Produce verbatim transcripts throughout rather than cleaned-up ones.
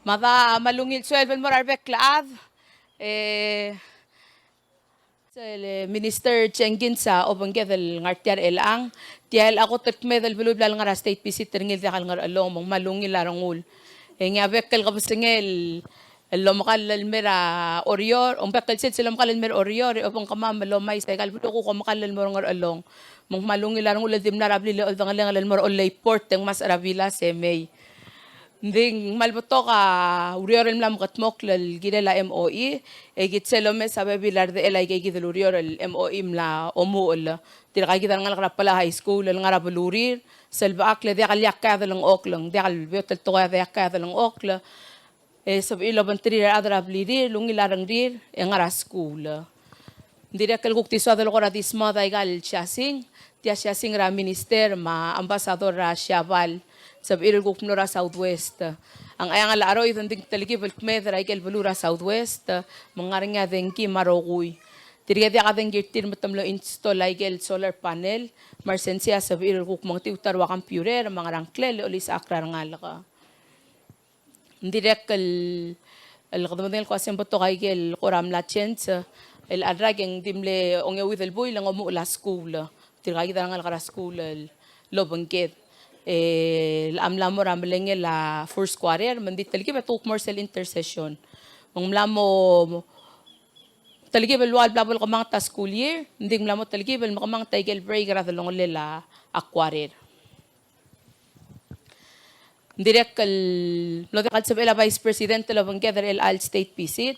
Mada me a ungil sueleb el mo er a rebek el chad, e, sel, e, Minister Jenkins a obengked el ngar tia er chelechang, tia el kot el kmeed el beluu el bla lengar er a state visit er ngii el diak el Ngerchelong, me ng kmal ungil a rengul. E ngii a bek el kebesengei el el omekall el mer a Oreor, ng bek el sils el omekall el mer a Oreor, e obengkemam el omais aika el beluu e kuk omekall el mo er a Ngerchelong. Me ng kmal ungil a rengul el di mla er a blil e oldengelengel el mo er a Ollei Port e ng mesa er a bilas e mei. Ng di ng kmal betok a ureor el mla mekedmokl el kirel a M O E, e kid sel omes a bebil a redechel aika kid el ureor el M O E mla omuchel. Tirka kid a rengalek er a Palau High School el ngar er a belurir, sel bechakl e diak el ileakl a delengchokl, ng diak el beot el tekoi a diak el delengchokl. E sebechir el obengterir a rechad er a blirir, el ungil a rengrir, e ngar er a skuul. Ng dirrek el kuk di soad el kora di smaod aika el siasing, tia siasing er a minister me a ambassador er a Siabal, sebechir el kuk mlo er a Southwest. A Ngcheangel a cheroid e ng di ng telkib el kmeed er aike el beluu er a Southwest, me ng ngar er ngii a dengki me a rokui. Tirke diak a dengki er tir me te mlo install aike el solar panel, me a resensei a sebechir el kuk mengetiut a rua computer, me a ngerang klel, e olisechakl er a rengalek. Ng dirrek el, el kede medengei el kmo a se ng betok aike el kora mla change, el chelecha e ng di mle ongeuid el buil e ng omuchel a skuul. Tirka kid a rengalek er a skuul el obengked. E locha mla mo er a melengel a first quarter, me ng di telkib e te kuk mo er sel intersession. Me ng mla mo telkib el ua el bla bo lekemanget a school year, ng di ng mla mo telkib el mekemanget aike el break er a delongelel a quarter. Ng dirrek el mlo diak el sebechel a Vice President el obengked er chelecha el state visit,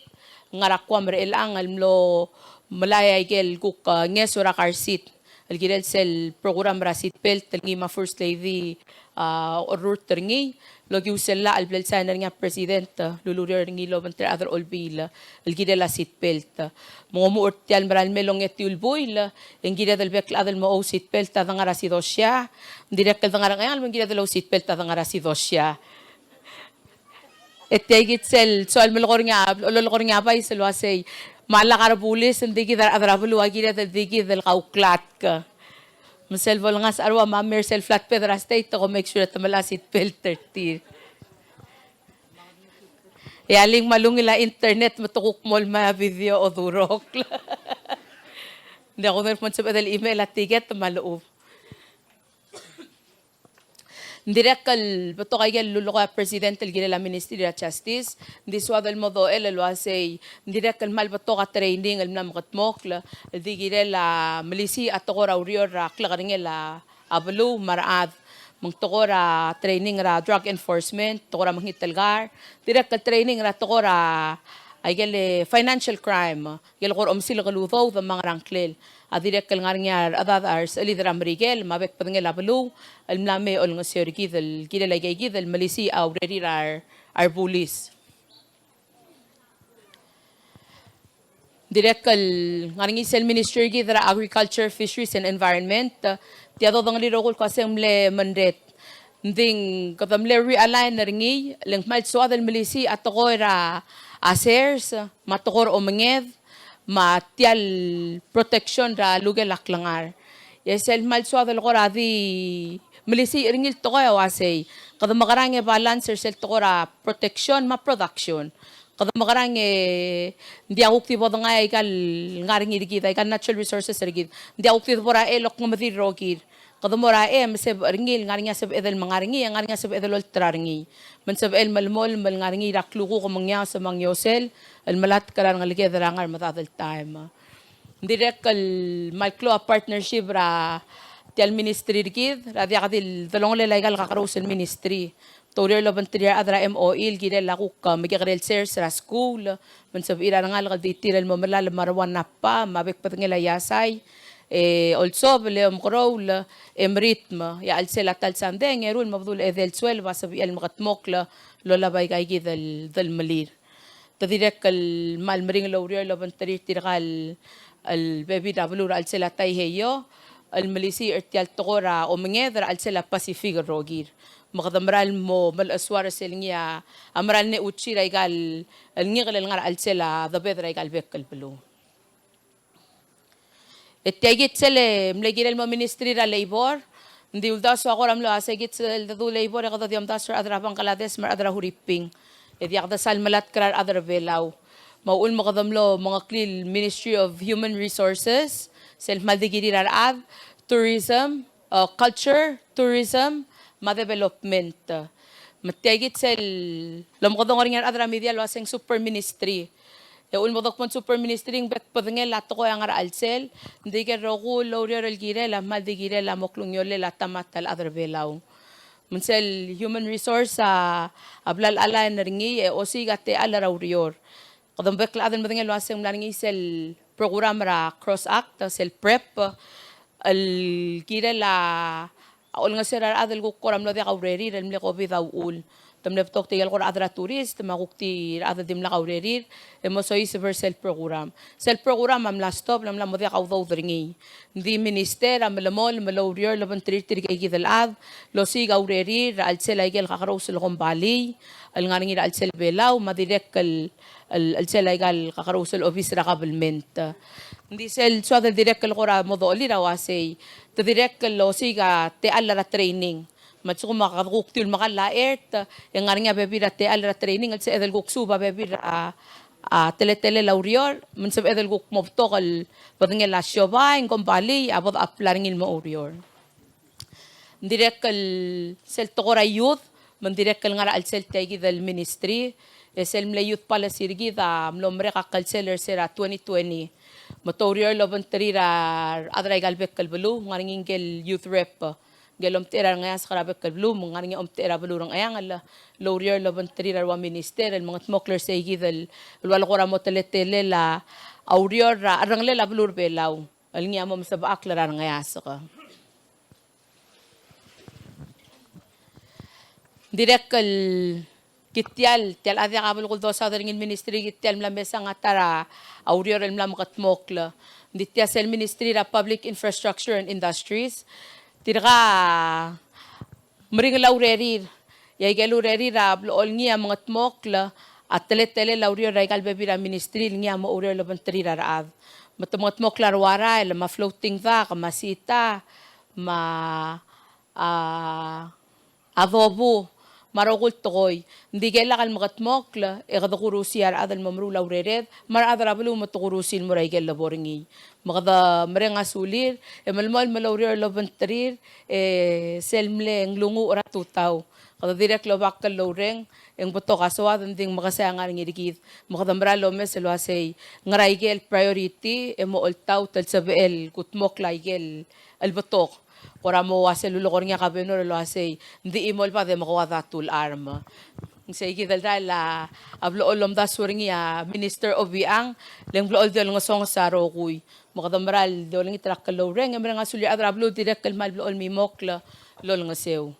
ngar er a Guam er chelechang el mlo melai aike el kuk, a, ngeso er a car seat, el kirel sel program er a seat belt, el ngii me a First Lady, a, orrurt er ngii, el okiu sel llach el bla lesign er ngii a President, a, el ulureor er ngii el obengterir a rechad er a Olbiil, el kirel a seat belt. Me ng omuchel er tia el mera el mei el ongetiu el buil, e ng kired el bek el chad el mo ou seat belt a dengar er a sidosia, ng dirrek el dengar er a Ngcheangel me ng kired el ou seat belt a dengar er a sidosia. E tia kid sel soal melekoi er ngii a, ololekoi er ngii a Vice el uasei, me a lak a rebulis, ng di kid a rechad er a beluu a kired el di kid el kauklatk. Me sel bo lengasech a rua me a mei er sel flatbed er a state, e ko make sure e te melai a seat belt er tir. E a link me a lungil a internet me te kuk mo el mai a video odurokl. Ng diak kudengei el kmo ng sebeched el email a tiket me a lechub. Ng dirrek el betok aike el lulekoi a President el kirel a Ministry er a Justice, ng di soad el mo dochel el uasei, ng dirrek el kmal betok a training el mla mekedmokl, el di kirel a melisiich a tekoi er a ureor er a klekerengel a a beluu me a rechad. Me ng tekoi er a training er a drug enforcement, tekoi er a mekngit el kar, dirrek el training er a tekoi er a, aike el financial crime, aike el kora omesilek el udoud me a ngerang klel. A dirrek el ngar er ngii a rechedad a resechelid er a Merikel, me a bek el bedengel a beluu, el mla mei olengeseu er kid el kirel aike kid el melisiich a urerir a re, a rebulis. Dirrek el ngar er ngii sel Ministry er kid er a Agriculture, Fisheries and Environment, tia dodengelii el rokui el kmo a se ng mle menret. Ng di kede mle realign er ngii, le ng kmal soad el melisiich a tekoi er a sers, me a tekoi er a omenged, me tia el protection er a lukel a klengar. E sel kmal soad el kora di melisiich er ngii el tekoi a uasei, kede mekerang e balance er sel tekoi er a protection me a production. Kede mekerang e ng diak kuk di bo dengai aika el ngar er ngii er kid, aika el natural resources er kid. Ng diak kuk di debo er a chei el okngemedir el rokir. Kede mo er a chei me sebechir er ngii el ngar er ngii a sebeched el menga er ngii, e ngar er ngii a sebeched el olterau er ngii. Me ng sebechel el melemolem el ngar er ngii er a klukuk me a ngiaos me a ngiosel el melatk er a rengeleked er a ngar er a medad el taem. Ng dirrek el kmal klou a partnership er a tia el ministry er kid, er a diak di delongelel aika el kakerous el ministry. Te oureor el obengterir a rechad er a M O E el kirel a kuk, a, mekekerei el sers er a skuul, me ng sebechir a rengalek el di tir el mo melalem a rua Napa, me a bek el bedengel a iasai, e olsobel e omekeroul, e meritm, e a chelsel a ta el sandei, e ng eru el mo bedul edei el sueleb a sebechir el mekedmokl el olab aika kid el delmelir. Te dirrek el kmal meringel el oureor el obengterir tirka el, el bebil er a beluu er a chelsel a Taiheio, el melisiich er tia el tekoi er a omenged er a chelsel a Pacific el rokir. Me kede mera el mo melechesuar er sel ngii a mera el ngechuchir aika el, el ngikel el ngar er a chelsel a debed er aika el bek el beluu. E tia kid sel mle kirel el mo ministry er a labor, ng di uldasu a kora mlo uasei kid sel dedu labor e kede di omdasu er a rechad er a Bangladesh me a rechad er a Huriping. e diak desal melatk er a rechad er a Belau. Me a uchul me kede mlo mengeklii el Ministry of Human Resources, sel kmal di kirir a rechad, tourism, uh, culture, tourism, me a development. Me tia kid sel lomekedong er ngii a rechad er a media el uaseng super ministry. E uchul me kede kmo super ministry ng bek bedengel a tekoi a ngar er a chelsel, ng di ikel rokui el oureor el kirel a kmal di kirel a mo klungiolel a ta me a ta el chad er a Belau. Me ng sel human resource a, a bla lalign er ngii e osiik a techall er a ureor. Kede bek el chad el medengei el uaseng ng mla er ngii sel program er a CROSS Act, sel PREP, el kirel a olengeseu er a rechad el kuk kora mlo diak a urerir el mle COVID a uchul. Te mle betok tirke el kora chad er a tourist, me a kuk tir a chad el dimlak a urerir, e mo soiseb er sel program. Sel program a mla stop, el mla mo diak a udoud er ngii. Ng di minister a melemolem el oureor el obengterir tirke kid el chad el osiik a urerir er a chelsel aike el kakerous el kombalii el ngar er ngii er a chelsel Belau, me a dirrek el, el, el chelsel aika el kakerous el obis er a kabelment. Ng di sel soad el dirrek el kora mo dochelir a uasei, te dirrek el osiik a techall er a training. Me a lsekum a kede kuk tiu el mekall a chert, e ng ngar er ngii a bebil er a techall er a training el sebeched el kuk suub a bebil er a, a teletelel a ureor, me ng sebeched el kuk mo betok el bedengel a siobai, ng kombalii, a bo de apply er ngii el mo oureor. Ng dirrek el sel tekoi er a youth, me ng dirrek el ngar er a chelsel tia kid el ministry, e sel mle youth policy er kid a mlo merek a klsel er se er a twenty twenty. Me te oureor el obengterir a rechad er aika el bek el beluu, ng ngar er ngii ngike el youth rep. Ngike el omtechei er a rengeasek er a bek el beluu, me ng ngar er ngii a omtechei er a beluu er a Ngcheangel, el oureor el obengterir a rua minister el mengedmokl er sei kid el, el ua le kora mo teletelel a ureor er a cherrengelel a beluu er a Belau el ngii a mo mesebechakl er a rengeasek. Ng dirrek el Kid tia el, tia el chad a diak a belkul dosaod er ngii el ministry, kid tia el mla mesang a ta er a ureor el mla mekedmokl. Ng di tia sel Ministry er a Public Infrastructure and Industries. Tirka a meringel a urerir. E aike el urerir a blechoel ngii a mengedmokl a teletelel a ureor er aika el bebil er a ministry el ngii a mo oureor el obengterir a rechad. Me te mengedmokl a rua rael, me a floating dock, me a sita, me a a dobu, me a rokui el tekoi. Ng di ikel lak el mekedmokl, e kede kurusii a rechad el mo meruul a urered, me a rechad er a beluu me te kurusii el mo er a ikel lebo er ngii. Me kede mereng a sulir, e melemolem el oureor el obengterir, e sel mle nglunguuch er a tutau. Kede dirrek el obakl el oureng, e ng betok a soad, ng di ng mekesai a ngar er ngii er kid. Me kede mera el omes el uasei, ngera ikel priority, e mo oltaut el sebechel kudmokl a ikel, el betok. Kora mo ua sel ulekoi er ngii a kabenor el uasei, ng di chimo el bad e mekoad a tu el charm. Ng sei kid el rael a blechoel el omdasu er ngii a Minister Obichang, le ng blechoel di olengesonges a rokui. Me kede mera el di olengit er a klou el reng, e mereng a sulir a rechad er a beluu el dirrek el kmal blechoel el mimokl el olengeseu.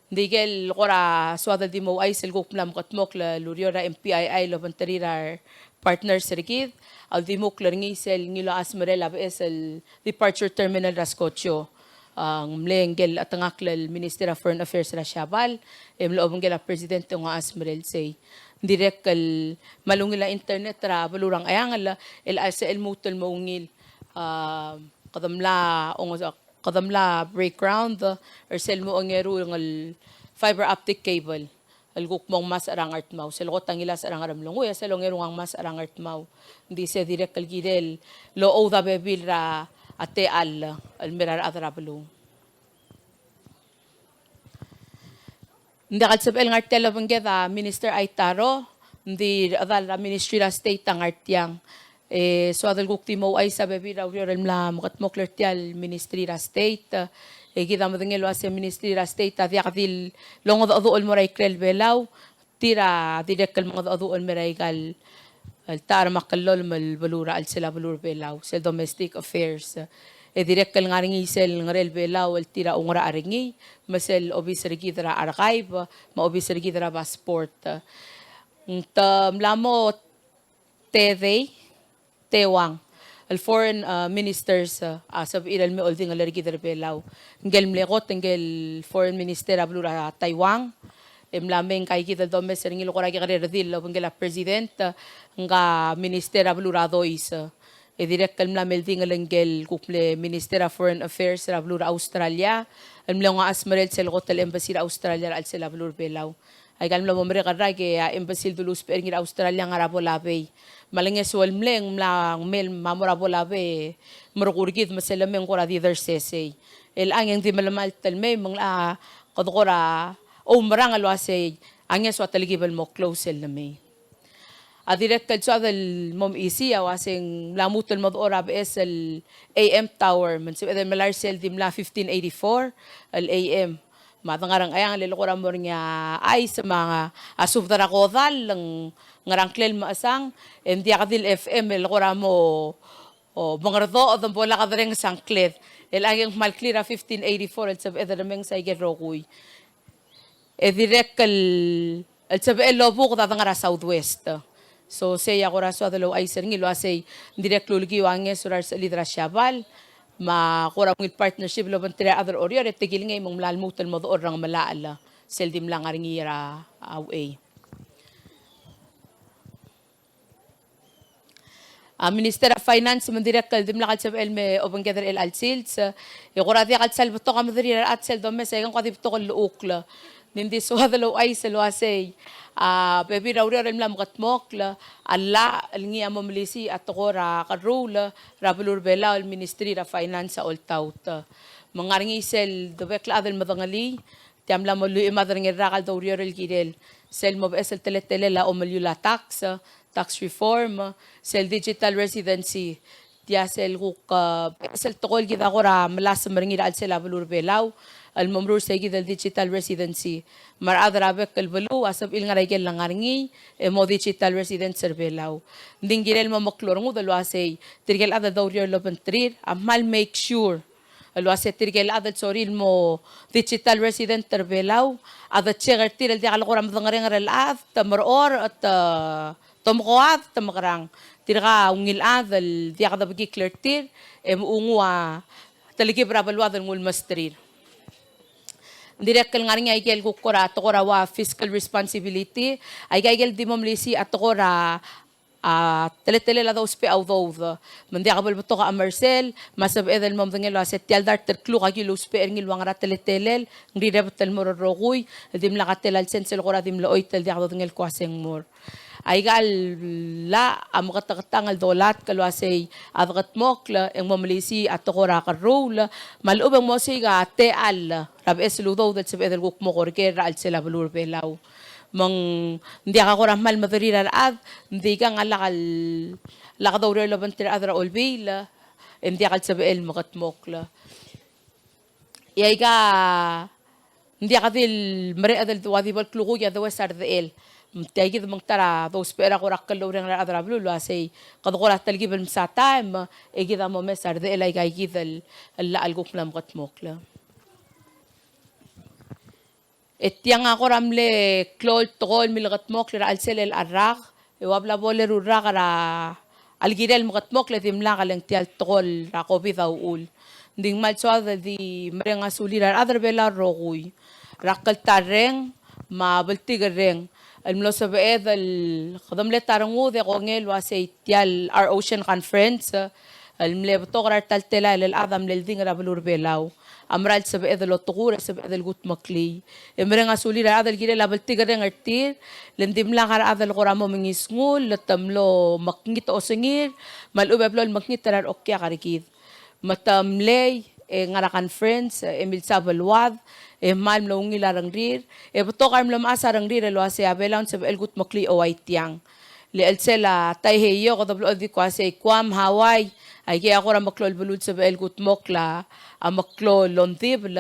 Ng di ikel kora soad el di mo ouchais el kuk mla mekedmokl el ureor er a M P I I el obengterir a re partners er kid, a uldimukl er ngii sel ngilai a chesmerel a beches el departure terminal er a Skotsko. A, ng mle ngike el chetengakl el Minister er a Foreign Affairs er a Siabal, e mlo obengkel a President e ng ua chesmerel sei. Ng dirrek el kmal ungil a internet er a beluu er a Ngcheangel, el a sel lmuut el mo ungil. A, kede mla onges- kede mla break ground er sel mo ongeru el fiber optic cable el kuk mo ngmasech er a Ngardmau. Sel kot a ngilasech er a Ngeremlengui, e sel ongeru a ngmasech er a Ngardmau. Ng di se dirrek el kirel el ouda bebil er a techall el mer a rechad er a beluu. Ng diak el sebechel ngar tia el obengked a Minister Aitaro, ng di rechedal er a Ministry er a State a ngar tiang. E soad el kuk di mo ouchais a bebil er a ureor el mla mekedmokl er tia el Ministry er a State. E kid a medengei el uasei Ministry er a State a diak di longedecheduch el mo er a ikrel Belau, tir a dirrek el mengedecheduch el mer a ikal el ta er a mekellolem el beluu er a chelsel a beluu er a Belau, sel domestic affairs. E dirrek el ngar er ngii sel ngerel Belau el tir a oungerachel er ngii, me sel obis er kid er a archive, me a obis er kid er a passport. Ng te mla mo tedei, teuang el foreign, a, ministers, a, a sebechir el me oldingel er kid er Belau. Ngike el mle kot, ngike el foreign minister er a beluu er a Taiwan, e mla mei ngka ikid el domes er ngii el kora kekerei el redil el obengkel a president, ngka minister er a beluu er a Dois. E dirrek el mla meldingel ngike el kuk mle minister er a foreign affairs er a beluu er a Australia, el mle nguu a chesmerel sel kot el embassy er a Australia er a chelsel a beluu er Belau. Aika el mla mo merek el rak e a embassy el dulu ousbech er ngii er a Australia a ngar er a Pohnpei. Me a lengeseu el mle ng mla ngmei el mo er a Pohnpei, merekong er kid me sel lemei ng kora di dersesei. E chelechang e ng di melemalt el mei me ng locha kede kora oumerang el uasei a ngeso a telkib el mo klou sel lemei. A dirrek el soad el mo mesisiich a uasei ng mla lmuut el mo dechor a beches el A M tower, me ng sebeched el melai er sel di mla fifteen eighty-four el A M. Me a dengar er a Ngcheangel el kora mo er ngii a chais me a subed er a kodall, ng ngar er a ngklel mechesang, e ng diak di el F M el kora mo, o, mengerdoch, e de bo lak derrenges a ngkled. E chelechang e ng kmal clear a fifteen eighty-four el sebeched el remenges aike el rokui. E dirrek el, el sebechel el obuked a dengar er a Southwest. So sei a kora soad el ouchais er ngii el uasei ng dirrek el ulekiu a ngeso er a resechelid er a Siabal, me a kora ungil partnership el obengterir a rechad er Oreor, e te kilengei me ng mla lmuut el mo dechor er a Ngemelachel sel di mla ngar er ngii er a uchei. A Minister er a Finance me ng dirrek el dimlak el sebechel el me obengked er chelecha el sils, e kora diak el sal betok a mederir a rechad sel domes, e aika ng kora di betok el llechukl. Ng di soad el ouchais el uasei a bebil er a ureor el mla mekedmokl a llach el ngii a mo melisiich a tekoi er a kerruul er a beluu er a Belau el Ministry er a Finance a oltaut. Me ng ngar er ngii sel debek el chad el medengelii, tia mla mo lluich me a tang el rak el doureor el kirel sel mo beches el teletelel a omeliul a tax, tax reform, sel digital residency. Tia sel kuk, e, beches el tekoi el kid a kora melasem er ngii er a chelsel a beluu er a Belau el mo meruul sei kid el digital residency. Me a rechad er a bek el beluu a sebechir el ngar er a ikel ngar er ngii e mo digital residents er a Belau. Ng di ng kirel mo meklou a rengud el uasei tirke el chad el doureor el obengterir a kmal make sure el uasei tirke el chad el sorir el mo digital resident er a Belau a de check er tir el diak el kora medengerenger el chad, te merechorech, te, te mekoad, te mekerang. Tirka a ungil chad el diak debekikl er tir e mo nguu a telkib er a beluad el nguu el mesterir. Ng dirrek el ngar er ngii a ikel kuk kora tekoi er a ua fiscal responsibility, aika ikel di mo melisiich a tekoi er a a teletelel a dousbech a udoud. Me ng diak bo lebetok a chemersel, me a sebeched el mo medengei el uasei tia el dart el kluk a ki lousbech er ngii el ua ngera teletelel, ng rirebet el mo er a rokui el dimlak a tela el sens el kora di mle choit el diak dodengei el kmo uasei ng mo er. Aika el llach a meketeketang el dolatk el uasei a dekedmokl e ng mo melisiich a tekoi er a kerruul, me a lechub e ng mo osiik a techall er a beches el udoud el sebeched el kuk mo kerker er a chelsel a beluu er a Belau. Me ng diak a kora kmal mederir a rechad, ng di ikang a lak el, lak doureor el obengterir a rechad er a Olbiil, e ng diak el sebechel el mekedmokl. E aika ng diak di el mereched el ua di bo el klukuk e a deues a rdechel. Me tia kid me ng ta er a dousbech er a kora klou el reng er a rechad er a beluu el uasei kede kora telkib el msa taem, e kid a mo mes a rdechel aika kid el, el llach el kuk mla mekedmokl. E tiang a kora mle klou el tekoi el milekedmokl er a chelsel el rak, e ua bla bo leruul el rak er a, a le kirel el mekedmokl e dimlak e le ng tia el tekoi er a COVID a uchul. Ng di ng kmal soad el di mereng a sulir a rechad er a Belau el rokui er a kltarreng me a bltikerreng el mlo sebeched el, kede mle ta rengud e kongei el uasei tia el Our Ocean Conference el mle betok er a re ta el telael el chad a mle oldingel er a beluu er a Belau a mera el sebeched el otekur e sebeched el kudmeklii. E mereng a sulir a rechad el kirel a bltikerreng er tir, le ng dimlak a rechad el kora mo mengisngull, le te mlo mekngit a osengir, me a lechub e blo el mekngit er a rechokiak er kid. Me te mlei e ngar er a conference e milsa beluad, e kmal mlo ungil a rengrir, e betok a re mlo mechas a rengrir el uasei a Belau ng sebechel el kudmeklii a ua tiang. Le chelsel a Taiheio, kede blechoel di kmo uasei Guam, Hawaii, aikei a kora meklou el beluu el sebechel el kudmokl a meklou el ongdibel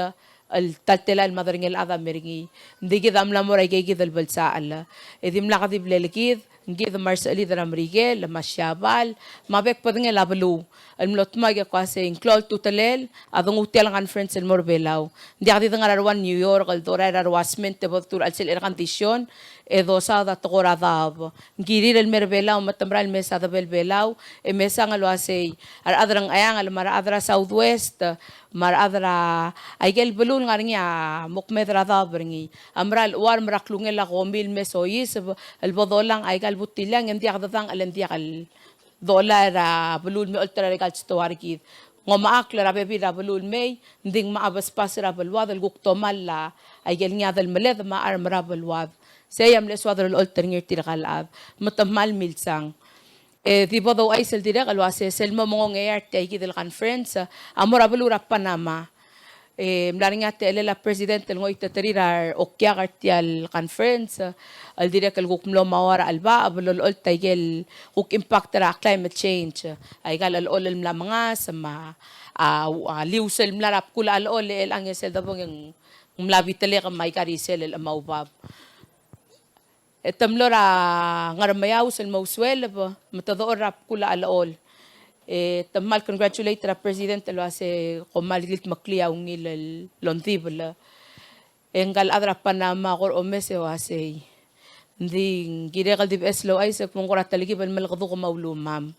el ta el telael me a derengel chad a mer ngii. Ng di kid a mla mo er aikei kid el belsechel. E dimlak di blel kid, ng kid me a resechelid er a Merikel, me a Siabal, me a bek el bedengel a beluu el mlo dmak e kmo uasei ng klou a ultutelel a denguu tia el conference el mo er a Belau. Ng diak di dengar a rua New York el dorael er a rua sment e bo detuu er a chelsel air condition e dosaod a tekoi er a daob. Ng kirir el mer a Belau me te merael el mesa debel Belau, e mesang el uasei a rechad er a Ngcheangel me a rechad er a Southwest me a rechad er a aikel beluu el ngar er ngii a mo kmeed er a daob er ngii a mera el chuarm er a klungel a komi el me soiseb el bo dolang aika el butiliang e ng diak dedang e le ng diak el dolai er a beluu el me olterau er aika el stoa er kid. Ng omechakl er a bebil er a beluu el mei, ng di ng mocha besbas er a beluad el kuk tomall a aikel ngii a delmeled me a charm er a beluad. Sei a mle soad el olecholt er ngii er tirka el chad. Me te kmal milsang. E di bo douchais el dirrek el uase sel mo mengongei er tia kid el conference a mo er a beluu er a Panama. E mla er ngii a techellel a president el ngoititerir a okiak er tia el conference el dirrek el kuk mlo mo er a chelebacheb el olecholt a ikel kuk impact er a climate change. Aika el chelechol el mla mengasech me a, a, a lius el mla er a bkul a chelechol e chelechang e sel debong e ng mla bitelek me aika er isel el chemaubab. E te mlo er a Ngermeaus el mo usueleb me te dechor er a bkul a chelechol. E te kmal congratulate er a president el uase kom kmal kildmeklii a ungil el ongdibel. E ngka el chad er a Panama a kora omes e uasei, ng di ng kirek el di beches el ouchais e kmo ng kora telkib el melekeduk me a ulumam.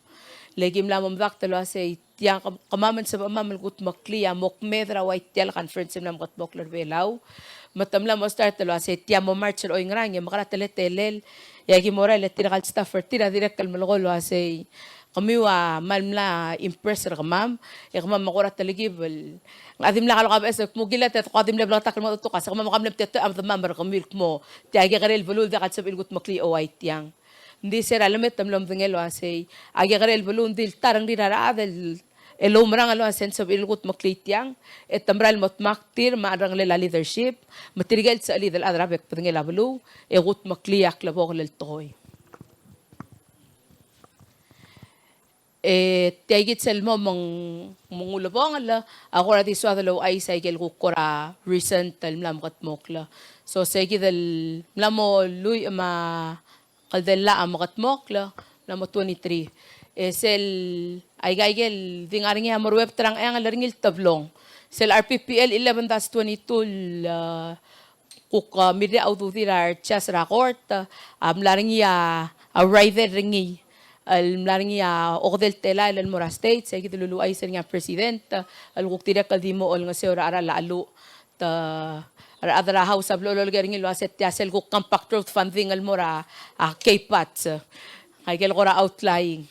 Le ki mla mo medakt el uasei, tia kemam e ng sebechemam el kudmeklii a mo kmeed er a ua tia el conference el mla mekedmokl er Belau. Me te mla mo start el uasei tia mo March er oingerang e mekerang a teletelel. E aki mo er a ele tirka el staff er tir a dirrek el melekoi el uasei kemiu a kmal mla impress er kemam, e kemam a kora telkib el, a dimlak a loka beches el kmo kilat e te ko a di mle bleketakl el mo tukas, e kemam a kmal mle mtetoch a medemam er kemiu el kmo tia kekerei el beluu el diak el sebechir el kudmeklii a ua tiang. Ng di se er a lemei e te mlo medengei el uasei a kekerei el beluu ng di le ta a rengrir a rechad el, el oumerang el uasei ng sebechir el kudmeklii tiang, e te mera el mo dmak tir me a cherrengelel a leadership, me tirke el sechelid el chad er a bek el bedengel a beluu, e kudmeklii a klebokel el tekoi. E tia kid sel mo meng, meng ulebongel a kora di soad el ouchais a ikel kuk kora recent el mla mekedmokl. So se kid el mla mo lluich me a kldei el llach a mekedmokl, mla mo twenty-three. E sel aika ikel di ngar er ngii a mo ruebet er a Ngcheangel er ngii el teblong. Sel R P P L eleven dash twenty-two el, a, kuk, a, mirrech a ududir a rejudge er a court, a mla er ngii a, a rider er ngii el mla er ngii a okedei el telael el mo er a state, se kid el luluuchais er ngii a president el kuk dirrek el di mo olengeseu er a cheral a cheluch. Te, a rechad er a House a blo lolekoi er ngii el uase tia sel kuk compact road funding el mo er a, a, K PATS. Aike el kora outlying.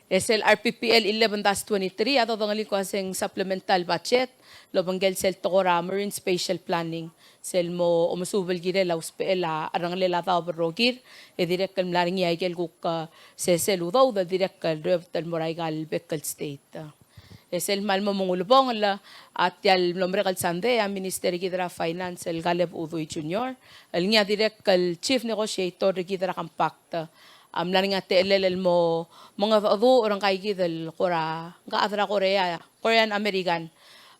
E sel R P P L eleven dash twenty-three a dodengelii el kmo se ng supplemental budget el obengkel sel tekoi er a Marine Spatial Planning, sel mo omesuub el kirel a usbechel a cherrengelel a daob el rokir, e dirrek el mla er ngii a ikel kuk, e, sesei el udoud el dirrek el ruebet el mo er aika el bek el state. E sel kmal mo meng ulebongel a tia el mlo merek el sandei a Minister er kid er a Finance el Kaleb Udui Junior, el ngii a dirrek el Chief Negotiator er kid er a Compact. A mla er ngii a techellel el mo mengedecheduch er ngka kid el kora, ngka chad er a Korea, Korean American,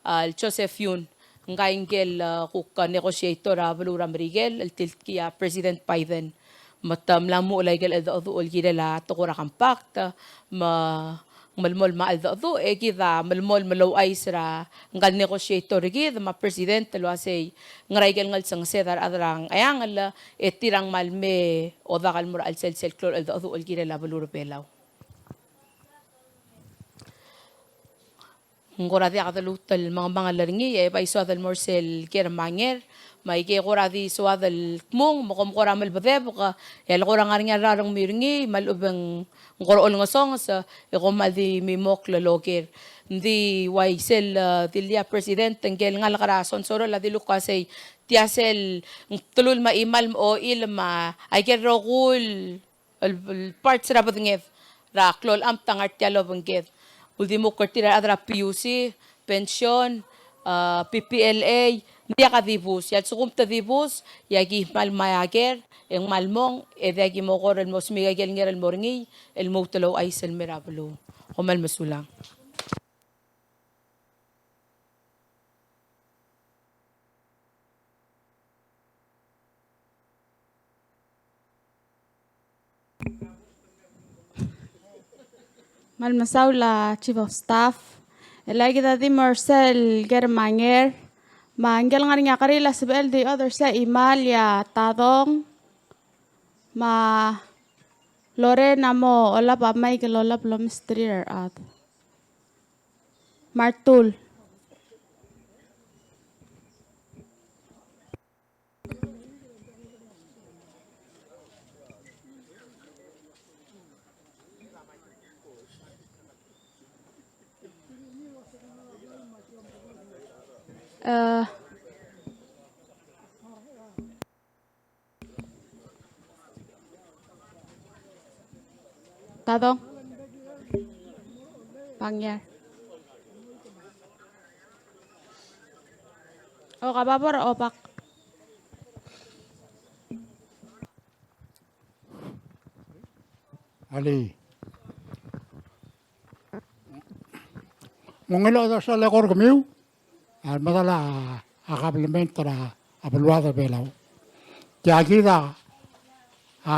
a, el Joseph Yun, ngka ngike el, a, kuk negotiator er a beluu er a Merikel el tiltkii a President Biden. Me te mla muchel aike el cheldecheduch el kirel a tekoi er a Compact, me ng melemolem a cheldecheduch, e kid a melemolem el ouchais er a ngka el negotiator er kid me a president el uasei ngera ikel ngelsengesed a rechad er a Ngcheangel, e tir a ngmai el me odak el mo er a chelsel sel klou el cheldecheduch el kirel a beluu er a Belau. Ng kora diak deluut el mengemangel er ngii, e bai soad el mo er sel ker me a nger, me aike kora di soad el kmung, me kom kora melbedebek, e a le kora ngar er ngii a rrau er ngii me a lechub e ng kora olengesonges, e kom kmal di mimokl el oker. Ng di uaisei el, e, dilu a president, ngike el ngalek er a Sonsorol a dilu el kmo sei, tia sel, ng telul me a chimal me a ochil me a, aike el rokui el el, el parts er a bedenged er a klou el amt a ngar tia el obengked. Uldimukl er tir a rechad er a P U C, pension, a, P P L A, ng diak a dibus. E a lsekum te dibus, e aki kmal mei a ker, e ng kmal mong, e diak ki mo kora el mo smiik a ikel nger el mo er ngii, el lmuut el ouchais el mei er a beluu. Kom kmal mesulang. Me kmal mesaul a Chief of Staff. E le kid a di mo er sel ker me a nger. Me ngike el ngar er ngii a kerir a sebechel di odersii a chimal e a tadong. Me a Lorena a mo olab a mic el olab el omesterir a rechad. Martul. Eh, Tadong. Bangiar. O, ka babo er a Obak. Alii. Ng ungil a uldesuel el eko er kemiu el medal a kabelment er a beluad er a Belau. Tia kid a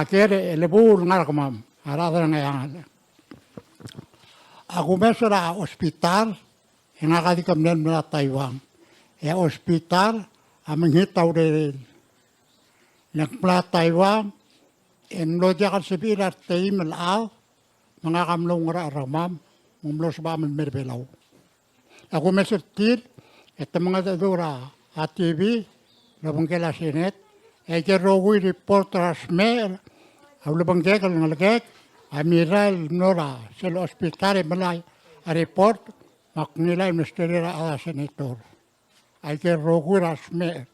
ker el chelebuul el ngar er kemam a rechad er a Ngcheangel. A kumes er a hospital, e ngak a di kemlem el mla er a Taiwan. E a hospital a mekngit a urerel. Le ng mla er a Taiwan, e ng mlo diak el sebechir a reteim el chad, me ngak a mlo oungerachel er kemam, me ng mlo sebecham el mei er a Belau. A kumes er tir, e te mengedecheduch er a T V el obengkel a Senate, e aike el rokui el report er a smecher a ulebengkek el ngelekek a mirrael el mlo er a sel hospital e melai a report, me ak ngilai el mesterir a chad a senator. Aike el rokui er a smecher.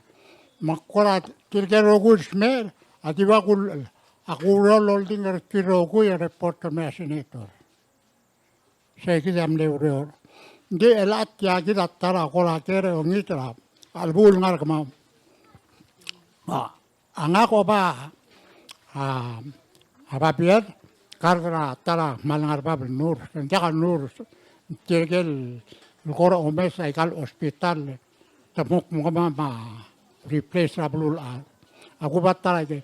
Me ak kora tirke el rokui el smecher a di ua kul, a kureor el oldingel er tir el rokui el report er a senator. Sei kid a mle ureor. Ng di chelecha tia kid a ta er a kora ker e ongit er a chelebuul el ngar er kemam. A, a ngak a oba a, a babier, kar er a ta er a kmal ngar er bab el nurse, ng diak a nurse, tirke el kora omes aika el hospital, te mo kmo kemam a replace er a beluulechad. A kuba ta er a ike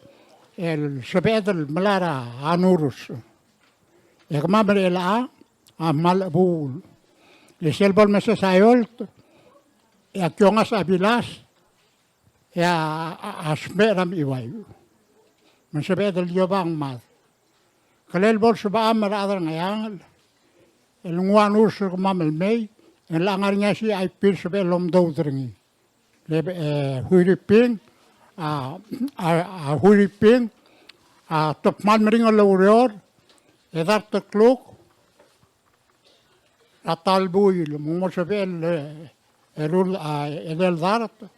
el sebeched el melai er a nurse. E kemam er chelecha a kmal chebuul. Le sel bo lemeses a eolt, e aki ongasech a bilas, e a, a, a smecher a mechiuaiu. Me ng sebeched el di oba ngmad. Kelel bo lsebecham er a rechad er a Ngcheangel el nguu a nurse er kemam el mei, e ng locha ngar er ngii a C I P el sebechel el omdoud er ngii. Le, e, Huiriping, a, a, a Huiriping, a, te kmal meringel el oureor, e dart el kluk er a ta el buil, me ng mo sebechel, e, el ul, a, edei el dart, me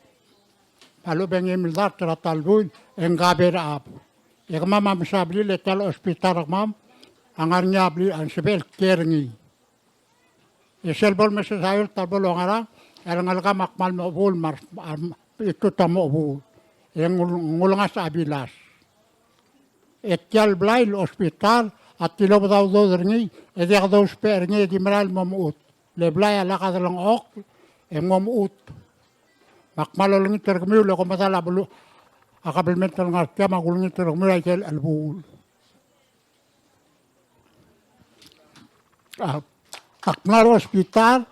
a lechub e ng eim el dart er a ta el buil, e ng kabe er a chab. E kemam a mesa blil e tia el hospital er kemam a ngar er ngii a blil, a ng sebechel el kiei er ngii. E sel bo lemeses a eolt a bo longerang, e a rengelekam a kmal mo chebuul, me a, a, itut a mo chebuul. E ng ul-, ng ulengasech a bilas. E tia el blai el hospital a tilobed a udoud er ngii, e diak dousbech er ngii e di merael el mo mechut. Le blai a lak a delengchokl, e ng mo mechut. Me ak kmal olengit er kemiu le kom medal a beluu, a kabelment el ngar tiang, me ak ulengit er kemiu er aike el chelebuul. A, ak mla er a hospital,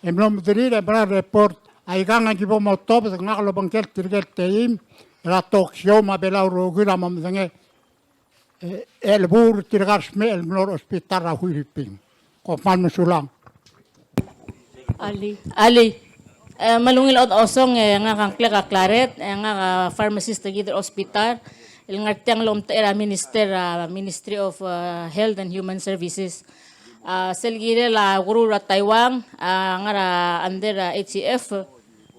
e mlo mederir, e mla er a report, aikang a ki bo motobed, ngak el obengkel tirke el teim er a talk show me a Belau el rokui er a mo medengei, e, e chelebuul tirka el smecher el mlo er a hospital er a Huiriping. Kom kmal mesulang. Alii. Alii. E, me a ungil chodechosong, e, ngak a ngklek a Claret, e, ngak a pharmacist er kid er a hospital, el ngar tiang el omtechei er a minister, a, Ministry of, a, Health and Human Services. A, sel kirel a ukeruul er a Taiwan, a, ngar er a under, a, H C F,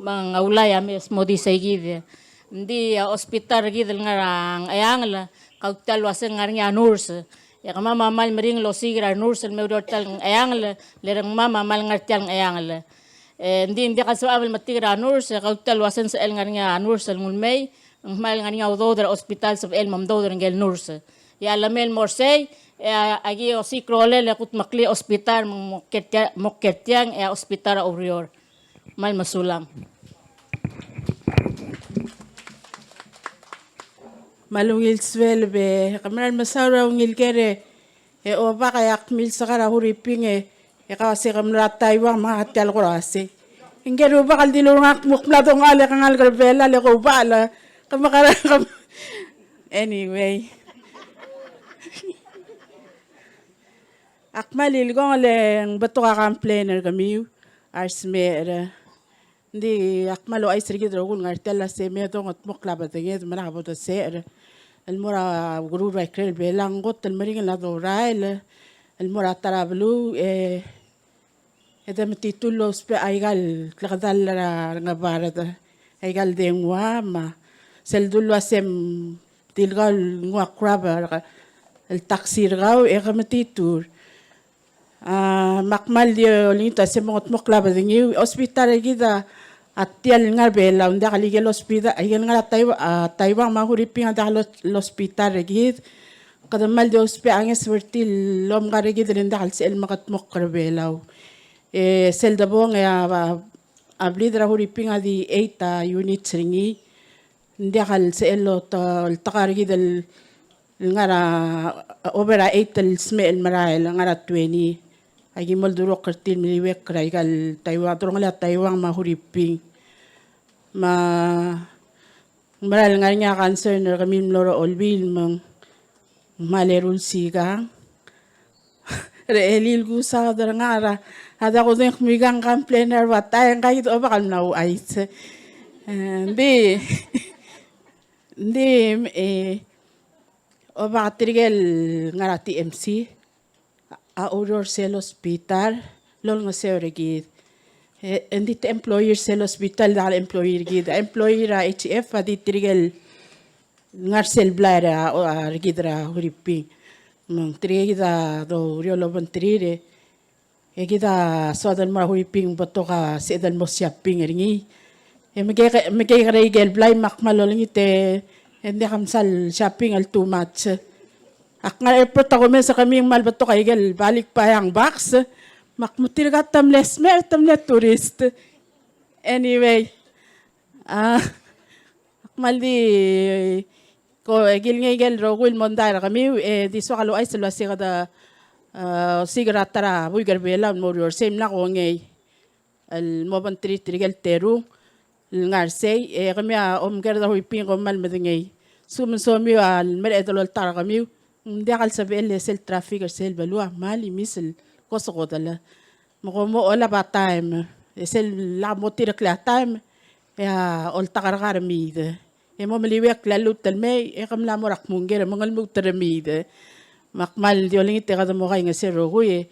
me ng Ulai a mes mo di sei kid. Ng di, a, hospital er kid el ngar er a Ngcheangel, kau tia el uase ng ngar er ngii a nurse. E kemam a kmal meringel el osiik er a nurse el me oureor er tia el Ngcheangel, le rengmam a kmal ngar tia el Ngcheangel. E, ng di, ng diak a sebecham el metik er a nurse, e kau tia el uase ng sebechel ngar er ngii a nurse el nguu el mei, ng kmal ngar er ngii a udoud er a hospital sebechel el mo omdoud er ngike el nurse. E a lemei el mo er sei, e a, aki osiik a rolel e kudmeklii a hospital, mo ker tia-, mo ker tiang, e a hospital a oureor. Kmal mesulang. Me a ungil sueleb e, ke mera el mesaul er a ungil ker e, e Obak e ak milsa er a Huriping e, e kau a se ke mla er a Taiwan me ngak a tia el kora se. Ngike el rubak el dilu er ngak me ak mla dongochel e ke ngalek er Belau e ke oubak el, ke mekera, ke, anyway. Ak kmal ilkongel e ng betok a complain er kemiu, a resmecher. Ng di ak kmal ouchais er kid el rokui el ngar tia el uase me dongedmokl a bedenged me lak bo desecher el mo er a ukeruul er a ikrel Belau, ng kot el meringel a dorael el mo er a ta er a beluu, e, e de metitur el ousbech aika el klekedall er a rengebard, aika el dengua me a sel dul uase ng di le kau el nguu a grab er a el taksi er kau e ke metitur. A, me ak kmal di olengit a se mengetmokl a bedengiu, hospital er kid a tia el ngar er a Belau, ng diak el ikel hospital, ikel ngar er a Taiwa-, a, Taiwan me a Huriping a diak el hos-, el hospital er kid. Kede kmal di ousbech a ngeso er tir el omkar er kid el ng diak el sebechel el mengetmokl er a Belau. E sel debong e a, a, a blid er a Huriping a di eight a units er ngii. Ng diak el sebechel el oltak er kid el ngar er a, over a eight el smecher el merael, ngar er a twenty. Aki mo oldurokl er tir el meliuekl er aika el Taiwan, te rongelii a Taiwan me a Huriping. Me ng mera el ngar er ngii a concern er kemiu el mlo er a Olbiil me ng kmal eru el sikang. Er a elii el kusaod er ngak er a, a diak kudengei el kmo ikang complain er a bataem, ngka kid a Obak el mla ouchais. E, ng di, ng di, e, Obak, tirke el ngar er a T M C a oureor er sel hospital el olengeseu er kid. E, ng di te employee er sel hospital, diak el employee er kid. A employee er a H F a di tirke el ngar er sel blai er a, a, er kid er a Huriping. Me ng tirke kid a doureor el obengterir e, e kid a soad el mo er a Huriping betok a sebeched el mo shopping er ngii. E mekei, mekei er a ikel blai me ak kmal olengit e, e ng diak msal shopping el too much. Ak ngar er a airport a kumes er kemiu e ng kmal betok a ikel balikpaeang box. Me ak mo tirka te mle smecher, te mle tourist. Anyway. A, ak kmal di ko, e kilengei ikel rokui el mondai er kemiu, e di soak el ouchais el uasei kede, a, osiik er a ta er a buik er a Belau el mo oureor er sei, ng mla kongei el mo obengterir tirke el terung el ngar er sei, e kemiu a omkerd er a Huriping kom kmal medengei. Lsekum ng somiu a lemereched el oltak er kemiu, ng diak el sebechel e sel traffic er sel beluu a kmal imis el kosekodel. Me kom mo olab a taem, e sel lak mo tirekl a taem, e a oltak er kau a remiid. E mo meliuekl a lluut el mei, e ke mla mo er a kmungker, e mo ngelmuut er a remiid. Me ak kmal di olengit e kede mo kaingeseu el rokui, e,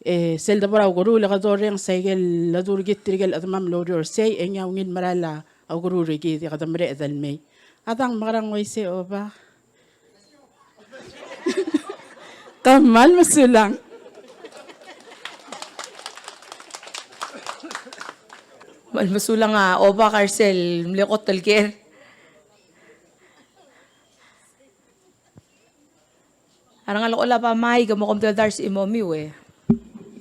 e sel debo er a ukeruul e kede orrenges a ikel ledu er kid tirke el chedemam el oureor er sei, e ngii a ungil merael a ukeruul er kid, e kede mereched el mei. A dang, mekerang, uaisei, Obak? Kmal mesulang. Kmal mesulang a Obak er sel mle kot el ker. A rengalek a olab a mike, me kom dodars e mo miu e.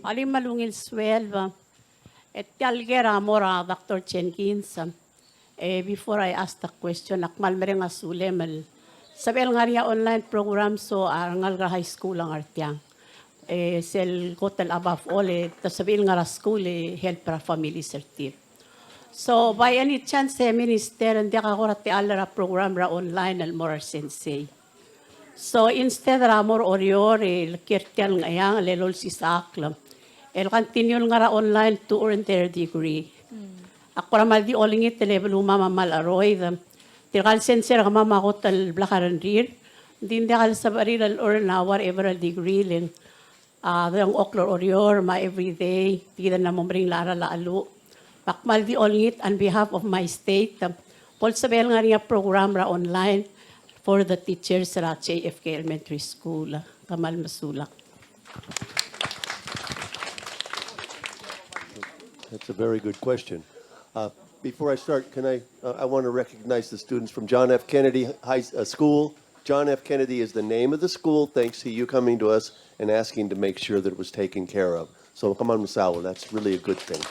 Alii, me a ungil sueleb. E tia el ker a mo er a Doctor Jenkins. E, before I ask the question, ak kmal mereng a sulem el sebechel ngar er ngii a online program, so a rengalek er a high school a ngar tiang. E, sel kot el above all, e, te sebechir el ngar er a school, e, help er a families er tir. So, by any chance, e, Minister, ng diak a kora techall er a program er a online el mo er a resensei. So, instead er a mo er a Oreor, e, el kiei er tia el Ngcheangel, el olsisechakl el continue el ngar er a online to earn their degree. A kora kmal di olengit el belumam a kmal cheroid. Tirka el sensei er kemam a kot el blak a rengrir. Ng di ng diak el sebechir el earn a whatever el degree le ng, a, dengchokl er a Oreor me a everyday, di kid a mo meringel a cheral a cheluch. Me ak kmal di olengit on behalf of my state, bo lsebechel ngar er ngii a program er a online for the teachers er a J F K Elementary School. Kmal mesulang. That's a very good question. Uh, before I start, can I, uh, I want to recognize the students from John F. Kennedy High, uh, School. John F. Kennedy is the name of the school, thanks to you coming to us and asking to make sure that it was taken care of. So, kmal mesaul, that's really a good thing.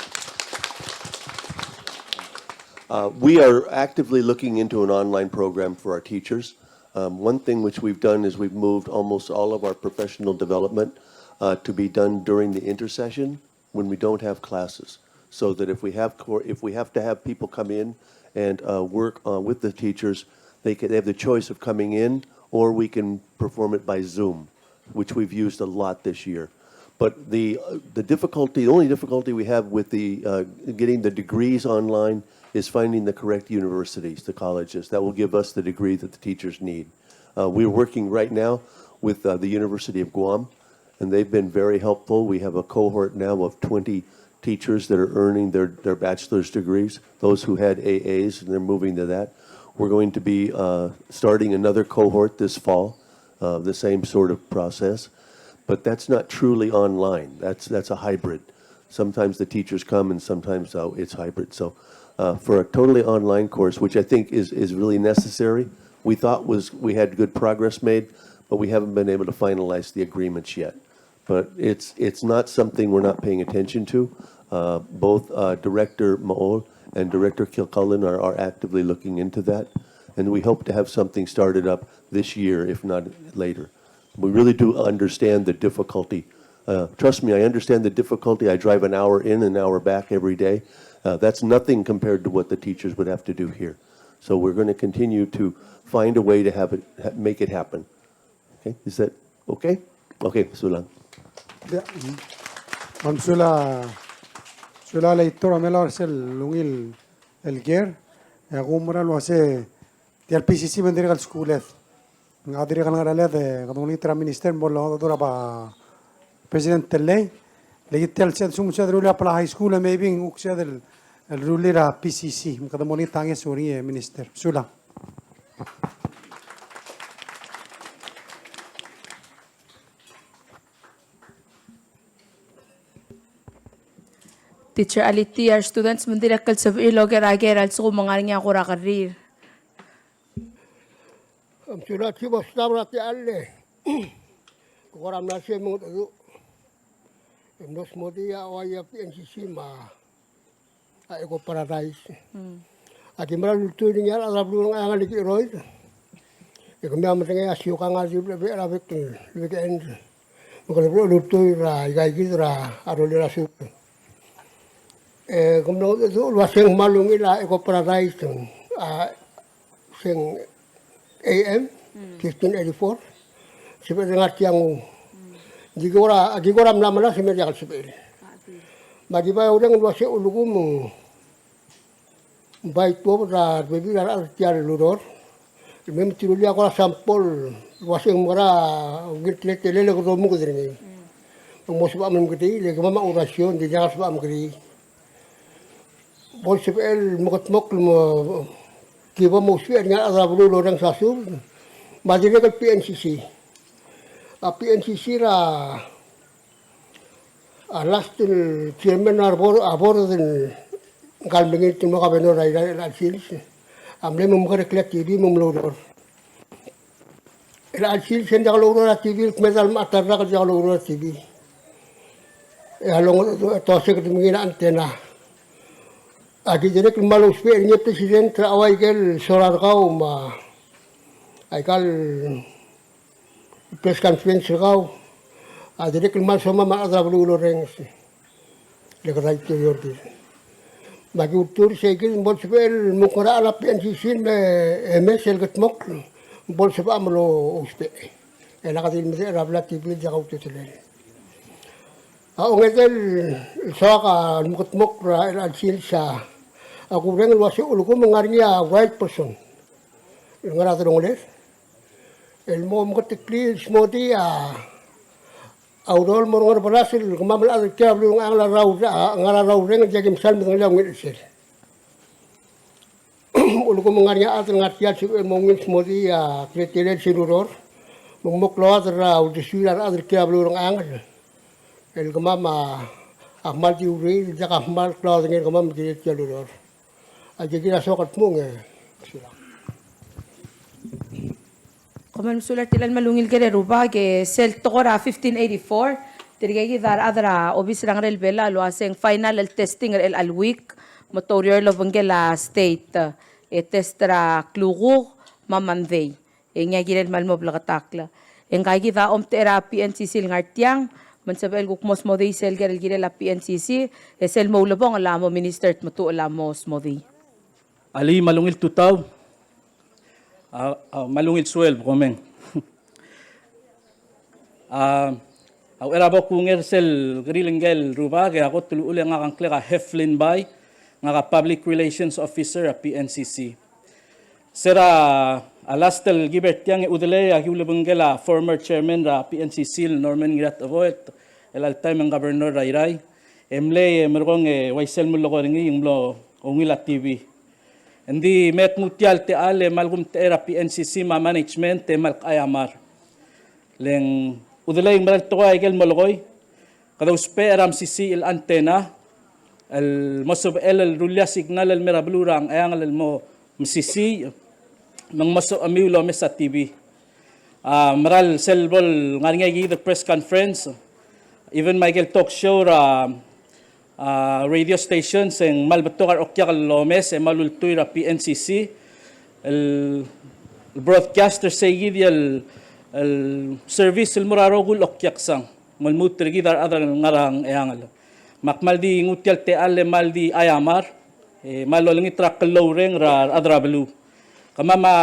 Uh, we are actively looking into an online program for our teachers. Um, one thing which we've done is we've moved almost all of our professional development, uh, to be done during the intersession when we don't have classes, so that if we have cor-, if we have to have people come in and, uh, work, uh, with the teachers, they can, they have the choice of coming in, or we can perform it by Zoom, which we've used a lot this year. But the, uh, the difficulty, the only difficulty we have with the, uh, getting the degrees online is finding the correct universities, the colleges that will give us the degree that the teachers need. Uh, we're working right now with, uh, the University of Guam, and they've been very helpful. We have a cohort now of twenty teachers that are earning their, their bachelor's degrees, those who had A As, and they're moving to that. We're going to be, uh, starting another cohort this fall, uh, the same sort of process, but that's not truly online. That's, that's a hybrid. Sometimes the teachers come and sometimes, uh, it's hybrid. So, uh, for a totally online course, which I think is, is really necessary, we thought was, we had good progress made, but we haven't been able to finalize the agreements yet. But it's, it's not something we're not paying attention to. Uh, both, uh, Director Maol and Director Kilcullen are, are actively looking into that, and we hope to have something started up this year, if not later. We really do understand the difficulty. Uh, trust me, I understand the difficulty. I drive an hour in, an hour back every day. Uh, that's nothing compared to what the teachers would have to do here. So we're gonna continue to find a way to have it, ha-, make it happen. Okay, is that okay? Okay, sulang. Ia, mm. Ng sulang, sulang Leitor, me a lua sel ungil el ker, e a kumerang el uase tia el P C C me ng dirrek el skuul. Ng dirrek el ngar er a led, e kede mo olengit er a Minister me bo longedecheduch er a President Tellei. Le tia el sel sum sel rullii a Palau High School, e maybe ng kuk sel rullii er a P C C, me kede mo olengit a ngeso er ngii, e Minister. Sulang. Teacher Aliti, a re students me ng dirrek el sebechir el oker a ker a lsekum ng ngar er ngii a kora kerrir. Kom sulang Chief of Staff er a techall. Ke kora mla er sei e mengedecheduch. E mlo smodii a ua ia P N C C me a Eco Paradise. Mm. Aki mera el ultuil er ngii a rechad er a beluu er a Ngcheangel el ki cheroid. E kemiu a medengei a siukang a di blebecher a bek el weekend. Me kede blechoel ultuil er aika kid er a rolel a suub. E ke mlo mengedecheduch el uase ng kmal ungil a Eco Paradise, a se ng A M, fifteen eighty-four. Sebeched el ngar tiang. Ng di kora, aki kora mla melasem e diak el sebechel. Me aki bai oureng el uase ulekum ng bai tuobed er a rebebil er a rechad er tia el ureor. Me metirullii a kora sample el uase ng mekera ungil teletelel e kede omuked er ngii. Me ng mo sebecham el mekedii, le kemam a oureor, ng di diak el sebecham el mekedii. Bo lsebechel el mekedmokl me ki bo mousbech er ngii a rechad er a beluu el orrenges a suub, me a dirrek el P N C C. A P N C C er a, a last el chairman er a board, a board er ngka el mengilt el mo governor er a Irrai er chelecha el sils, a mle mo mekereklii a T V me ng mlo oureor. Er chelecha el sils e ng diak loureor a T V, el kmedal me a ta el rak el diak loureor a T V. E a longedecheduch e te uase kede mengiil a antenna. Aki dirrek el kmal ousbech er ngii a president er a ua ikel solar er kau me aika el press conference er kau. A dirrek el kmal somam a rechad er a beluu el orrenges. Le kede tia el ureor. Me aki ultuil er sei kid me bo lsebechel el mo ngerachel a P N C C me, e mes el kedmokl, me bo lsebecham el ousbech. E lak di medechel er a blai a T V el diak a ultutelel. A ongedei el soak a mekedmokl er a chelecha el sils a kureng el uase ulekum ng ngar er ngii a right person el ngar er a delongeled el mo meketeklii el smodii a a ureor el mo er a Ngerbelas el kemam el chad er tia el beluu er a Ngcheangel a rrau-, a ngar er a rraureng el diak kimsal medengelii a ungil chelsel. Ulekum ng ngar er ngii a chad el ngar tia el sebechel el mo ungil smodii a teletelel sel ureor me ng mo klou a chad er a uldesuir a rechad er tia el beluu er a Ngcheangel el kemam a, a kmal di uriul, diak a kmal klou a chad er ngii er kemam el kirel tia el ureor. Aikakid a soak el dmung e. Kom kmal mesulang er tia el kmal ungil ker e rubak. E sel tekoi er a fifteen eighty-four, tirkakid a rechad er a obis er a Ngerel Belau el uaseng final el testing er chelecha el week me te oureor el obengkel a state e test er a klukuk me a Monday. E ngii a kirel kmal mo bleketakl. E ngka kid a omtechei er a P N C C el ngar tiang, me ng sebechel kuk mo smodii sel ker el kirel a P N C C, e sel mo ulebongel a mo Minister Tmetuchl a mo smodii. Alii, kmal ungil tutau. A, a, kmal ungil sueleb, Komeng. A, a uchei er a bo kunger sel kerir ngike el rubak, e a kot el uchul e ngak a ngklek a Heflin Bai, ngak a Public Relations Officer er a P N C C. Se er a last el kibe er tiang e chudelei a ki ulebengkel a former chairman er a P N C C el Norman Ngiratecheboet, el chelecha el taem e ng governor er a Irrai, e mlei e merekong e uaisei el melekoi er ngii e ng mlo ungil a T V. Engdi me tmuu tia el techall e kmal kumtechei er a P N C C me a management e kmal kchai a mad. Le ng udelei ng mera el tekoi a ikel molekoi, kede ousbech er a mesisiich el antenna el mo sebechel el rullii a signal el mei er a beluu er a Ngcheangel el mo mesisiich me ng mo sebechemiu el omes a T V. A, mera el sel bo el ngar er ngii a ikel press conference, even me a ikel talk show er a, a, radio stations e ng kmal betok a reokiak el omes e kmal ultuil er a P N C C el, el broadcast er seikid el, el service el mo er a rokui el okiaksang. Me lmuut er kid a rechad el ngar er a Ngcheangel. Me ak kmal di nguu tia el techall e kmal di aiamar, e kmal olengit er a klou el reng er a rechad er a beluu. Kemam a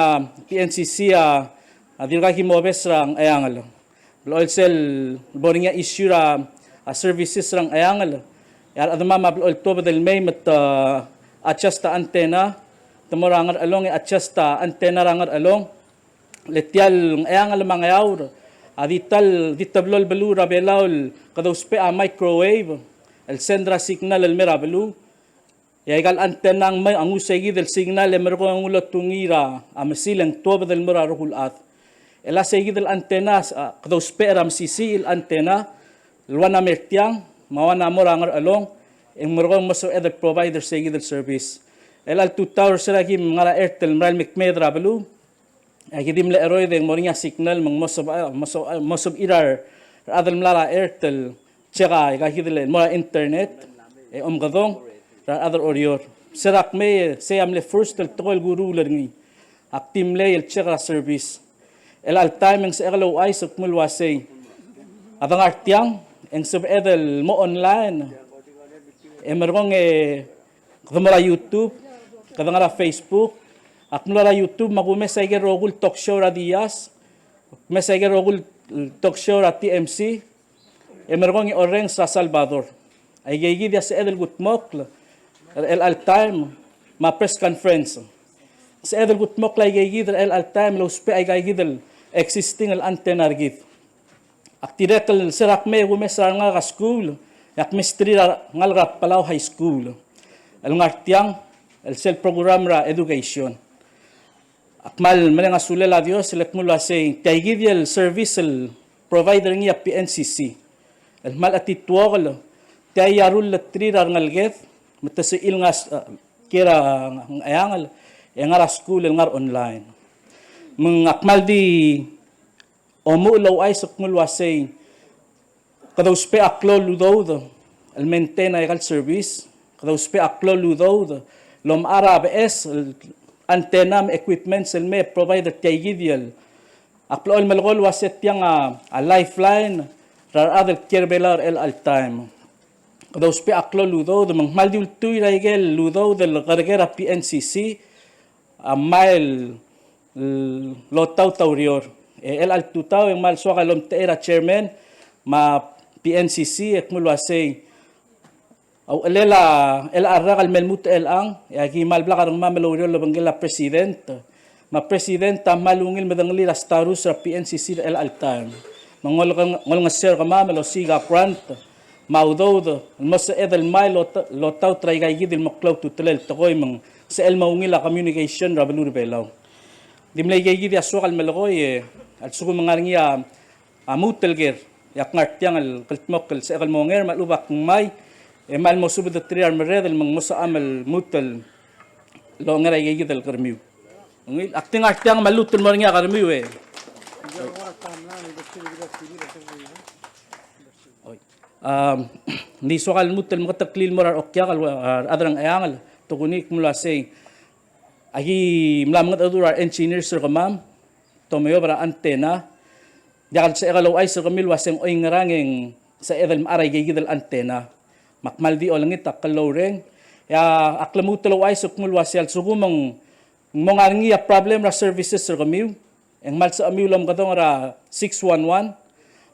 P N C C a, a dirkak ki mobes er a Ngcheangel. Blechoel sel bo er ngii a issue er a, a services er a Ngcheangel, e a rechedemam a blechoel tuobed el mei me te, a, adjust a antenna, te mo er a Ngerchelong e adjust a antenna er a Ngerchelong. Le tia el Ngcheangel me a Ngeaur a di ta el, di teblo el beluu er a Belau el kede ousbech a microwave el send er a signal el mei er a beluu. E aika el antenna a ngmai a nguu seikid el signal e merekong e ng ulotungiil er a mesil e ng tuobed el mo er a rokui el chad. E a seikid el antenna, a, kede ousbech er a mesisiich el antenna el ua ng mei er tiang me a ua ng mo er a Ngerchelong, e ng merekong e ng mo sebeched el provide er seikid el service. E chelecha el tutau er se er a ki ngar er a ert el merael me kmeed er a beluu, e aki di mle cheroid e ng mo er ngii a signal me ng mo sebe-, mo sebe-, mo sebechir a rechad el mla er a ert el check a ika kid el mo er a internet e omekedong er a rechad er Oreor. Se er a kmei e sei a mle first el tekoi el kuruul er ngii. Ak di mlei el check er a service. Chelecha el taem e ng sebechek el ouchais el kmo el uasei, a de ngar tiang e ng sebeched el mo online e merekong e kede mo er a YouTube, kede ngar er a Facebook. Ak mlo er a YouTube me a kumes a ikel rokui el talk show er a Diaz, kumes a ikel rokui el talk show er a T M C, e merekong e orrenges er a Salvador. Aikeikid a sebeched el kudmokl er chelecha el taem me a press conference. Sebeched el kudmokl aikeikid er chelecha el taem el ousbech aikeikid el existing el antenna er kid. Ak dirrek el se er a kmei e kumes er a rengalek er a skuul, e ak mesterir a rengalek er a Palau High School el ngar tiang el sel program er a education. Ak kmal mereng a sulel a Dios el kmo el uasei, tiaikid el service el provide er ngii a P N C C el kmal chetituokel, tia a rullterir a rengeleked me te sebechir el ngas, eh, kiei er a Ngcheangel e ngar er a skuul el ngar online. Me ng ak kmal di omuchel el ouchais el kmo el uasei, kede ousbech a klou el udoud el maintain aika el service, kede ousbech a klou el udoud el omechar a beches el antenna me a equipments el me provide er tiaikid el. Ak blechoel melekoi el uasei tiang a, a lifeline er a rechad el kiei er Belau er chelecha el taem. Kede ousbech a klou el udoud me ng kmal di ultuil er aike el udoud el kerker a P N C C a mei el, el otaut a ureor. E chelecha el tutau e ng kmal soak el omtechei er a chairman me a P N C C e kmo el uasei, a uchelel a, chelecha el rak el me lmuut er chelechang, e aki kmal blak a rengmam el oureor el obengkel a president. Me a president a kmal ungil medengelii er a status er a P N C C er chelecha el taem. Me ng ol-, ng olengeseu er kemam el osiik a grant me a udoud el mo sebeched el mei el ot-, el otaut er aikaikid el mo klou a ultutelel el tekoi me ng sebechel mo ungil a communication er a beluu er Belau. Di mle ikeikid a soak el melekoi, e a lsekum ng ngar er ngii a, a lmuut el ker, e ak ngar tiang el kldmokl el sebechek el mo onger, me a lechub ak ngmai e kmal mo subed er tir a remerreder me ng mo sebecham el lmuut el onger aikeikid el kermiu. Ungil, ak di ngar tiang me a lmuut el mo er ngii a kermiu e. Oi. Am, ng di soak el lmuut el meketeklii el mo er a reokiak el, a, rechad er a Ngcheangel, tokuni el kmo el uasei, aki mla mengedecheduch er a re engineers er kemam, te omeob er a antenna, diak el sebechek el ouchais er kemiu el uasei ng oingerang e ng sebeched el mechar aikeikid el antenna. Me ak kmal di olengit a klou el reng, e a, ak lmuut el ouchais el kmo el uasei a lsekum ng ng mo ngar er ngii a problem er a services er kemiu, e ng kmal sebechemiu el omekedong er a six one one,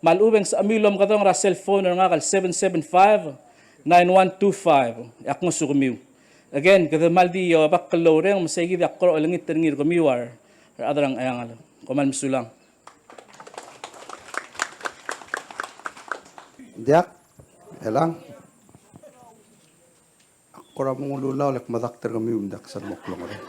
me a lechub e ng sebechemiu el omekedong er a cell phone er ngak el seven seven five, nine one two five, e ak ngosukemiu. Again, kede kmal di, uh, oba klou el reng, me seikid e ak kora olengit er ngii er kemiu a rechad er a Ngcheangel. Kom kmal mesulang. Diak, elang. Ak kora mo ngululau le kmedakt er kemiu me ng diak sel mo klou el reng.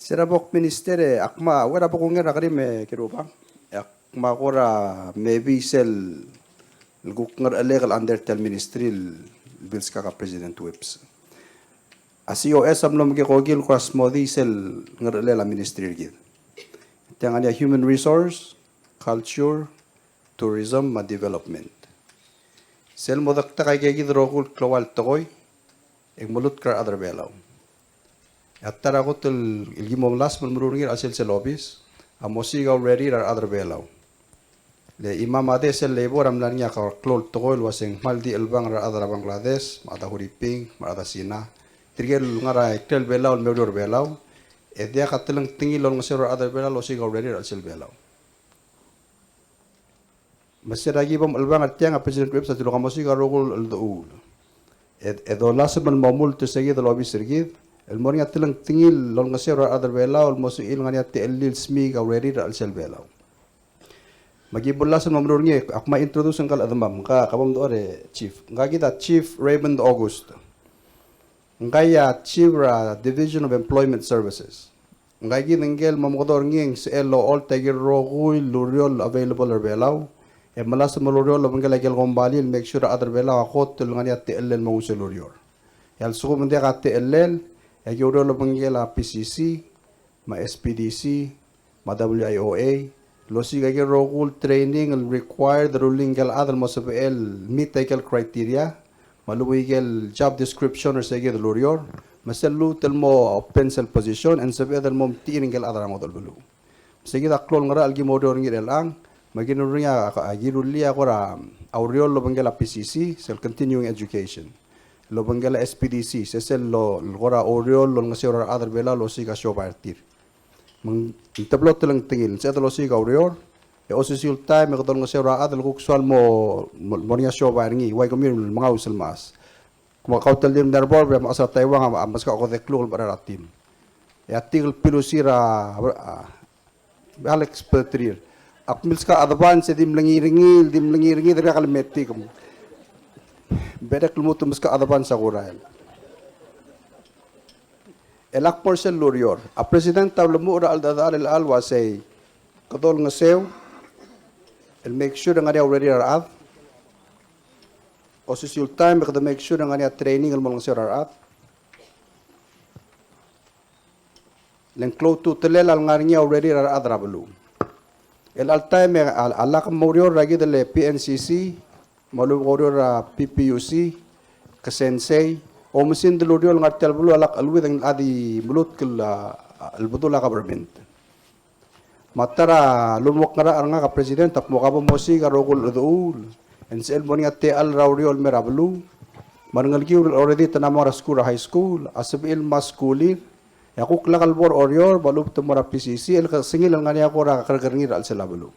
Se er a bo kminister e ak mo, a uchei er a bo kungei er a kerim e Kerubang, e ak mo kora maybe sel kuk ngerchelek el under tia el ministry el bilskak a President Whipps. A C O S a mlo mekekokil kora smodii sel ngerchelel a ministry er kid. Tia ngar er ngii a human resource, culture, tourism, me a development. Sel mo dektak aika kid el rokui el klou el tekoi, e ng melutk er a rechad er a Belau. E a ta er a kot el, el ki mo melasem el meruul er ngii er a chelsel sel obis, a mo osiik a urerir a rechad er a Belau. Le chimam a de sel labor a mla er ngii a klou el tekoi el uaseng kmal di chelebangel er a rechad er a Bangladesh, me a rechad er a Huriping, me a rechad er a Sina. Tirke el ngar er a ikrel Belau el me oureor er a Belau, e diak a telengtengil el olengeseu er a rechad er a Belau el osiik a urerir er a chelsel Belau. Me se er a ki bo mchelebangel er tiang a President Whipps a dilu, ka mo osiik a rokui el cheldechuul. E, e dolasem el mo mult er se kid el obis er kid, el mo er ngii a telengtengil el olengeseu er a rechad er a Belau el mo sebechir el ngar er ngii a techellir el smiik a urerir er a chelsel Belau. Me ki bo lasem el mo meruul er ngii, ak mo introduce ngka el chedemam, ngka, ka bo mdechor e chief. Ngka kid a Chief Raymond August. Ngka a chief er a Division of Employment Services. Ngka kid ngike el mo omekedong er ngii e ng sebechel el ocholt aike el rokui el ureor el available er a Belau, e melasem el oureor el obengkel aike el kombalii el make sure a rechad er a Belau a kot el ngar er ngii a techellel el mo nguu sel ureor. E a lsekum ng diak a techellel, e aki oureor el obengkel a P C C, me a S P D C, me a W I O A, el osiik aike el rokui el training el required el rullii ngike el chad el mo sebechel el meet aike el criteria, me a lmuut aike el job description er se kid el ureor, me sel lmuut el mo open sel position, e ng sebeched el mo mtechir ngike el chad er a ngodech el beluu. Me se kid a klou el ngerachel el ki mo oureor er ngii er chelechang, me ki rullii a, a ki rullii a kora, a ureor el obengkel a P C C, sel continuing education. El obengkel a S P D C, se sel lo, kora ureor el olengeseu er a rechad er a Belau el osiik a siobai er tir. Me ng teblo telengtengil, ng sebeched el osiik a ureor, e osisiu el taem e kede olengeseu er a chad el kuk soal mo, mo, mo er ngii a siobai er ngii, ua kemiu el mengaus el mechas. Kmo kau te di mla er a board, e mechas er a Taiwan a, a meskak a okedei el kluk el mechar er a team. E a tik el pilusir a, a, Alex Petrir. Ak milskak a advance e di mlengiil er ngii, di mlengiil er ngii, dirkak el metik. Berek el lmuut el meskak a advance a kurael. E lak mo er sel ureor. A President a ulemuchel er a cheldechedechal el chelecha el uasei, kede olengeseu el make sure e ng ngar er ngii a urerir a rechad. Osisiu el taem e kede make sure e ng ngar er ngii a training el mo olengeseu er a rechad. Le ng klou a ultutelel a lengar er ngii a urerir a rechad er a beluu. El chelecha el taem e a, a lak mo oureor er a kid el P N C C, me a lechub e ke oureor er a P P U C, ke sensei, oumesingd el ureor el ngar er tia el beluu a lak cheleuid e ng locha di melutk el, a, el bedul a government. Me a ta er a lomekngerachel er ngak a President, a kmo ka bo mosiik a rokui el cheldechuul, e ng sebechel el mo er ngii a techall er a ureor el mei er a beluu, me a rengelekiu el already te mla mo er a skuul er a high school, a sebechir el mo skuulir, e a kuk lak el bo er a Oreor, me a lechub e te mo er a P C C, el kesengil el ngar er ngii a kora kerrekerngir er a chelsel a beluu.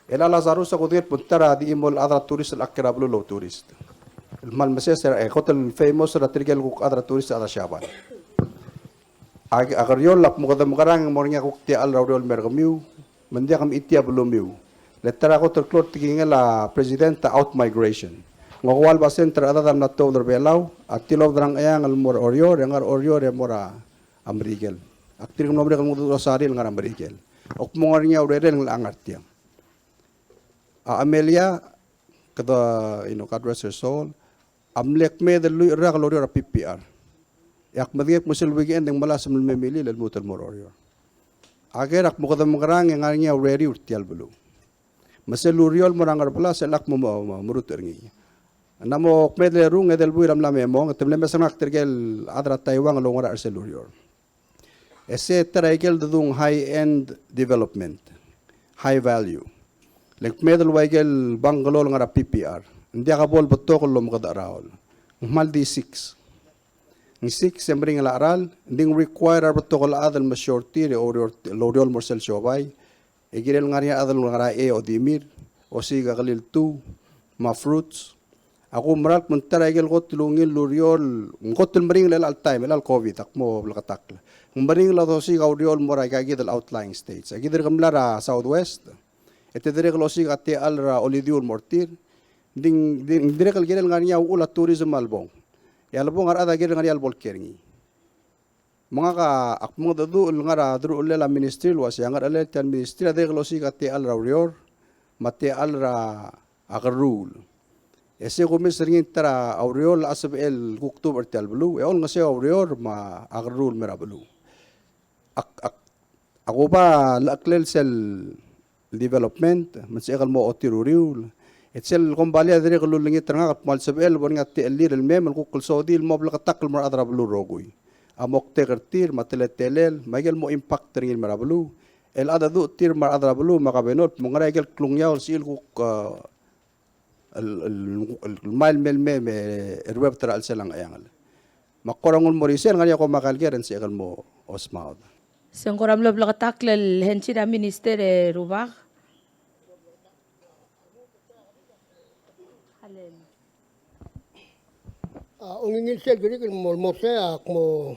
El a Lazarus a kudengei el kmo ng ta er a di chimo el chad er a tourist el chad er a beluu el outourist. El kmal meses er a, e kot el famous er tirke el kuk chad er a tourist a chad er a Siabal. A, a Keriol a kmo kede mekerang e ng mo er ngii a kuk techall er a ureor el mei er kemiu, me ng diak mechitei a belumiu. Le ta er a kot el klou el tekingel a President a outmigration. Ng okeua el basent er a rechedad a mla tuobed er a Belau, a tilobed er a Ngcheangel el mo er a Oreor, e ngar er a Oreor e mo er a Merikel. Ak dirk mlo merek el mengedecheduch a sarir el ngar er a Merikel. Ak mo ngar er ngii a urerel el ngar er tiang. A Amelia, kede, you know, God rest her soul, a mle kmeed el lluich el rak el oureor er a P P R. E ak medengei el kmo sel weekend e ng melasem el me milil el lmuut el mo er a Oreor. A ker a kmo kede mekerang e ng ngar er ngii a urerir er tia el beluu. Me sel ureor el mo er a Ngerbelas e lak mo, mo, mo merutech er ngii. Ng mo kmeed el erung e di el buil a mla me mong, e te mle mesa ngak tirke el chad er a Taiwan el oungerachel er sel ureor. E se ta er a ikel dedung high-end development, high value. Le ng kmeed el ua ikel bungalow el ngar er a P P R. Ng diak a bo lebetok el omekedecheraol. Ng kmal di six. Ng six e meringel a cheral, ng di ng require a rebetok el chad el mesiou er tir e oureor, el oureor el mo er sel siobai. E kirel ngar er ngii a chad el ngar er a eou el dimir, osiik a keliltuu, me a fruits. A kumerang el kmo ng ta er a ikel kot el ungil el ureor, ng kot el meringel er chelecha el taem, er chelecha el COVID, ak mo bleketakl. Ng meringel a dosiik a ureor el mo er aika kid el outlying states. A kid er kemla er a Southwest, e te dirrek el osiik a techall er a olidiu el mo er tir, ng di, di, ng dirrek el kirel ngar er ngii a uchul a tourism a lebong. E a lebong a rechad a kirel ngar er ngii a lebo el kiei er ngii. Me ngak a, ak mengedecheduch el ngar er a deruchellel a ministry el uasei a ngerechelel tia el ministry a dirrek el osiik a techall er a ureor me a techall er a kerruul. E se kumes er ngii ta er a ureor el sebechel el kuk tubech er tia el beluu, e olengeseu a ureor me a kerruul el mei er a beluu. Ak, ak, ak oba lecheklel sel development, me ng sebechek el mo ochotii er a uriul. E sel kombalii a dirrek el ulengit er ngak el kmal sebechel el bo er ngii a techellir el mei me ng kuk el sodii el mo bleketakl el mo er a rechad er a beluu el rokui. A moktek er tir, me a teletelel, me a ikel mo impact er ngii el mei er a beluu. El cheldecheduch er tir me a rechad er a beluu, me a governor, me ng ngera ikel klungiaol el sebechir el kuk, a, el, el, el mei el mei el mei me, me, e ruebet er a chelsel a Ngcheangel. Me ak kora nguu el mo er isei, el ngar er ngii a kuk mo ker e ng sebechek el mo osmaod. Se ng kora mlo bleketakl el hensi er a minister e rubak. A, ungil sel kirek el mo, mo sei, ak mo,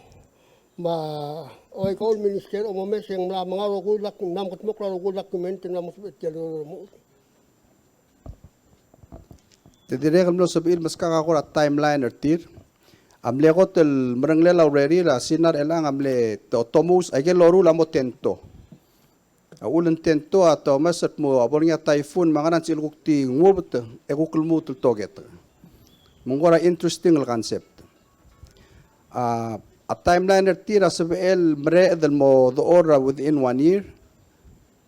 me a, oi, ko el minister, omomes e ng mla menga rokui el dak, mla mekedmokl a rokui el document, mla mo sebechel tia el rokui. Te dirrek el mlo sebechir el meskak a kora timeline er tir. A mle kot el meringel a urerir a Sinai er chelechang a mle to-, tomous, a ikel loruul a mo tento. A uchul e ng tento a Thomas el kmo a bo er ngii a typhoon me a ngerang, ng sebechir el kuk di ngubet e kuk lmuut el toketek. Me ng kora interesting el concept. A, a timeline er tir a sebechel el mereched el mo dechor er a within one year,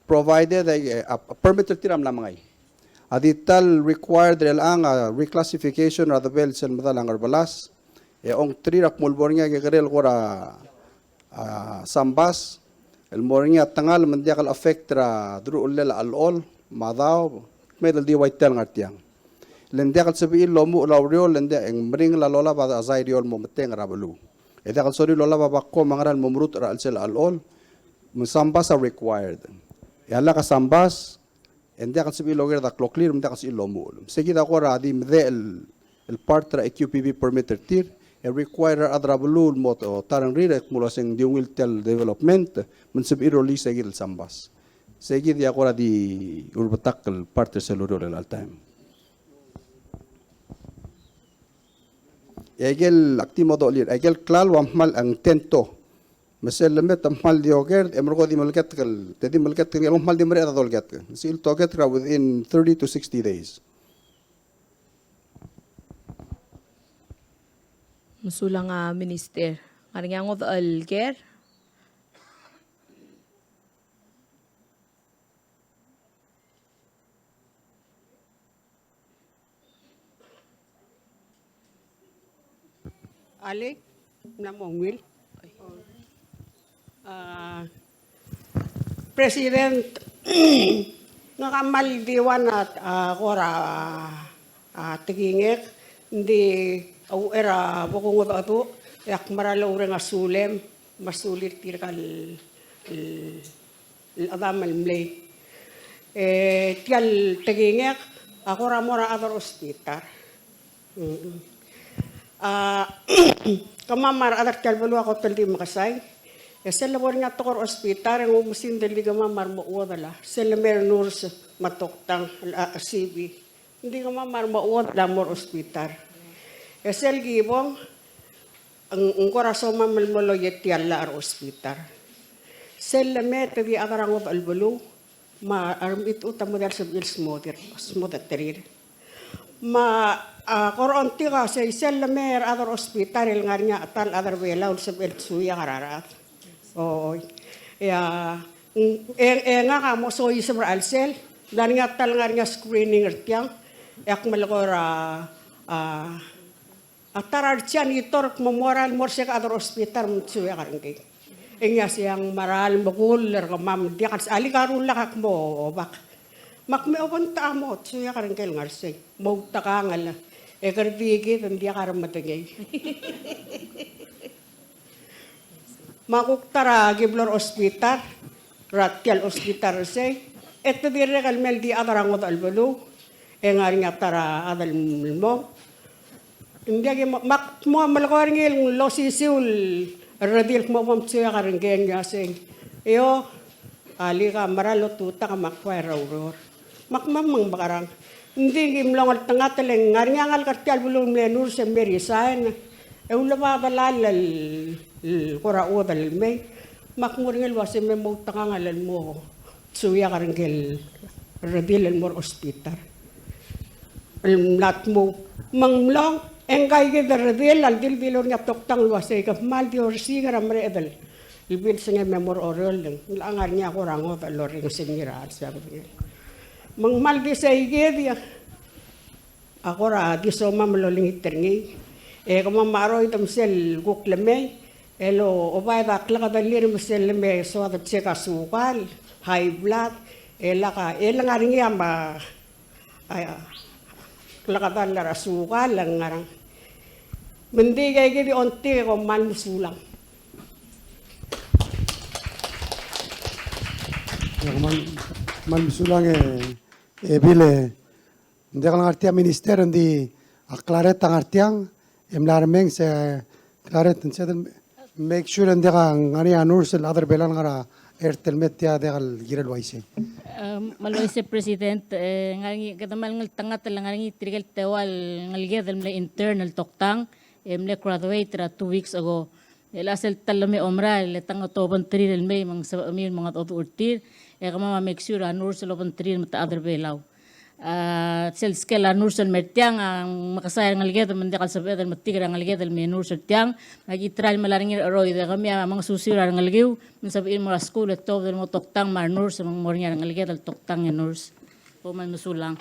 provided a, a, a permit er tir a mla mengai. A di ta el required er chelechang a reclassification er a debel sel medal a Ngerbelas, e ongtir a kmo el bo er ngii a kekerei el kora, a, sambas, el mo er ngii a tengal me ng diak el affect er a deruchellel a chelechol me a daob, kmeed el di ua tia el ngar tiang. Le ng diak el sebechir el omuchel a ureor, le ng diak, e ng meringel a lolab a side er eou el mo metengel er a beluu. E diak el sorir el olab a backhoe me a ngerang el mo merutech er a chelsel a chelechol, me ng sambas a required. E a lak a sambas, e ng diak el sebechir el okerd a kloklir, me ng diak el sebechir el omuchel. Me se kid a kora di medechel el part er a E Q P B permit er tir, e require er a rechad er a beluu el mo ta rengrir, e kmo ua se ng di ungil tia el development, me ng sebechir el release se kid el sambas. Se kid a kora di ulbetakl el part er sel ureor er chelecha el taem. E a ikel ak di mo dolir, a ikel klalo a kmal ng tento. Me sel lemet a kmal di okerd, e merekong di meleketek el, te di meleketek el, kmal di mereched a dolketek. Sel toketek er a within thirty to sixty days. Mesulang a Minister. Ngar er ngii a ngodech el ker? Alii, mla mo ungil. A, President, ngak a kmal di ua a, a, kora, a, tekingek, ng di a uchei er a bo kungedecheduch, e ak mera el oureng a sulem, me a sulir tirka el, el, el chedam el mlei. E tia el tekingek a kora mo er a other hospital. Mm. A, kemam a rechad er tia el beluu a kot el di mekesai. E sel lebo er ngii a tekoi er a hospital e ng oumesingd el di kemam a remechuodel a, sel lemei er a nurse me a toktang, a, a C B. Ng di kemam a remechuodel a mo er a hospital. E sel kibong, ng, ng kora somam el mo loia tia el llach er a hospital. Sel lemei e te di chad er a ngodech el beluu, me a remechitechut a mo diak el sebechir el smoder, smodeterir. Me a, a, kora ongtik a sei sel lemei er a other hospital el ngar er ngii a ta el chad er a Belau el sebechel el suiak er a rechad. Oi. E a, e, e ngak a mo soiseb er a chelsel, ng ngar er ngii a ta el ngar er ngii a screening er tiang, e ak melekoi er a, a, a ta er a re janitor el kmo merael el mo er se el other hospital me ng suiak er ngii. E ngii a sei ng merael el mekull er kemam, ng diak el, alii, ka rullak a kmo obak. Me ak me obengtecha a mo, suiak er ngii el ngar sei. Mo outekangel. E kede di kid ng diak a remedengei. Me a kuk ta er a ki blo er a hospital, er a tia el hospital er sei, e te dirrek el mei el di chad er a ngodech el beluu, e ngar er ngii a ta er a chad el mong. Ng diak ki mo, me ak mo melekoi er ngii el osisiu el redil el kmo bo msuiak er ngii, e ng uasei, e o, alii, ka mera el otutak me ak ua er a ureor. Me ak me ng mekerang. Ng di ki mlo ngeltengat el ng ngar er ngii a ngalek er tia el beluu el mle nurse e mle resign. E uleba delal el el kora chuodel el mei, me ak mo er ngii el uase me moutekangel el mo tsuiak er ngike el redil el mo er a hospital el mla tmuu. Me ng mlong, e ngka ikid el redil a dilbilo er ngii a toktang el uase ke kmal di orsik er a mereched el bilsengem e mo er a Oreor, le ng ngar er ngii a kora ngodech el orrenges er ngii er a chelsel a bedengel. Me ng kmal di sei ikid a kora di somam el olengit er ngii. E kemam a cheroid me sel kuk lemei, el obaid a klekedellir me sel leme soad el check a sukal, high blood, e lak a, e le ngar er ngii a ma, a, klekedall er a sukal, e ngerang. Me ng di ikakid e ongtik e kom kmal mesulang. Ia, kmal, kmal mesulang e, e Bill e, ng diak el ngar tia minister, ng di a Claret a ngar tiang, e mla remenges e Claret, ng sel make sure ng diak a ngar er ngii a nurse el chad er a Belau el ngar er a er telmet tia diak el kirel uaisei. Em, me a uaisei President, e, ngar er ngii, kede kmal ngeltengat el ngar er ngii tirke el teua el ngeleked el mle intern el toktang, e mle graduate er a two weeks ago. E le sel ta el leme omerael, e le tang a tobengterir el mei me ng sebechemiu el mengedecheduch er tir, e kemam a make sure a nurse el obengterir me te chad er a Belau. A, sel skel a nurse el mer tiang, a, mekesai a rengeleked, me ng diak el sebeched el metik er a rengeleked el me nurse er tiang, me aki try el melai er ngii er a cheroid, e kemiu a mengesusiu er a rengelekiu, me ng sebechir el mo er a skuul, e tobed el mo toktang me a renurse, me ng mo er ngii a rengeleked el toktang e nurse. Kom kmal mesulang.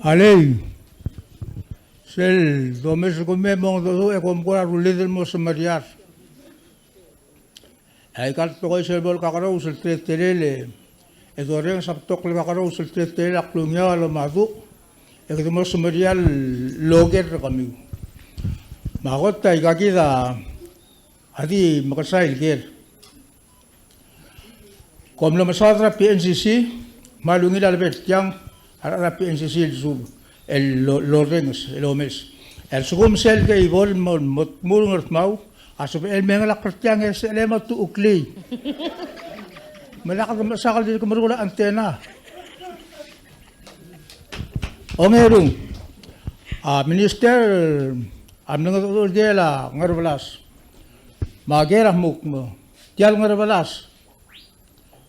Alii, sel domes er kemiu e mengedecheduch e kom kora rullid el mo semeriar. Aika el tekoi sel bo lekakerous el teletelel, e dorrenges a betok el kakerous el teletelel a klungiaol el omaduch, e kede mo semeriar el oker er kemiu. Me a kot aika kid a di mekesai el ker. Kom mlo mesaod er a P N C C, me a ungil a lebo er tiang, a rechad er a P N C C el sub, el lo-, lorrenges, el omes. E a lsekum sel cable el mo, mo tmuu er a Ngardmau, a sebechel el mengelakl er tiang e sel mo tuchuklii. Me lak de mechesang el dirk meruul a antenna. Ongerung, a minister a mlengedecheduch er tia el Ngerbelas. Me a ker a kmo, tia el Ngerbelas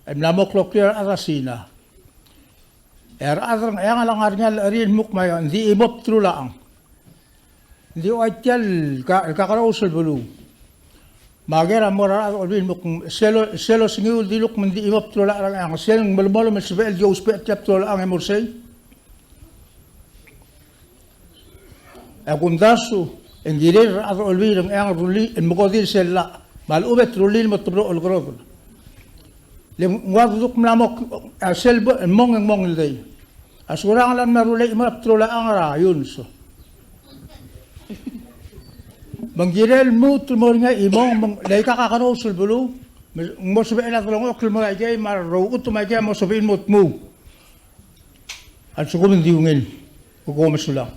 el mla mo kloklir a rechad er a Sina. E a rechad er a Ngcheangel a ngar er ngii a llechir el kmo, ng di chimo bdelul a chang. Ng di ua tia el ka-, el kakerous el beluu. Me a ker a mo er a rechad er a Olbiil el kmo, sel, sel osengiu el dilu el kmo ng di chimo bdelul a chang, sel ng melemolem el sebechel el di ousbech tia el bdelul a chang e mo er sei. E kumdasu e ng kirel a rechad er a Olbiil er a Ngcheangel el rullii el mekodir sel llach, me a lechub e te rullii el mo teblo el kerodel. Le ng ua duduk mla mo, a sel bo, el mong e ng mong el dei. A Surangel a mla rullii el chimo er a bdelul a chang er a Iungs. Me ng kirel lmuut el mo er ngii a chimong, me ng, le aika kakerous el beluu, me ng mo sebechel a delengchokl el mo er a ikei, me a reuchutem a ikei a mo sebechir el mo tmuu. A lsekum ng di ungil, kom mesulang.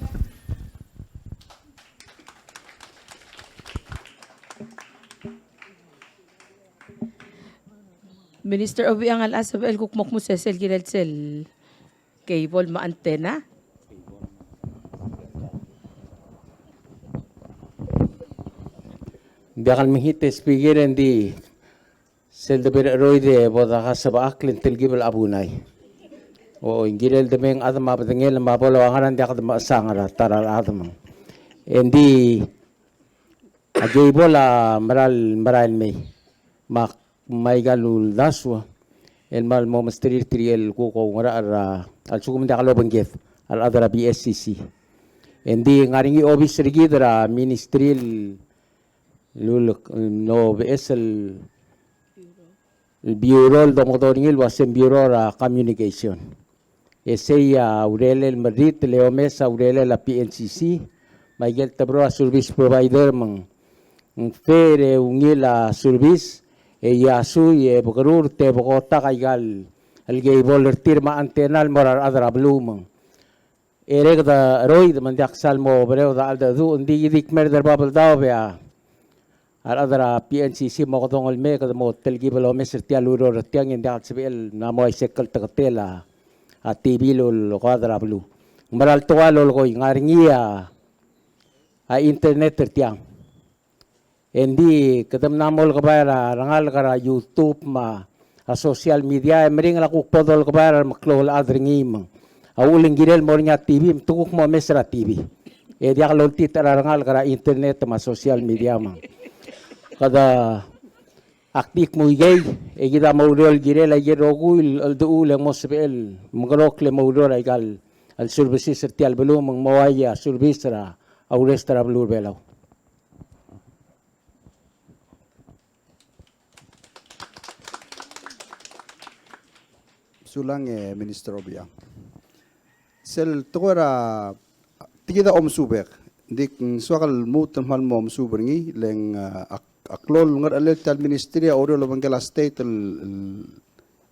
Minister Obichang, a lechub e sebechel kuk mo kmu sesei el kirel sel cable me a antenna. Ng diak el mekngit e Speaker, e ng di sel debo er a cheroid e bo deka sebechakl e ng telkib el chabunai. O, ng kirel demeng a chad me a bedengel me a bo lua ngera ng diak de mechesang er a ta er a rechad me ng. E ng di a cable a mera el, mera el mei. Me ak, me aika el uldasu el kmal mo mesterir tirke el kuk oungerachel er a, a lsekum ng diak lobengked a rechad er a B S C C. E ng di ngar er ngii a obis er kid er a ministry el, el, el, no, beches el, el bureau el domekedong er ngii el uase ng Bureau er a Communication. E sei a urerel el merrit el omes a urerel a P N C C, me aike el teblo er a service provider me ng, ng fair e ungil a service, e iasui e bekerurt e bekotak aika el el cable er tir me a antenna el mo er a rechad er a beluu me ng. E dirrek de cheroid me ng diak sal mo bereod a cheldecheduch, ng di ki di kmerd er a Babeldaob e a rechad er a P N C C mo kedongel el mei e kede mo telkib el omes er tia el ureor er tiang e ng diak el sebechel el mla mo uaisei el teketel a, a T V el olekoad er a beluu. Ng mera el tekoi a lolekoi, ng ngar er ngii a, a internet er tiang. E ng di kede mla mo olekebai er a rengalek er a YouTube me a social media, e meringel a kuk bo dolekebai er a remeklou el chad er ngii me ng. A uchul e ng kirel el mo er ngii a T V, me te kuk mo omes er a T V. E diak loltitech er a rengalek er a internet me a social media me ng. Kede ak di kmo ikei, e kid a mo oureor el kirel aike el rokui el cheldechuul e ng mo sebechel el mekerokl e mo oureor aika el services er tia el beluu me ng mo uai a service er a rest er a beluu er a Belau. Sulang e Minister Obichang. Sel tekoi er a, tia kid a omesubek. Ng di ng soak el lmuut el kmal mo omesub er ngii, le ng, a, ak, a klou el ngerechelel tia el ministry a oureor el obengkel a state el, el,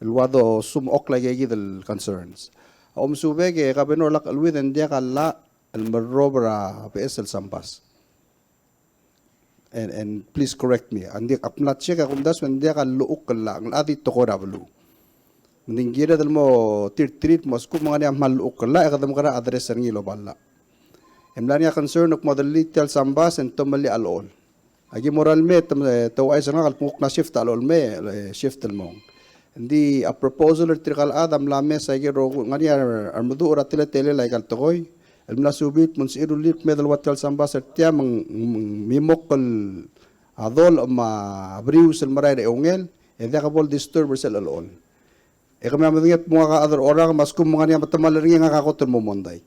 el ua dosumechokl aike kid el concerns. A omesubek e Governor, lak cheleuid e ng diak a llach el merrob er a beches el sambas. And, and please correct me. Ng di ak mla check e ak omdasu e ng diak a llechukl el llach, ng locha di tekoi er a beluu. Me ng di ng kired el mo tirtirir el kmo a lsekum ng ngar er ngii a kmal llechukl el llach e kede mekerang e address er ngii el oba llach. E mla er ngii a concern el kmo delete tia el sambas e ng tomellii a llechol. Aki mo er a lemei e te, te ouchais er ngak el kmo ng kuk mla shift a llechol el mei, e, shift el mong. Ng di a proposal er tirka el chad a mla mes aike el rokui, ng ngar er ngii a remeduch er a teletelel aika el tekoi el mla subii el kmo ng sebechir el rullii el kmeed el ua tia el sambas er tia me ng, me ng mimokl a dolech me a berius el merael er a eungel, e diak bo el disturb er sel llechol. E kemiu a medengei el kmo ngak a chad er a Orrak me a lsekum ng ngar er ngii a metemall er ngii e ngak a kot el mo mondai.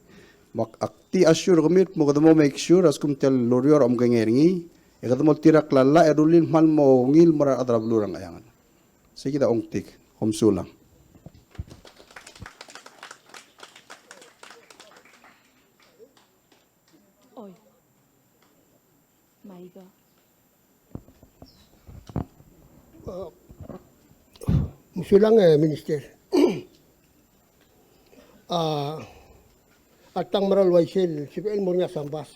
Me ak, ak di assure er kemiu el kmo kede mo make sure a lsekum tia el ureor a omkengei er ngii, e kede mo oltirakl a llach e rullii el kmal mo ungil el mo er a rechad er a beluu er a Ngcheangel. Sei kid a ongtik. Kom sulang. Oi. Maiga. A, mesulang e Minister. A, a tang mera el uaisei el sebechel el mo er ngii a sambas.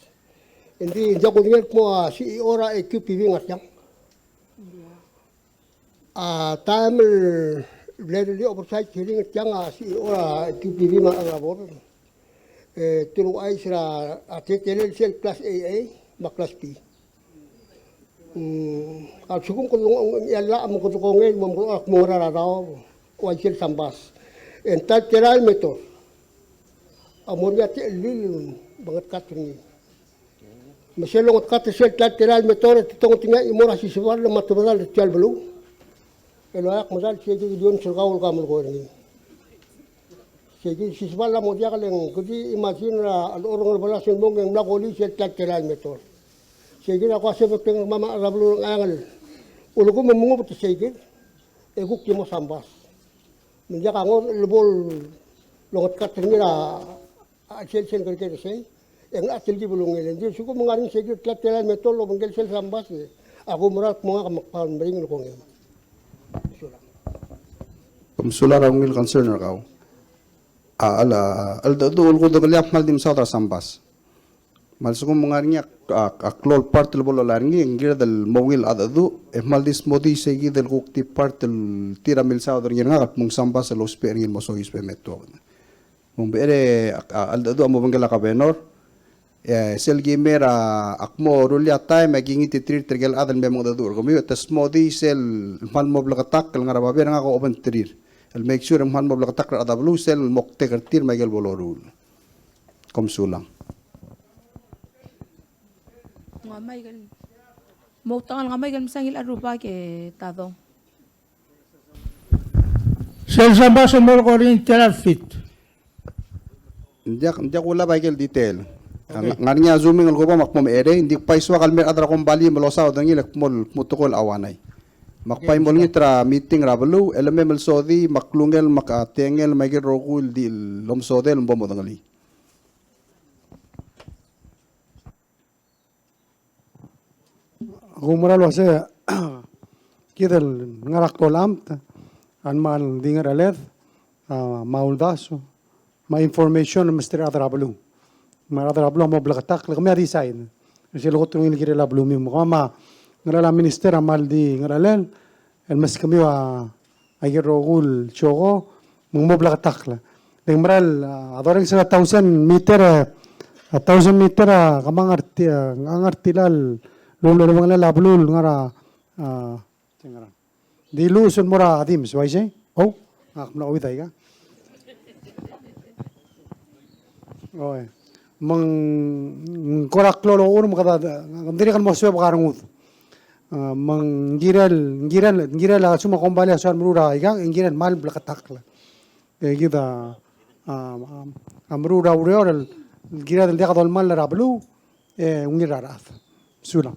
Ng di ng diak kudengei el kmo a C E O er a Q P V a ngar tiang. A taem el mle rullii a oversight hearing er tiang a C E O er a Q P V me a rechad er a board, e te uluuchais er a teletelel sel class A A me a class B. Mm, a lsekum kede ngii a llach me kede kongei el mo mekerang el kmo ngera er a daob, uaisei el sambas. E ng ta el telael el metor a mo er ngii a techellir el mengedkat er ngii. Me sel longedkat er sel ta el telael el metor e te tongetengii a chimo er a siseball me a tebedall er tia el beluu el oeak medal, sei kid el ions er kau el ka melekoi er ngii. Sei kid el siseball a mo diak, le ng kede imagine er a lechorong el belas el mong e ng mla kolii sel ta el telael el metor. Sei kid a ko a sebechek el kmo a rechad er a beluu er a Ngcheangel, ulekum e mengubet er sei kid e kuk di mo sambas. Me ng diak a ngodech el bo longedkat er ngii er a a chelsel sel kerker er sei, e ng locha telkib el ungil. Ng di a lsekum ng ngar er ngii sei kid el ta el telael el metor el obengkel sel sambas, e ak oumera el kmo ngak a mekbang el meringel el kongei. Kom sulang er a ungil concern er kau. A, a, a cheldecheduch el kudengelii a kmal di mesaod er a sambas. Me a lsekum ng ngar er ngii a, a, a klou el part el bo lolai er ngii, e ng kired el mo ungil a cheldecheduch, e kmal di smodii sei kid el kuk di part el tir a milsaod er ngii er ngak el kmo ng sambas el ousbech er ngii el mo soiseb e me tuobed. Me ng becherei a, a, a cheldecheduch a mo obengkel a kabenor. E sel ki mei er a, ak mo rullii a taem e aki ngititerir tirke el chad el me mengedecheduch er kemiu, e te smodii sel kmal mo bleketakl el ngar er a babier e ngak a obengterir el make sure e kmal mo bleketakl er a rechad er a beluu sel moktek er tir me aike el bo loruul. Kom sulang. Ng ua Michael. Mo tang el ngar er a Michael me sa ngilai a rubak e Tadong. Sel sambas a mo lekoi er ngii ng tela el feet? Ng diak, ng diak kulab aike el detail. Okay. Ng ngar er ngii a zooming el kuba me ak mo mecherei, ng di kbai soak el mei a rechad er a kombalii me losaod er ngii le kmo, kmo tekoi el auanai. Me ak bai mo olengit er a meeting er a beluu, e le me melsodii, me a klungel, me a tengel, me aike el rokui el di lomesodel, me bo modengelii. Ak oumera el uasei, kid el ngar er a klou el amt a kmal di ngercheled, a, me a uldasu, me a information el mesterir a rechad er a beluu. Me a rechad er a beluu a mo bleketakl, kemiu a decide. E sel kot el ungil el kirel a belumiu. Me kemam a ngerachel a minister a kmal di ngerachel el meskemiu a, aike el rokui el soko, me ng mo bleketakl. Le ng mera el, a, dorrenges er a thousand meter, e, a thousand meter a, kemam a ngar ti-, a, ngar tilal, lul-, lul-, lul-, a beluu el ngar er a, a, Di luus el mo er a dimes, uaisei? O, ak mla ouid aika. Oi. Me ng kora klou el ochur me kede, ng dirrek el mo suebek a rengud. A, me ng kirel, ng kirel, ng kirel a lsekum a kombalii a soal meruul er aika, ng kirel kmal bleketakl. E kid a, a, a meruul er a ureor el kired el diak dolemall er a beluu, e ungil er a rechad. Sulang.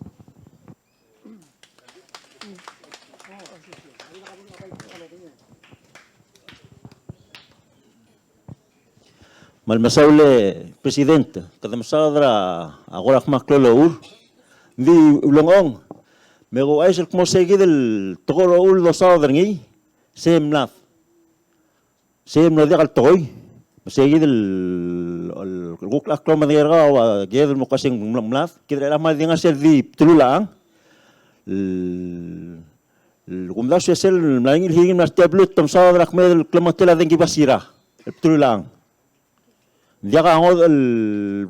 Me a le mesaul e President, kede mesaod er a kora kmal klou el ochur. Ng di ulengchong, me ko uaisei el kmo se kid el tekoi el ochur el dosaod er ngii, se mlad. Sei el mlo diak el tekoi. Me sei kid el, el, el kuk a klou me a dengkau a, kid el mo kmo se ng mla, mlad, kid el mla di ngar sel di bdelul a chang. El, el kumdasu e sel mla er ngii el hearing el mla er tia el beluu e te mesaod er a kmeed el klemengetel a dengki basira el bdelul a chang. Ng diak a ngodech el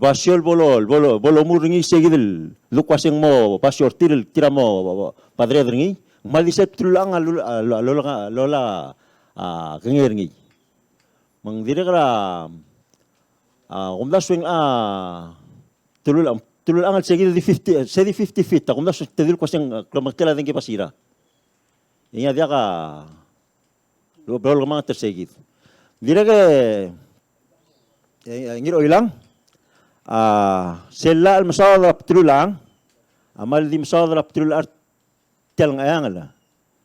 basio el bo lo, el bo lo, bo lomuchel er ngii, sei kid el duk ua se ng mo basio er tir el tir a mo padred er ngii. Ng kmal di sel bdelul a chang a lul-, a lo-, a lola, a lola, a, kengei er ngii. Me ng dirrek er a, a, kumdasu e ng, a, bdelul a chang, bdelul a chang el sei kid el di fifty, sei di fifty feet, a kumdasu e te dilu el kmo se ng, a, klemengetel a dengki basira. E ngii a diak a, Lo, lo, lo kemanget er sei kid. Dirrek e, e, e, Ngiroilang, a, sel llach el mesaod er a bdelul a chang, a kmal di mesaod er a bdelul a chang er tia el Ngcheangel.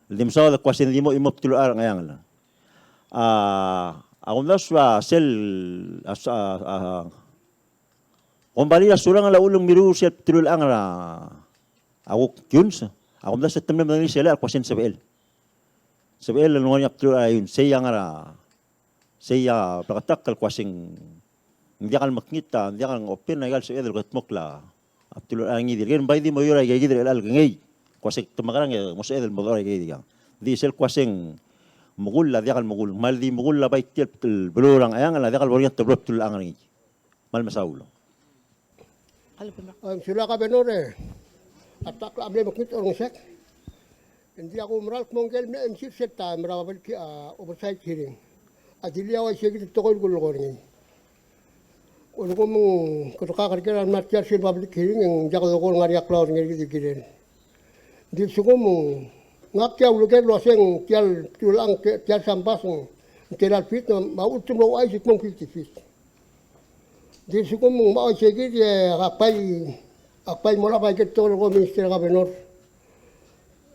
El di mesaod el kmo se ng di mo chimo bdelul a chang er a Ngcheangel. A, a kumdasu a sel, a, a, a, kombalii er a Surangel a uchul e ng mirruul sel bdelul a chang er a, a kuk iungs, a kumdasu e te mle medengelii sel llach el kmo se ng sebechel. Sebechel el nguu a bdelul a chang er a iungs, sei a ngar er a, sei a bleketakl el kmo se ng diak el mekngit a, ng diak el open aika el sebeched el kldmokl a bdelul a chang er ngii. Dirrek e ng bai di mo oureor aika kid er chelecha el kengei. Kmo se te mekerang e mo sebeched el mo dechor aika kid. Ng di sel kmo se ng mekull a diak el mekull, kmal di mekull a bai tia el beluu er a Ngcheangel a diak el bo er ngii a teblo el bdelul a chang er ngii. Me kmal mesaul. A, sulang a Governor e, a ta el mle mekngit a orrenges. Ng di ak oumerang el kmo ngike el mle MC er sel taem er a public, a, oversight hearing, a dilu a uaisei kid el tekoi el kulekoi er ngii. Kulekoi me ng kede kak er ker a mla er tia er sel public hearing e ng diak dekor ngar er ngii a klaod er ngii er kid el kirel. Ng di lsekum ng ngak tia uleker el uaseng tia el bdelul a chang, tia el sambas ng tela el feet, me a ultimate el ouchais el kmo ng fifty feet. Ng di lsekum ng mo uaisei kid e ak bai, ak bai mo er a bai kid el tekoi el ko Minister Governor.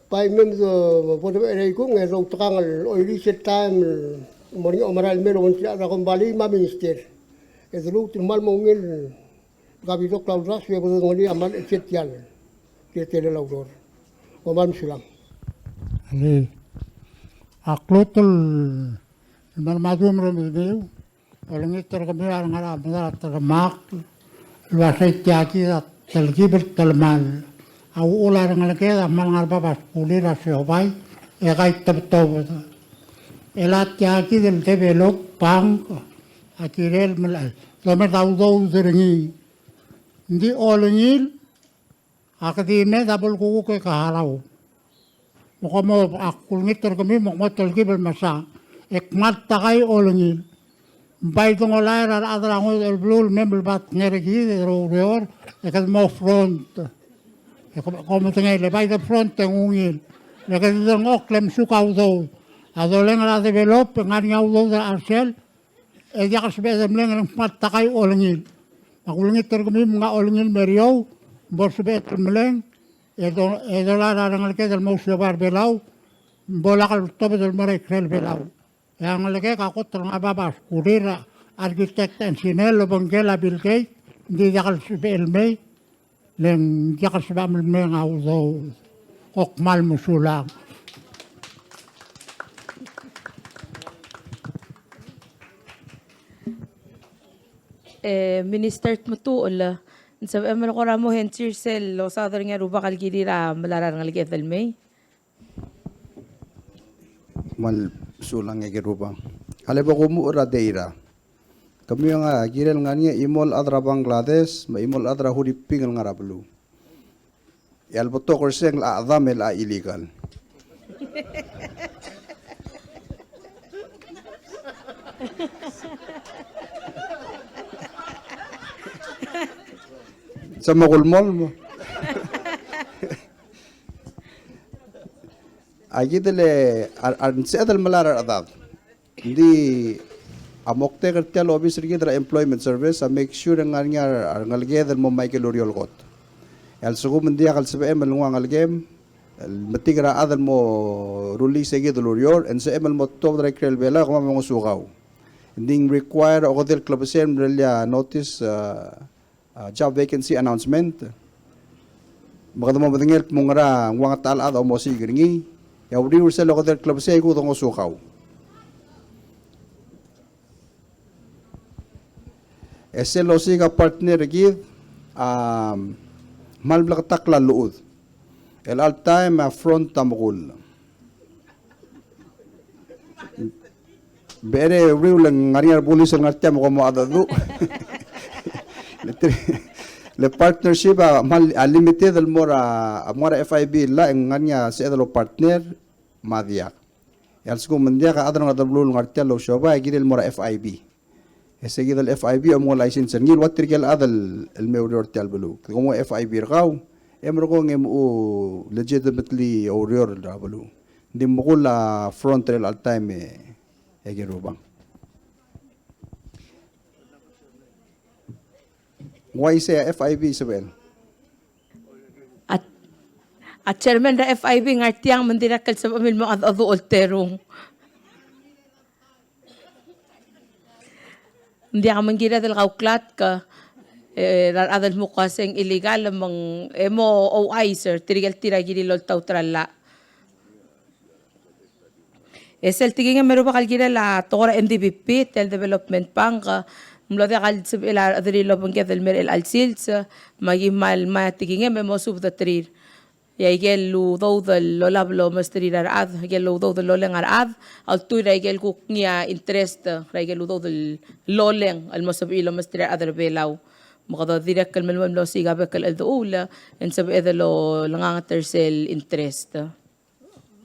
Bai mem do bo de er a ikung e doutekangel el oirii sel taem el mo er ngii a omerael el mei el obengterir a rechad er a kombalii me a Minister. E de lmuut el kmal mo ungil el kabidokl a uldasu e bo dodengelii a kmal chelsel tia el teletelel a ureor. Kom kmal mesulang. Alii. A klou el mermadu me a remedemiu, olengit er kemiu a rengar er a medal a telemakl el uasei tia kid a telkib el telemall. A uchul a rengeleked a kmal ngar er a bab a skulir a siobai e kaitebetobed. E le tia kid el develop bank a kirel el melai. Domed a udoud er ngii. Ng di olengil, ak di me double kukuk e ke harau. Me kom mo, ak ulengit er kemiu me kom mo telkib el mesa. E kmal takai olengil. Ng bai dengolaer a rechad er a ngodech el beluu el mei me le bat ngerekid e oureor, e kede mo front. E kom, kom medengei, le bai de front e ng ungil. Le kede di delengchokl e mesuk a udoud. A doleng er a develop e ng ngar er ngii a udoud er a chelsel, e diak el sebeched el meleng e ng kmal takai olengil. Me ak ulengit er kemiu me ng olengil me er eou, bo lsebeched el meleng, e do, e dolai er a rengeleked el mo ousiobai er a Belau, bo lak el tobed el mo er a ikrel Belau. E a ngelekek a kot el ngar er a bab a skulir a architect engineer el obengkel a Bill Gates, ng di diak el sebechel el mei, le ng diak el sebechel el meleng a udoud. Kom kmal mesulang. E, Minister Tmetuchl, ng sebechem el kora mo hensir sel losaod er ngii a rubak el kirir a melai er a rengeleked el mei. Kmal sulang e Kerubang. A lebo kumuchel er a data. Kemiu a kirel ngar er ngii a chimo el chad er a Bangladesh, me a chimo el chad er a Huriping el ngar er a beluu. E a le betok er sei ng locha chedam e locha illegal. Se mo kulemolem. Aki di le, a, a, ng sebeched el melai er a rechedad. Ng di a moktek er tia el obis er kid er a Employment Service a make sure ng ngar er ngii a rengeleked el mo me aike el ureor el kot. E a lsekum ng diak el sebechem el nguu a ngelekem el metik er a chad el mo rullii se kid el ureor, e ng sebechem el mo tuobed er a ikrel Belau e kemam a mo ngosukau. Ng di ng require a okedei el klebesei el mrellii a notice, a, a, job vacancy announcement. Me kede mo medengei el kmo ngera, ng ua ngera a chad a mo osiik er ngii. E a uriul er sel okedei el klebesei e kuk de ngosukau. E sel osiik a partner er kid, a, kmal bleketakl a llechud. El chelecha el taem a front a mekull. Becherei e uriul e ng ngar er ngii a rebulis el ngar tiang me kom mo chedecheduch. Le tir-, le partnership a kmal, a limited el mo er a, a mo er a F I B el llach, e ng ngar er ngii a sebeched el oupartner me a diak. E a lsekum ng diak, a chad er a Ngerdecheluul el ngar tiang el ousiobai a kirel el mo er a F I B. E se kid el F I B a omengull a license er ngii el ua tirke el chad el, el me oureor er tia el beluu. Kede mo F I B er kau, e merekong e mochu legitimately oureor er a beluu. Ng di mekull a front er chelecha el taem e, e Kerubang. Ng uaisei a F I B sebechel. A, a chairman er a F I B ngar tiang me ng dirrek el sebechem el mo chedecheduch el terung. Ng diak me ng kired el kauklatk, e, er a rechad el mo kmo uasei ng illegal me ng, e mo ouchais er tirke el tir a kirir el oltaut er a llach. E sel tekingem e rubak el kirel a tekoi er a M D B P, tia el Development Bank, ng mlo diak el sebechel a rechederir el obengked el mei er chelecha el sils, me aki kmal mei a tekingem e mo subed er tir. E a ikel udoud el lolab el omesterir a rechad, ikel udoud el loleng a rechad, a ultuil er a ikel kuk ngii a interest er a ikel udoud el loleng el mo sebechir el omesterir a rechad er Belau. Me kede dirrek el melemolem el osiik a bek el cheldechuul, e ng sebeched el olenganget er sel interest.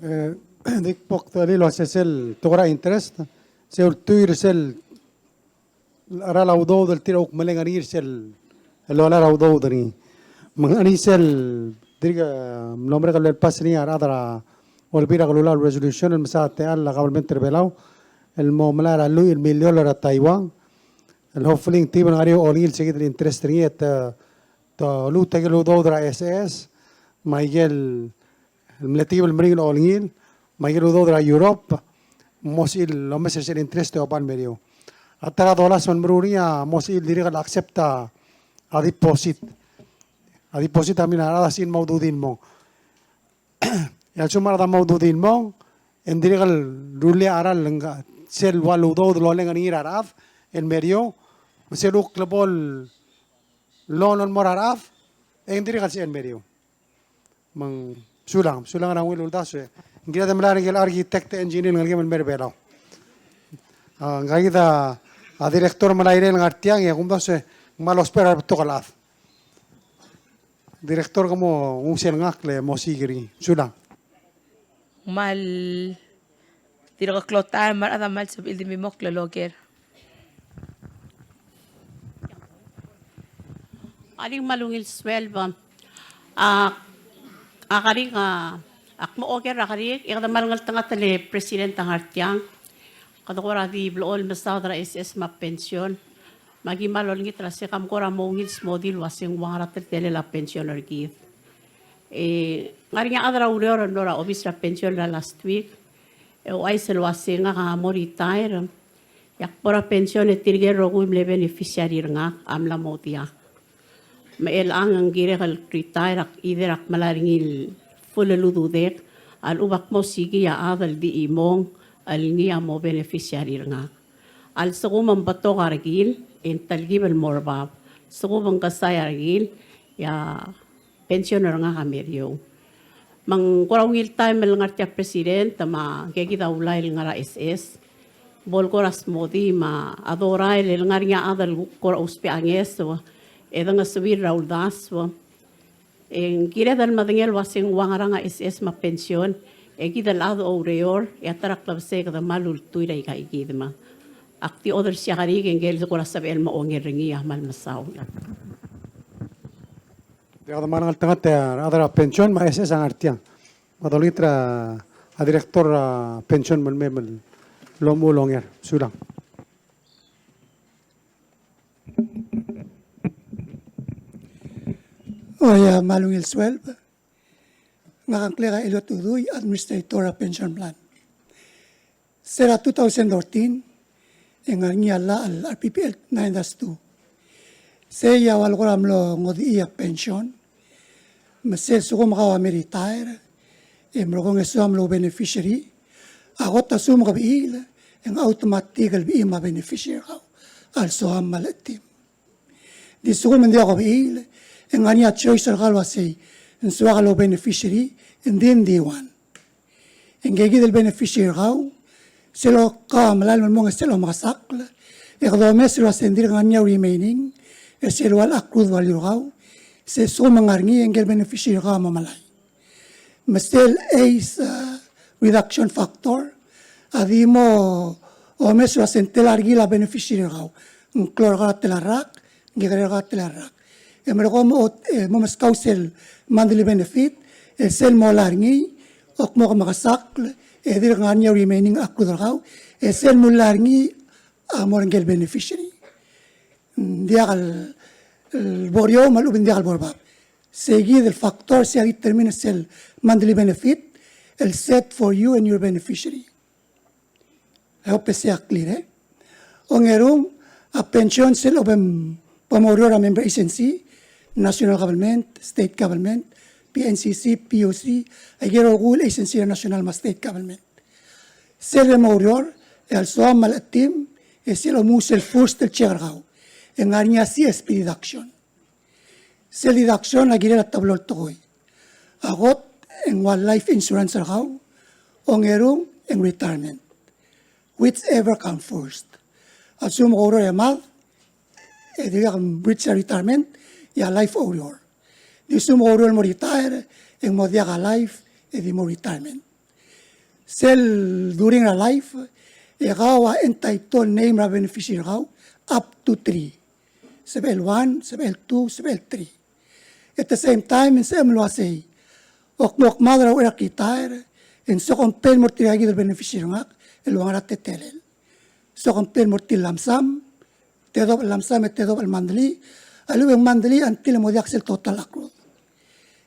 E, di kbo kdechelii el uase sel tekoi er a interest, se ultuil er sel cheral a udoud el tir a kuk meleng er ngii er sel, el lolai er a udoud er ngii. Me ng ngar er ngii sel, dirk, e, mlo merek el pass er ngii a rechad er a Olbiil er a Kelulau el resolution el mesa a techall a government er Belau el mo melai er a lluich el miliol er a Taiwan. El hopefully ng tibel ngar er ngii a olengil se kid el interest er ngii e te, te luut a ikel udoud er a S S, me a ikel el mle tibel meringel olengil, me a ikel udoud er a Europe, mo sebechir el omes er sel interest e oba el meriou. A ta er a dollars me a lemeruul er ngii a mo sebechir el dirrek el accept a, a deposit. A deposit a mla er a rechad a sebechir el mo ududir el mong. E a lsekum a rechad a mo ududir el mong, e ng dirrek el rullii a cheral el ngar, sel ua el udoud el loleng er ngii er a rechad, el meriou, me sel kuk klebo el loan el mo er a rechad, e ng dirrek el sebechel el meriou. Me ng sulang, sulang er a ungil uldasu e. Ng kired el melai er ngii el architect, engineer el ngelekem el mei er Belau. A, ngka kid a, a director el melai er ngii el ngar tiang e, kumdasu e, ng kmal ousbech er a rebetok el chad. Director, ke mo nguu sel ngakl e mo osiik er ngii. Sulang. Kmal dirk klou a taem me a rechad a kmal sebechir el di mimokl el oker. Alii, kmal ungil sueleb. A, a kerik, a, ak mo oker er a kerik, e kede kmal ngeltengat el president a ngar tiang. Kede kora di blechoel mesaod er a S S me a pension. Me aki kmal olengit er a se kam kora mo ungil smodii el uase ng ua ngera a teletelel a pension er kid. E, ng ngar er ngii a chad er a ureor el mlo er a obis er a pension er a last week. E ouchais el uase ngak a mo retire. E ak bo er a pension e tirke el rokui el mle beneficiary er ngak a mla mo diak. Me chelechang e ng kirek el retire, ak either ak melai er ngii el full el ududek, a lechub ak mo siikii a chad el di chimong el ngii a mo beneficiary er ngak. A lsekum ng betok a rekil, E ng telkib el mo er bab. Lsekum ng kesai a rekil, e a pension er ngak a meriou. Me ng kora ungil taem el ngar tia President, me ngke kid a ulai el ngar er a SS. Bo el kora smodii me a dorael el ngar er ngii a chad el kora ousbech a ngeso, e dengesuir er a uldasu. E ng kired el medengei el uasei ng ua ngerang a SS me a pension, e kid el chad a oureor, e a ta er a klebesei e kede kmal ultuil er aika kid me. Ak di order er a siakerik e ngike el kora sebechel el mo onger er ngii a kmal mesaul. Diak de kmal ngeltengat e a rechad er a pension me a SS a ngar tiang. Me dolengit er a director er a pension me lmei me lomuchel onger. Sulang. Oi, a kmal ungil sueleb. Ngak a ngklek a Eliot Udui, Administrator er a Pension Plan. Se er a two thousand thirteen, e ng ngar er ngii a llach el RPPL nine dash two. Sei a ua el kora mlo ngodechii a pension, me sel lsekum kau a me retire, e merekong e soam el oubeneficiary, a kot a lsekum ke bechiil, e ng automatic el bechim a beneficiary er kau a lsoam me a lechetim. Di lsekum ng diak ko bechiil, e ng ngar er ngii a choice er kau el uasei, ng soak el oubeneficiary, ng di ng diuan. E ngke kid el beneficiary er kau, sel kau a melai el mong e sel omekesakl, e kede omes el uasei ng dirk ngar er ngii a remaining, e sel ua el accrued value er kau, se lsekum ng ngar er ngii e ngke el beneficiary er kau a mo melai. Me sel age, uh, reduction factor, a di mo omes el uasei ng tela a rekil a beneficiary er kau. Ng klou er kau a tela el rak, ng kekerei er kau a tela el rak. E merekong e mo, e mo meskau sel monthly benefit, e sel molai er ngii, a kmo ke mekesakl, e dirk ngar er ngii a remaining accrued er kau, e sel molai er ngii a mo er ngke el beneficiary. Ng diak el, el bo er eou me a lechub e ng diak el bo er bab. Sei kid el factor, sei a determine sel monthly benefit, el set for you and your beneficiary. I hope sei a clear, e. Ongerung, a pension sel obem, bo moureor er a member agency, national government, state government, PNCC, PUC, aike el rokui el agency er a national me a state government. Sel bem oureor, e a lsoam me a lechetim, e sel omuchel sel first el check er kau, e ng ngar er ngii a CSP deduction. Sel deduction a kirel a teblo el tekoi. A kot e ng ua life insurance er kau, ongerung e ng retirement. Whichever come first. A lsekum ke oureor e mad, e dirkak reach a retirement, e a life oureor. Di lsekum ke oureor el mo retire, e ng mo diak a life, e di mo retirement. Sel during er a life, e kau a entitled name er a beneficiary er kau, up to three. Sebechel one, sebechel two, sebechel three. At the same time, e ng sebechem el uasei, a kmo ak mad er a uchei er a retire, e ng soak a compel el mo er tirka kid el beneficiary er ngak, el ua ngera a teletelel. Soak a compel el mo er tir el lump sum, tedobech el lump sum, e tedobech el monthly, a lechub e ng monthly until e mo diak sel total accrued.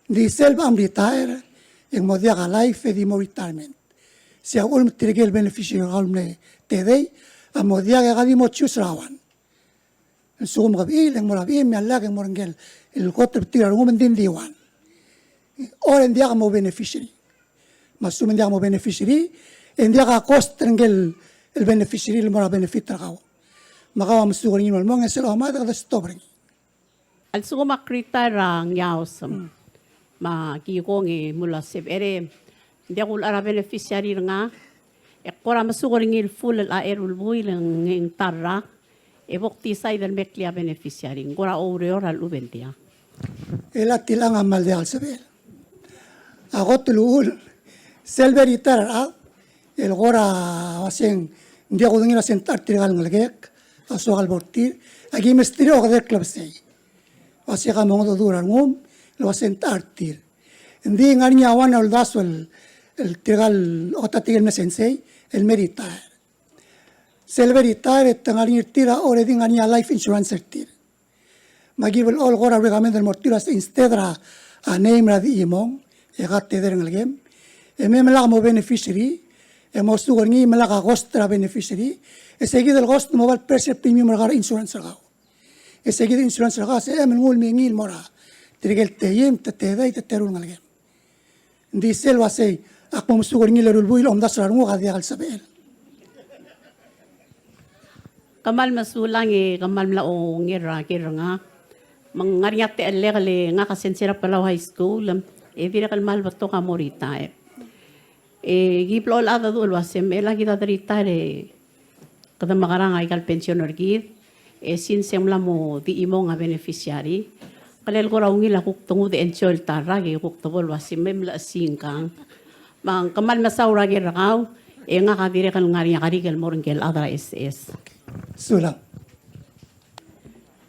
Ng di sel bo mretire, e ng mo diak a life, e di mo retirement. Sei a uchul me tirke el beneficiary er kau el mle tedei, a mo diak e ke di mo choose er a one. A lsekum ke bechiil, e ng mo er a bechim, me a llach e ng mo er ngke el kot el betik er a rengum, e ng di ng diuan. Or e ng diak mo beneficiary. Me a lsekum e ng diak mo beneficiary, e ng diak a cost er ngke el beneficiary el mo er a benefit er kau. Me kau a mesuk er ngii el mo el mong, e sel omad e kede stop er ngii. A lsekum ak retire er a Ngiaos, me aki kong e mla sebeched e ng diak kulecha er a beneficiary er ngak, e kora mesuk er ngii el full el chad er a ulbuil e ng ta el rak, e bo kdecide el meklii a beneficiary, ng kora oureor a lechub e ng diak? E le tiang a kmal diak el sebechel. A kot el uchul, sel bo retire a rechad, el kora uaseng, ng diak kudengei el uaseng ng techa er tirka el ngelekek a soak el bo er tir, aki mesterir a okedei el klebesei. Uasei ke mo mengedecheduch er a rengum el uaseng ng techa er tir. Ng di ngar er ngii a one a uldasu el, el tirka el oketakl el mle sensei, el me retire. Sel bo retire e te ngar er ngii er tir a already ngar er ngii a life insurance er tir. Me aki bo el kora recommend el mo er tir a se instead er a, a name er a di chimong, e ke tedei er a ngelekem, e me melak mo beneficiary, e mosuk er ngii melak a cost er a beneficiary, e se kid el cost mo bai el personal premium er kau er a insurance er kau. E se kid el insurance er kau a sebechem el nguu el mengiil el mo er tirke el teim, te tedei, te teru el ngelekem. Ng di sel uasei, ak mo mesuk er ngii el eru el buil el omdasu er a renguk a diak el sebechel. Kmal mesulang e kmal mla onger er ngak. Me ng ngar er ngii a techellek el ngak a sensei er a Palau High School, e dirrek el kmal betok a mo retire. E ki blechoel a dedu el uasei me chelecha kid a de retire e kede mekerang aika el pension er kid, e since e ng mla mo di chimong a beneficiary, kmal kora ungil a kuk denguu e enjoy el ta el rak e kuk debo el uasei me mlechesii ngkang. Me ng kmal mesaul er a ker er kau, e ngak a dirrek el ngar er ngii a kerik el mo er ngke el chad er a S S. Sulang.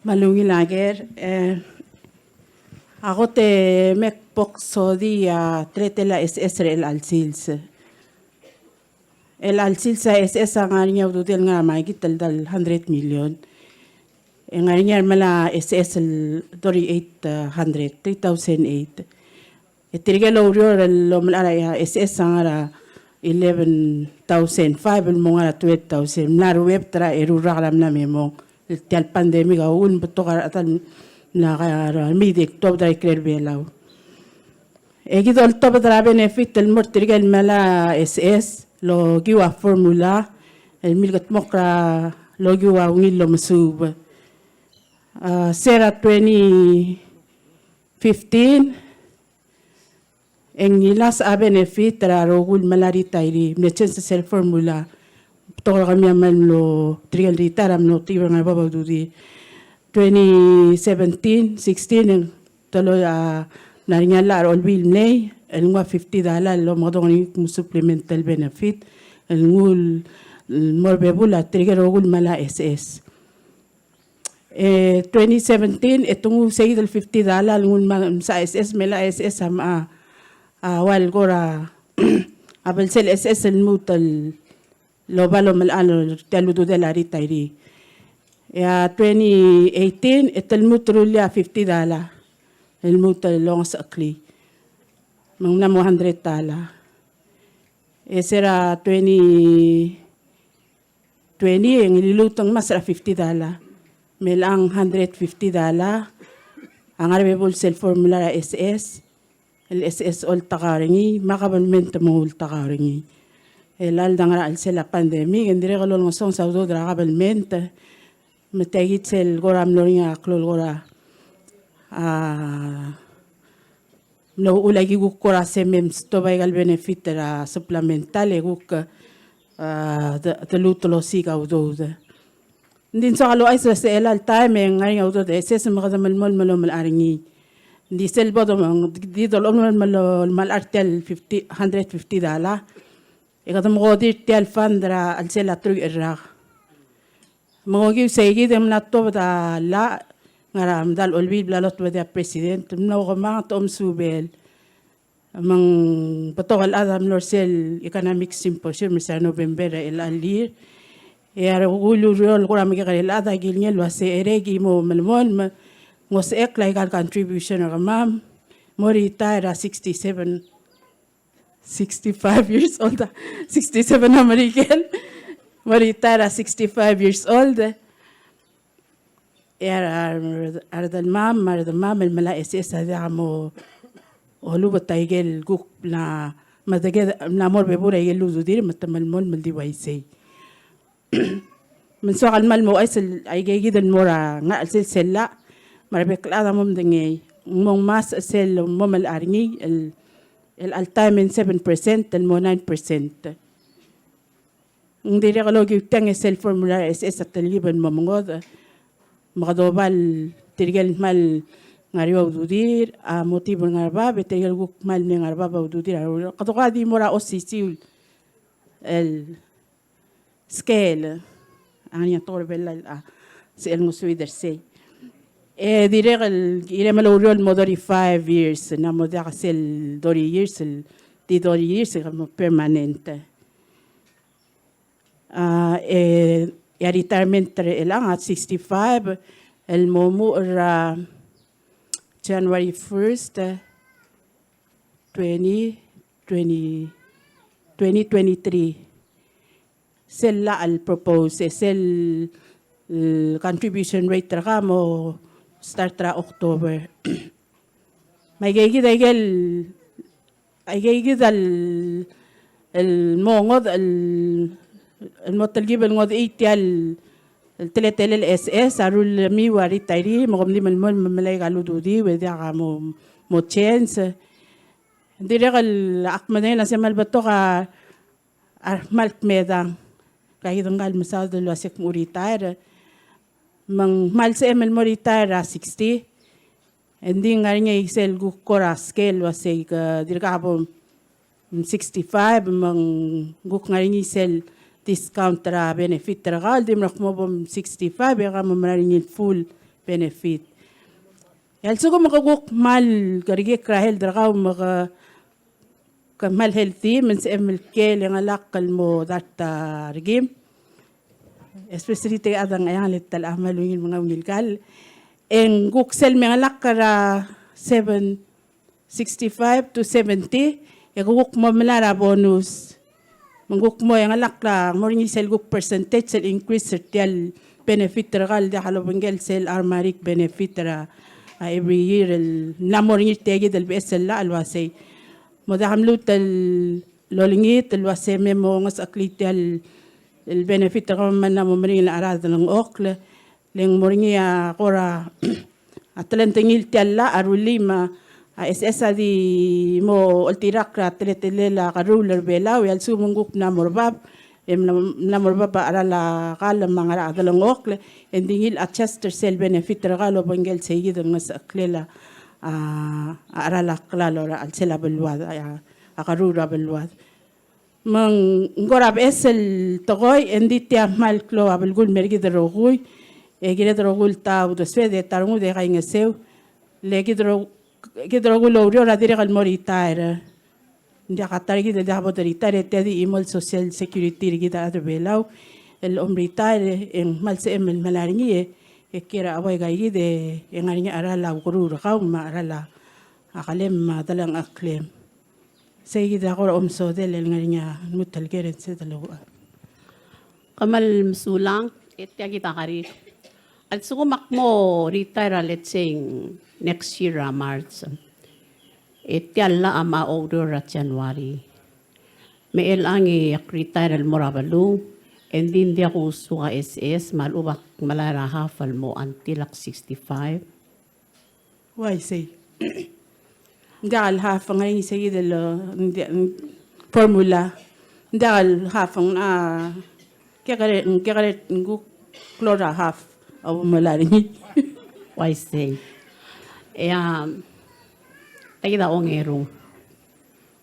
Kmal ungil a ker, e, a kot e me kbo ksodii a teletelel a S S er chelecha el sils. Chelecha el sils a S S a ngar er ngii a ududel el ngar er a market el dal hundred million. E ngar er ngii a remelai a S S el thirty-eight hundred, three thousand eight. E tirke el oureor el omelai er a S S a ngar er a eleven thousand five el mo ngar er a twelve thousand. Mla ruebet er a eru el rak el mla me mong. Tia el pandemic a uchul me betok a rechad el mla ka er a mid October er a ikrel Belau. E kid a oltobed er a benefit el mo er tirke el melai a S S el okiu a formula el milkedmokl er a lokiu a ungil el omesuub. A, se er a twenty fifteen, e ng ngilasech a benefit er a rokui el melai a retiree, mle change sel formula. Betok er kemiu a kmal mlo, tirke el retire a mlo tibir ngar er a bab a ududir. Twenty seventeen, sixteen, e ng telo a, ng ngar er ngii a llach er a Olbiil el mlei el nguu a fifty dollar el omekedong er ngii el kmo supplemental benefit el nguu el mo er a bebul a tirke el rokui el melai a S S. E, twenty seventeen, e te nguu seikid el fifty dollar el nguu el msa S S, me a S S a, a, a ua el kora a belsel S S el lmuut el oba el omelai er tia el ududel a retiree. E a twenty eighteen, e te lmuut el rullii a fifty dollar el lmuut el ongesecheklii. Me ng mla mo hundred dollar. E se er a twenty twenty, e ng liluut el ngmasech er a fifty dollar. Me chelechang hundred fifty dollar a ngar er a bebul sel formula er a S S, el S S a oltak er ngii, me a government a mo oltak er ngii. E a lal dang er a chelsel a pandemic, e ng dirrek el olengesonges a udoud er a government, me tia kid sel kora mlo er ngii a klou el kora, a, mlo uchul a ki kuk kora se mem stop aika el benefit er a supplemental e kuk, a, de, de lmuut el osiik a udoud. Ng di ng soak el ouchais er se er chelecha el taem e ng ngar er ngii a udoud er a S S me kede melemolem el omelai er ngii. Ng di sel bo de, di dolemolem el omelai er tia el fifty, hundred fifty dollar, e kede mekodir tia el fund er a chelsel a truich el rak. Me ng okiu seikid e ng mla tuobed a llach, ngar er a medal Olbiil el bla lotobedii a president, ng mla kemanget a omesubel. Me ng betok el chad a mlo er sel economic symposium er sel November er chelecha el year. E a rokui el ureor el kora mekekerei el chad a kilengei el uasei e ki mo melemolem, me ng osechekl aika el contribution er kemam, mo retire er a sixty-seven, sixty-five years old, sixty-seven a Merikel, mo retire er a sixty-five years old. E a, a, a redelmam, a redelmam el melai a S S a diak mo olubet aike el kuk mla, me de kede mla mo er a bebul er aike el ududir me te melemolem el di uaisei. Me ng soak el kmal mo ouchais el aike kid el mo er a ngar er a chelsel sel llach, me a rebek el chad a mo medengei. Ng mo ngmasech sel mo melai er ngii el, el chelecha el taem e ng seven percent el mo nine percent. Ng dirrek el okiu tiang e sel formula er a S S a telkib el mo mengodech. Me kede oba el tirke el kmal ngar er eou a ududir a mo tibir ngar er a bab, e tirke el kuk kmal mle ngar er a bab a ududir a, kede kora di mo er a osisiu el scale. A ngar er ngii a tekoi er a Belau el, a, sel ngosuid er sei. E dirrek el kirem el oureor el mo thirty-five years, ng mo diak sel thirty years, el di thirty years e ke mo permanent. A, e, e a retirement er chelechang a sixty-five, el mo muchel er a January first, twenty twenty, twenty twenty-three. Sel llach el propose, e sel, el contribution rate er kau a mo start er a October. Me aike kid, aike el, aike kid el, el mo ngodech el, el mo telkib el ngodech tia el, el teletelel SS a rullemiu a retiree, me kom di melemolem el melai a ududiu e diak a mo, mo change. Ng dirrek el ak medengei el se kmal betok a, a kmal kmedang. Ka kid ngkal mesaod el uase kmo retire. Me ng kmal sebechem el mo retire a sixty. Engdi ng ngar er ngii sel kuk kora scale el uasei ke dirkak bo m sixty-five, me ng kuk ngar er ngii sel discount er a benefit er kau, el di merekmo bo m sixty-five, e ke mo mera er ngii el full benefit. E a lsekum ke kuk kmal kerekikl er a health er kau me ke ke kmal healthy, me ng sebechem el kiei e ngelakl el mo dart a rekim. Especially tirke el chad er a Ngcheangel e te locha kmal ungil menga ungil kall. E ng kuk sel me ngelakl er a seven, sixty-five to seventy, e ke kuk mo melai er a bonus. Me ng kuk mo e ngelakl a mo er ngii sel kuk percentage el increase er tia el benefit er kau el diak lobengkel sel automatic benefit er a, a every year el mla mo er ngii er tia kid el beches el llach el uasei. Mo diak mluut el olengit el uase me mo ngesecheklii tia el, el benefit er kau me ng mo meringel a cheral a delengchokl. Le ng mo er ngii a kora, a telengtengil tia el llach a rullii me a SS a di mo oltirakl er a teletelel a kerruul er Belau, e a lsekum ng kuk mla mo er bab, e mla, mla mo er bab a cheral a kall me a ngerang a delengchokl, e ng di ngii el adjust er sel benefit er kau el obengkel sei kid el ngesecheklel a, a cheral a klalo er a chelsel a beluad, a, a kerruul er a beluad. Me ng kora beches el tekoi, e ng di tia kmal klou a belkul el mer kid el rokui, e kired el rokui el ta uldesued e ta rengud e kaingeseu, le kid el ro-, kid el rokui el oureor a dirrek el mo retire. Ng diak a ta er kid el diak bo de retire, e tia di chimo el Social Security er kid a rechad er Belau el om retire, e ng kmal sebechem el melai er ngii, e kiei er a ua ika kid e ngar er ngii a cheral a ukeruul er kau me a cheral a kelem me a delengcheklem. Sei kid a kora omesodel el ngar er ngii a lmuut el ker e ng sebeched el ua. Kmal mesulang, e tia kid a kerik. A lsekum ak mo retire a, let's say, next year a March. E tia el llach a mo oureor er a January. Me chelechang e ak retire el mo er a beluu, e ng di ng diak kusuk a SS, me a lechub ak melai er a half el mo until ak sixty-five. Uaisei. Ng diak el half, ng ngar er ngii sei kid el, ng diak, formula. Ng diak el half, ng, a, kekerei, kekerei, ng kuk klou er a half a bo melai er ngii. Uaisei. E a, tia kid a ongeru.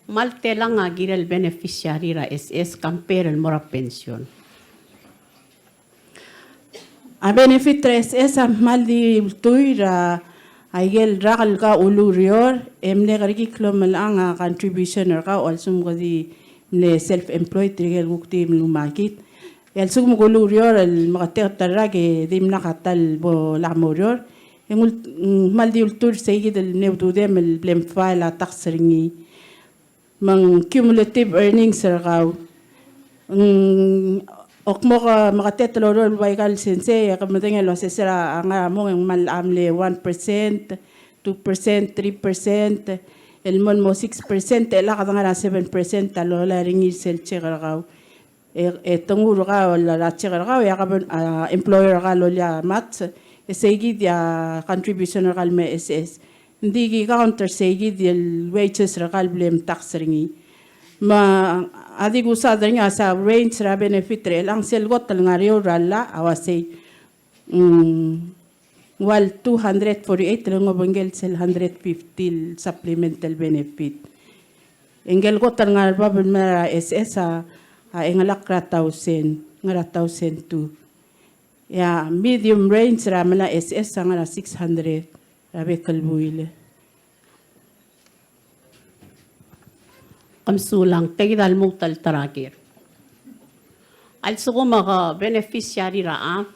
Kmal telang a kirel beneficiary er a SS compare el mo er a pension. A benefit er a SS a kmal di ultuil er a ikel rak el kau ulureor, e mle kerekikl el omelechang a contribution er kau, a lsekum ke di mle self-employed, tirke el kuk di mlumakit. E a lsekum ke ulureor el meketeket el rak e dimlak a ta el bo lak moureor, e ng ul-, ng kmal di ultuil er sei kid el mle ududem el bla mfile a tax er ngii. Me ng cumulative earnings er kau. Ng, ak mo ke meketeket el oureor el ua ika el sensei, e ke medengei el uase se er a ngar er a mong e ng kmal mle one percent, two percent, three percent, el mo el mo six percent, e lak de ngar er a seven percent a lolai er ngii sel check er kau. E, e te nguu er kau el check er kau, e a govern-, a, employer er kau a loia match, e sei kid a contribution er kau el me SS. Ng di ki count er sei kid el wages er kau el bla mtax er ngii. Me a di kusaod er ngii a se a range er a benefit er chelechang, sel kot el ngar er eou er a llach a uasei, mm, ng ua el two hundred forty-eight el ngobengkel sel hundred fifty el supplemental benefit. E ngike el kot el ngar er bab el mla er a SS a, a chengelakl er a thousand, ngar er a thousand two. E a medium range er a mla SS a ngar er a six hundred er a bek el buil. Ke mesulang, tia kid a lmuut el ta er a ker. A lsekum ke beneficiary er a chad,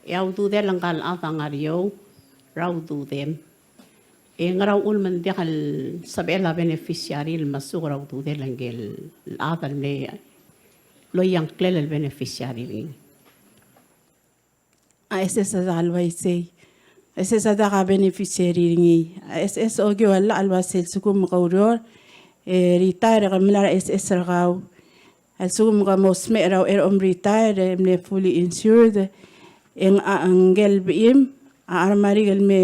e a ududel ngka el chad a ngar er eou er a ududem. E ngera uchul me ng diak el sebechel a beneficiary el mesuk er a ududel ngike el chad el mle loia ngklel el beneficiary er ngii? A SS a diak el uaisei. A SS a diak a beneficiary er ngii. A SS a okiu a llach el uasei a lsekum ke oureor, e retire e ke melai er a SS er kau. A lsekum ke mo smecher er a uchei er a om retire e mle fully insured, e ng, a, ngike el bechim a, a mla er ngii el me,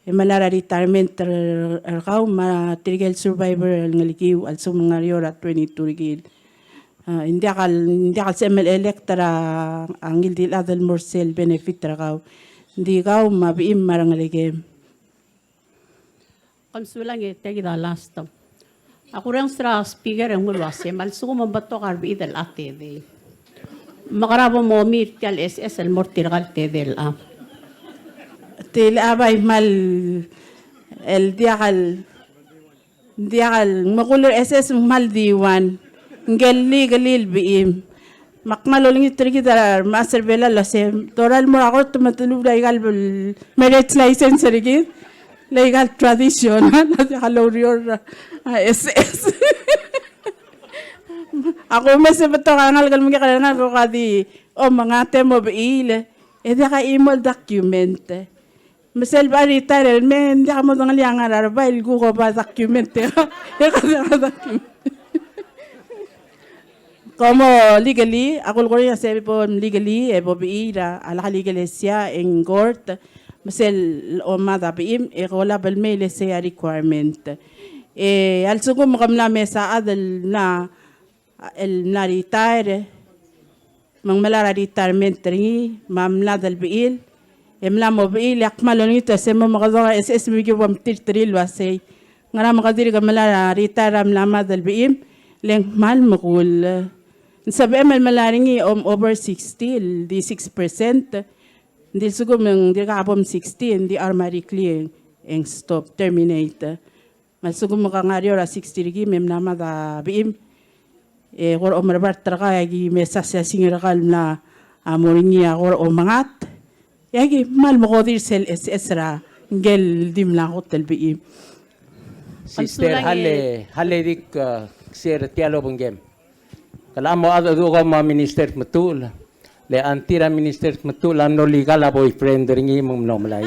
e melai er a retirement er, er kau me tirke el survivor el ngelekiu a lsekum ng ngar er eou er a twenty-two er kid. A, ng diak el, ng diak el sebechem el elect er a ngii di el chad el mo er sel benefit er kau. Ng di kau me a bechim me a rengelekem. Kom sulang e tia kid a last. A kurrenges er a speaker e ng uaisei, me a lsekum ng betok a rebechid el chad el tedei, me kora bo momi er tia el SS el mo er tirka el tedei el chad? Tia el chad a bai kmal el diak el, diak el, me kuler SS me kmal di uan, ngike el legally el bechim. Me ak kmal olengit er kid a remechas er Belau el uasei, dorael el mo er a kort me te lubech aika el marriage license er kid, le aika el tradition a diak loureor er a SS. Ak omes e betok a rengalek el mekekerei el ngalek el ko di omengat e mo bechiil, e diak a chimo el document. Me sel bo retire el mei, ng diak modengelii a ngar er a rebai el kuk oba document e, e ka diak a document. Kom mo legally, a kulekoi er ngii a se bo legally e bo bechiil er a lak el ikelesia e ng kort, me sel omad a bechim e ke olab el mei le sei a requirement. E a lsekum ke mla mesa a chad el mla, el mla retire, me ng melai er a retirement er ngii, me a mlad el bechil, e mla mo bechiil, e ak kmal olengit el se mo mekedong a SS me ki bo mtirterir el uasei, ngera me ke dirk melai er a retire a mla mad el bechim, le ng kmal mekull. Ng sebechem el melai er ngii a om over sixty, el di six percent, ng di lsekum e ng dirkak bo m sixty, ng di automatically e ng stop, terminate. Me a lsekum ke ngar er eou er a sixty er kid me mla mad a bechim, e kora omerebart er kau e aki mesa siasing er kau el mla mo er ngii a kora omengat, e aki kmal mekodir sel SS er a ngike el di mla kot el bechim. Sister, hale, hale dik, uh, share tia el obengkem. Ke locha mo mengedecheduch kau me a Minister Tmetuchl. Le anti er a Minister Tmetuchl a mlo legal a boyfriend er ngii me ng mlo melai.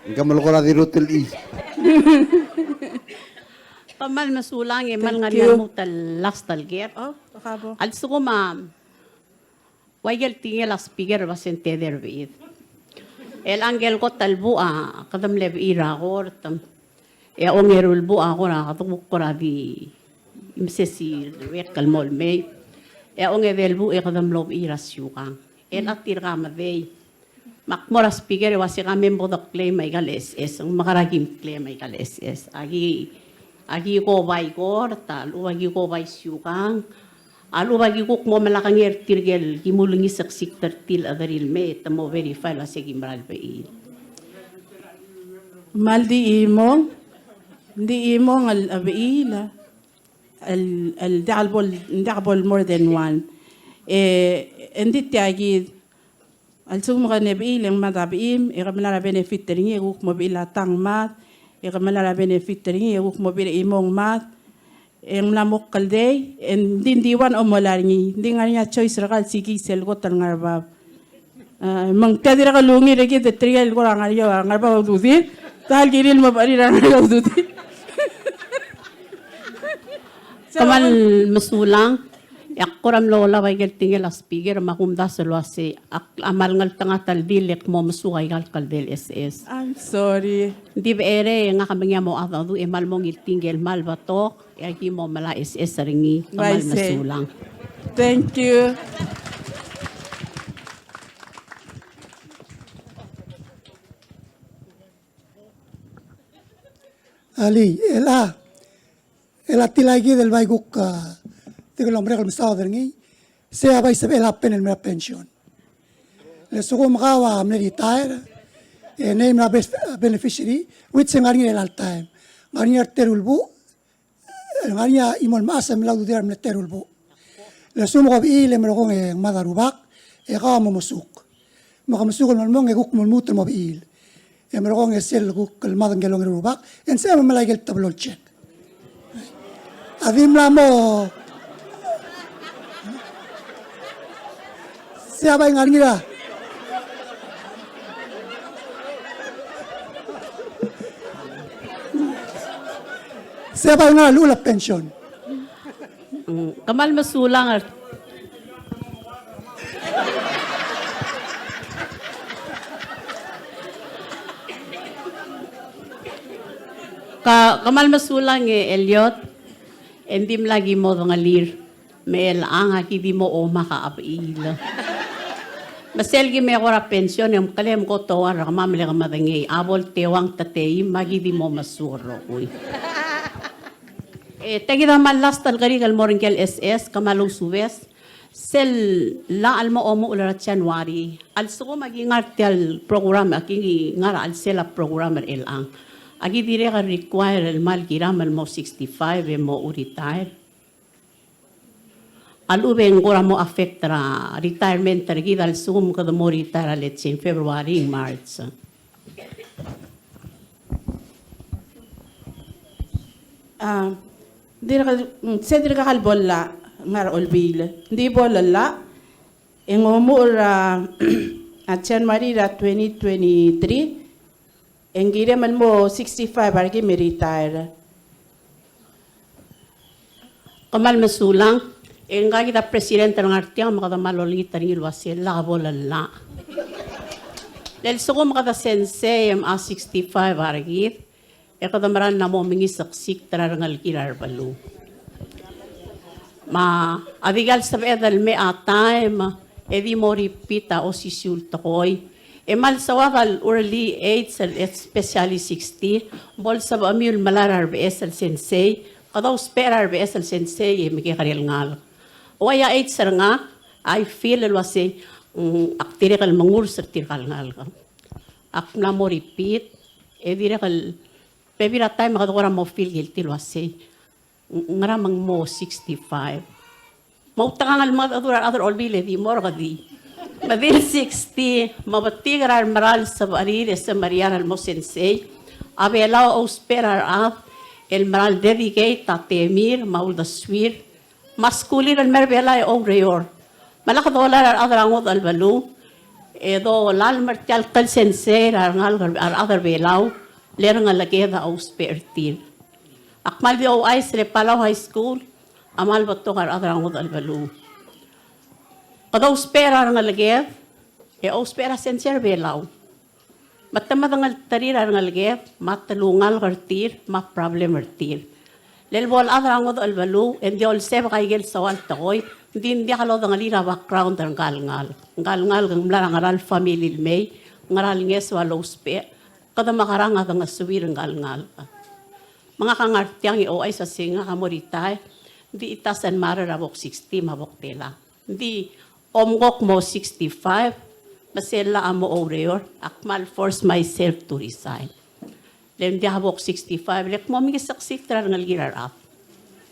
Ng kmal kora di rutelii. Kmal mesulang e kmal ngar er ngii a lmuut el last el ker. Oh, kabo. A lsekum a Ua ikel tekingel a speaker el uasei ng tedei er bechid. El ngike el kot el buch a kede mle bechiil er a kort, e a ongeru el buch a kora kede kuk kora di mesesii el bek el mo el mei. E a ongedei el buch e kede mlo bechiil er a siukang. El a tirka a medei. Me ak mo er a speaker e uasei ka me bo de claim aika el SS, ng mekera kim claim aika el SS. Aki, aki ko bai kort, a lechub aki ko bai siukang. A lechub aki kuk mo melakengei er tirke el ki mo ulengiseksik er tir el chederir el mei e te mo verify el uasei ki mera el bechiil. Me ng di chimong, ng di chimong el, a bechiil, el, el diak bo el, diak bo el more than one. E, e ng di tia kid, a lsekum ke mle bechiil e ng mad a bechim, e ke melai er a benefit er ngii, e kuk mo bechiil a tang mad, e ke melai er a benefit er ngii, e kuk mo bechiil a chimong mad, e ng mla mo kldei, e ng di, ng di ua ng omelai er ngii, ng di ngar er ngii a choice er kau el sikii sel kot el ngar er bab. A, me ng tia dirrek el ungil er kid e tirke el kora ngar er eou a ngar er bab a ududir, ta el kirir el mo becherir a ngar er eou a ududir. Kmal mesulang. E ak kora mlo olab aike el tekingel a speaker me a kumdasu el uasei ak a kmal ngeltengat el dil e ak mo mesuk aika el kldei el SS. I'm sorry. Ng di becherei e ngak a mengiil a mo mengedecheduch e kmal mo ungil tekingel kmal betok e aki mo melai a SS er ngii. Kmal mesulang. Thank you. Alii, el a, el a tilai kid el bai kuk, a, tirke el omerek el mesaod er ngii, sei a bai sebechel a pen el mera pension. Le sekum kau a mle retire, e named a bes-, beneficiary, which e ng ngar er ngii er chelecha el taem. Ng ngar er ngii er a teru el buch, e ng ngar er ngii a chimo el mechas el mla ududir a mle teru el buch. Le sekum ko bechiil e merekong e ng mad a rubak, e kau a mo mesuk. Me ke mesuk el melemong e kuk mo lmuut el mo bechiil. E merekong e sel kuk el mad ngike el ongeru el rubak, e ng sebechem el melai aike el teblo el check. A di mla mo. Sei a bai ngar er ngii er a. Se bai ngar er a llechul a pension. Mm, kmal mesulang er Ka, kmal mesulang e Elliot, e ng dimlak ki mo dengelir. Me chelechang a ki di mo omak a chebechiil. Me sel ki mekor a pension e mkelem kot a ua er kemam el ke medengei a bo el teuang te teim me a ki di mo mesuub er a rokui. E, tia kid a kmal last el kerik el mo er ngke el S S, kmal ousubes. Sel llach el mo omuchel er a January, a lsekum a ki ngar tia el program, a ki ngar er a chelsel a program er chelechang, a ki dirrek el require el kmal kiram el mo sixty-five e mo retire. A lechub e ng kora mo affect er a retirement er kid a lsekum kede mo retire a let's say February, March. A, dirrek el, mm, se dirkak el bo el llach, ngar er a Olbiil. Ng di bo el llach, e ng omuchel er a, a January er a twenty twenty-three, e ng kirem el mo sixty-five a rekim e retire. Kmal mesulang, e ngka kid a president el ngar tiang me kede kmal olengit er ngii el uasei lak bo el llach. Le lsekum kede sensei e mla sixty-five a rekid, e kede meral mla mo mengiseksikd er a rengelekir a rebeluu. Me a dikea el sebeched el mei a taem e di mo repeat a osisiu el tekoi. E kmal soad el early age el especially sixty, bo lsebechemiu el melai er a rebeches el sensei, kede ousbech er a rebeches el sensei e mekekerei el ngalek. Ua ia age er ngak, I feel el uasei, mm, ak dirrek el mengurs er tirka el ngalek. Ak mla mo repeat, e dirrek el bebil er a taem e kede kora mo feel guilty el uasei, ng-, ngera me ng mo sixty-five. Me outekangel el mengedecheduch er a rechad er a Olbiil e di mo er kedi. Me di el sixty, me betik er a remeral sebechir e semeriar el mo sensei, a Belau a ousbech er a rechad el meral dedicate a temir me a uldesuir me a skulir el mei er a Belau e oureor. Me lak dolai er a rechad er a ngodech el beluu, e dolalem er tia el klsensei er a rengalek er a rechad er a Belau, le rengeleked a ousbech er tir. Ak kmal di ouchais el Palau High School a kmal betok a rechad er a ngodech el beluu. Kede ousbech er a rengeleked, e ousbech er a sensei er a Belau. Me te medengelterir a rengeleked, me a telungalek er tir, me a problem er tir. Le bo el chad er a ngodech el beluu, e ng di olsebek aike el soal tekoi, ng di ng diak lodengelii a background er ngka el ngalek. Ngka el ngalek ng mla er a ngera el family el mei, ngera el ngeso a lousbech, kede mekerang a dengesuir ngka el ngalek. Me ngak a ngar tiang e ouchais a se ngak a mo retire, ng di it doesn't matter a bo k sixty me a bo k tela. Ng di omko k mo sixty-five, me sel llach a mo oureor, ak kmal force myself to resign. Le ng diak bo k sixty-five, le ak mo mengiseksikd er a rengelekir a rechad.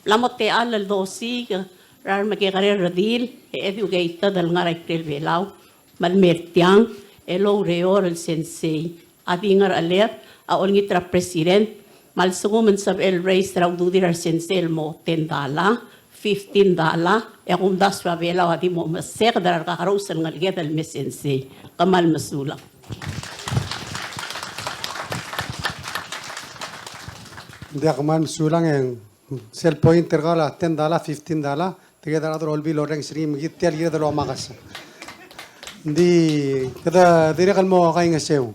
Mla mo techall el dosiik er a remekekerei el redil, e educated el ngar er a ikrel Belau, me le mei er tiang el oureor el sensei. A di ngerecheled a olengit er a president, me a lsekum ng sebechel el raise er a ududir a resensei el mo ten dollar, fifteen dollar, e a kumdasu er a Belau a di mo meseked er a rekakerous el ngeleked el me sensei. Kmal mesulang. Ng diak, kmal mesulang e ng sel point er kau el ten dollar, fifteen dollar, te kede a rechad er a Olbiil el orrenges er ngii me kid tia el kired el omakas. Ng di kede dirrek el mo kaingeseu.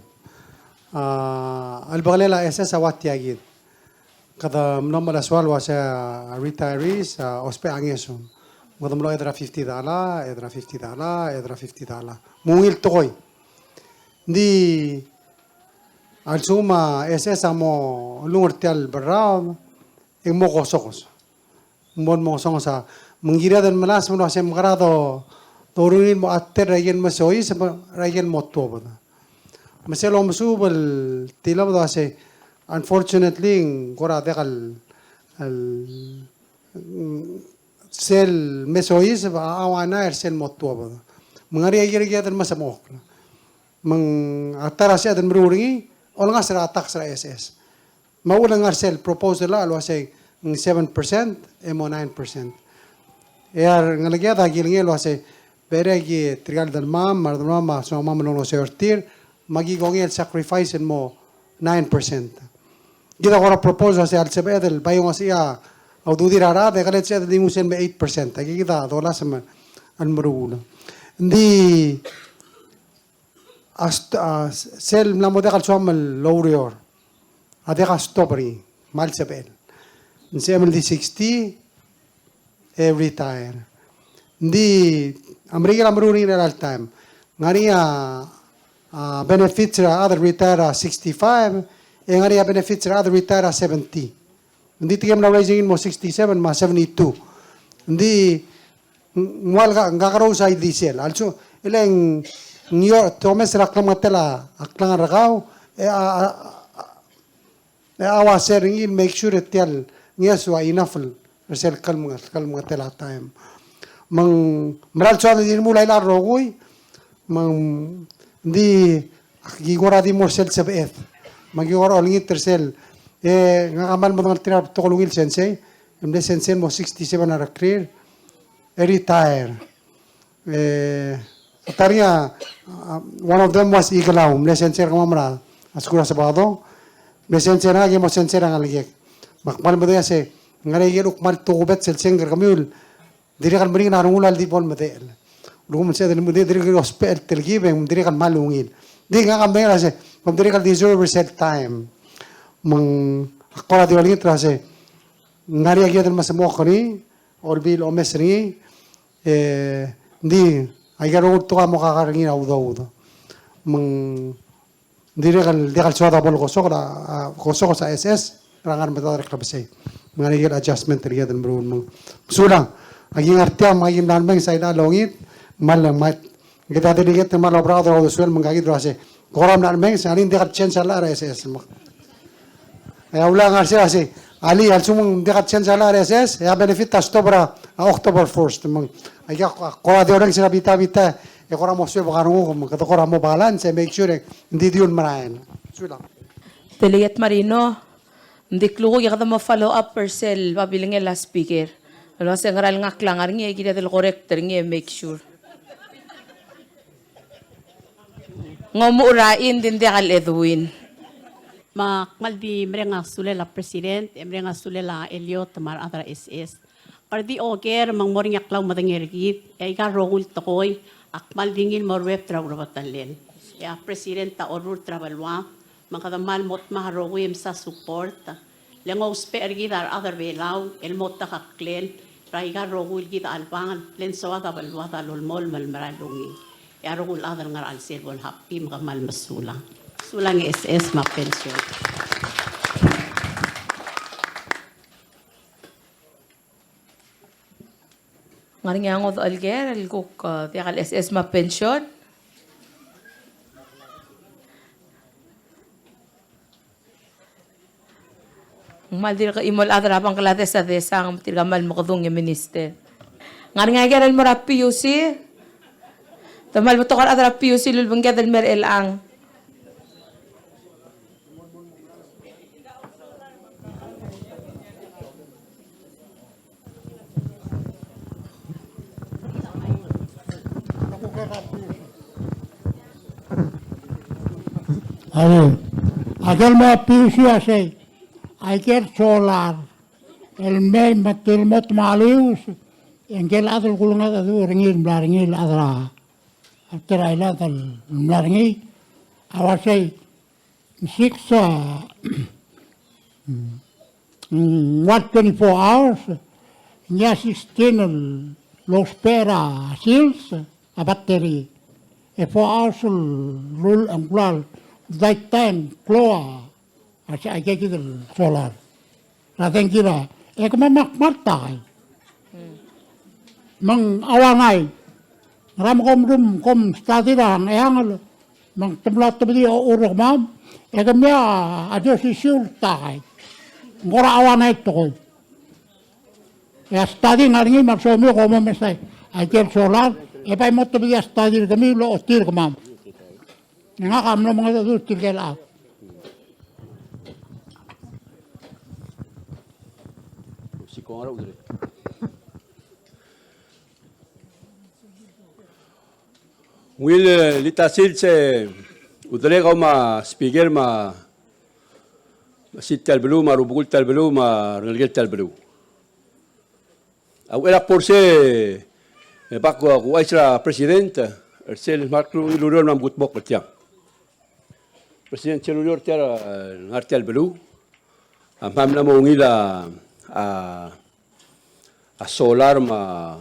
A, a lebekelel a S S a ua tia kid. Kede mlo melechesuar el uasei a retirees a ousbech a ngeso. Me kede mlo add er a fifty dollar, add er a fifty dollar, add er a fifty dollar. Me ungil tekoi. Ng di a lsekum a S S a mo lung er tia el berraod, e ng mo kosokos. Ng mo, mo songes a, me ng kired el melasem el uasei mekera do, dorungil mo add er a ikel me soiseb, er a ikel mo tuobed. Me sel omesuub el tilobed a uasei, unfortunately, ng kora diak el, el, mm, sel me soiseb a, a ua ngera er sel mo tuobed. Me ng ngar er ngii a ikel kired el mesemechokl. Me ng a ta er a sebeched el meruul er ngii, olengasech er a tax er a S S. Me a uchul e ng ngar sel proposal el uasei ng seven percent, e mo nine percent. E a rengeleked a kilengei el uasei, becherei a ki tirka el delmam, me a redelmam a soamam el olengeseu er tir, me a ki kongei el sacrifice el mo nine percent. Kid a kora propose a se a lsebeched el bai ongesechii a ududir a rechad, e kede sebeched el di nguu sel me eight percent. Aki kid a dolasem el meruul. Ng di a st-, a, sel mla mo diak el soam el oureor a diak a stop er ngii, kmal sebechel. Ng sebechem el di sixty, e retire. Ng di, a Merikel a meruul er ngii er chelecha el taem. Ng ngar er ngii a, a benefits er a chad el retire er a sixty-five, e ng ngar er ngii a benefits er a chad el retire er a seventy. Ng di tirke el mla raising el mo sixty-seven me a seventy-two. Ng di, ng ua el ka, ng kakerous a ildisel. A lsekum, e le ng, ng io, te omes er a klemengetel a, a klengar er kau, e a, a, a, E a ua sel er ngii el make sure e tia el ngeso a enough er sel klemenge-, klemengetel a taem. Me ng mera el soad el di remuul a ila el rokui, me ng di ki kora di mo er sel sebeched. Me ki kora olengit er sel, e ngak a kmal medengei er tir a betok el ungil sensei, e mle sensei el mo sixty-seven a rekrir, e retire. E, ta er ngii a, a, one of them was Ikelau, mle sensei er kemam er a skuul er a Sabado, mle sensei er ngak e mo sensei er a ngelekek. Me ak kmal medengei a se, ng ngar er ngii a ikel kuk kmal tokubets el sengk er kemiu el dirrek el meringel a rengul a ldi bo lemedechel. Lsekum ng sebeched el di, dirrek el ousbech el telkib e ng dirrek el kmal ungil. Di ngak a medengei a se, kom dirrek el deserve er sel taem. Me ng, ak kora di olengit er a se, ng ngar er ngii a kired el mesemok er ngii, olbiil omes er ngii, e, ng di, aika el rokui el tekoi a mo kakar er ngii er a udoud. Me ng dirrek el diak el soad a bo lekosok, a, a, kosok a SS, er a ngar er a medad er a klebesei. Me ng ngar er ngii a adjustment er kid el meruul me ng. Mesulang, aki ngar tiang me aki mla remenges a ila el ongit, me a le mait. Kid a delegate me a lobraod er a uldesuel me ng kakid el uase, kora mla remenges, e ng diak el change a llach er a SS me. E a ula ngar er sei a se, alii, a lsekum ng diak el change a llach er a SS, e a benefit a stop er a, a October first me ng. Aika kora di orrenges er a bita, bita, e kora mo suebek a renguk me kede kora mo balance, e make sure e ng di diu el merael. Sulang. Delegate Marino, ng di klukuk e kede mo follow up er sel babilngel a speaker el uase ngera el ngakl a ngar er ngii e kired el correct er ngii e make sure. Ng omuchel er a Indin, diak el Edwin. Me ak kmal di mereng a sulel a President, e mereng a sulel a Elliot me a rechad er a SS. Kede di oker me ng mo er ngii a klaumedengei er kid, e aika el rokui el tekoi, ak kmal di ngii el mo ruebet er a urebetalel. E a President a orrurt er a beluad, me kede kmal mo dmak a rokui e msa support. Le ng ousbech er kid a rechad er Belau el mo ta a klel er aika el rokui el kid a chelebangel, le ng soad a beluad a lolemolem el merael el ungil. E a rokui el chad el ngar er a chelsel a bo le happy me kmal mesulang. Sulang SS me a pension. Ng ngar er ngii a ngodech el ker el kuk, e, diak el SS me a pension? Ng kmal dirk chimo el chad er a Bangladesh a desang, me tirka kmal mekedung e minister. Ng ngar er ngii a ker el mo er a PUC? Te kmal betok a rechad er a PUC el ulebengked el mer chelechang. A, a ker el mo er a PUC a sei, a ikel solar el mei me te mo tmalius, e ngike el chad el kulengedecheduch er ngii el mla er ngii el chad er a, a Terailad el mla er ngii, a uasei, six, a, mm, ua twenty-four hours, ngii a sixteen el lousbech er a sils, a battery. E four hours el rul, a ngklel, daytime, klou a, a se, aike kid el solar. Er a dengki er a, e kemam a kmal takai. Me ng ua ngii, ngera me kom dmu, kom study er a Ngcheangel, me te mla tobedii a ochur er kemam, e kemiu a di osisiu el takai. Ng kora ua ngii el tekoi. E a study a ngar er ngii me a lsomiu kom omes a ikel solar, e bai mo tobedii a study er kemiu el ochotii er kemam. E ngak a mlo mengedecheduch er tirke el chad. Ungil, e, el di ta sils e, uderek a kmo a speaker me a me a silt er tia el beluu, me a rubekul tia el beluu, me a rengelekel tia el beluu. A uchei er a kbo er sei, e, bak, e, kuchais er a President er sel kmal klou el ureor el mla mekudmokl er tiang. President, sel ureor er tia el, e, ngar er tia el beluu a mla mo ungil a, a, a solar me a,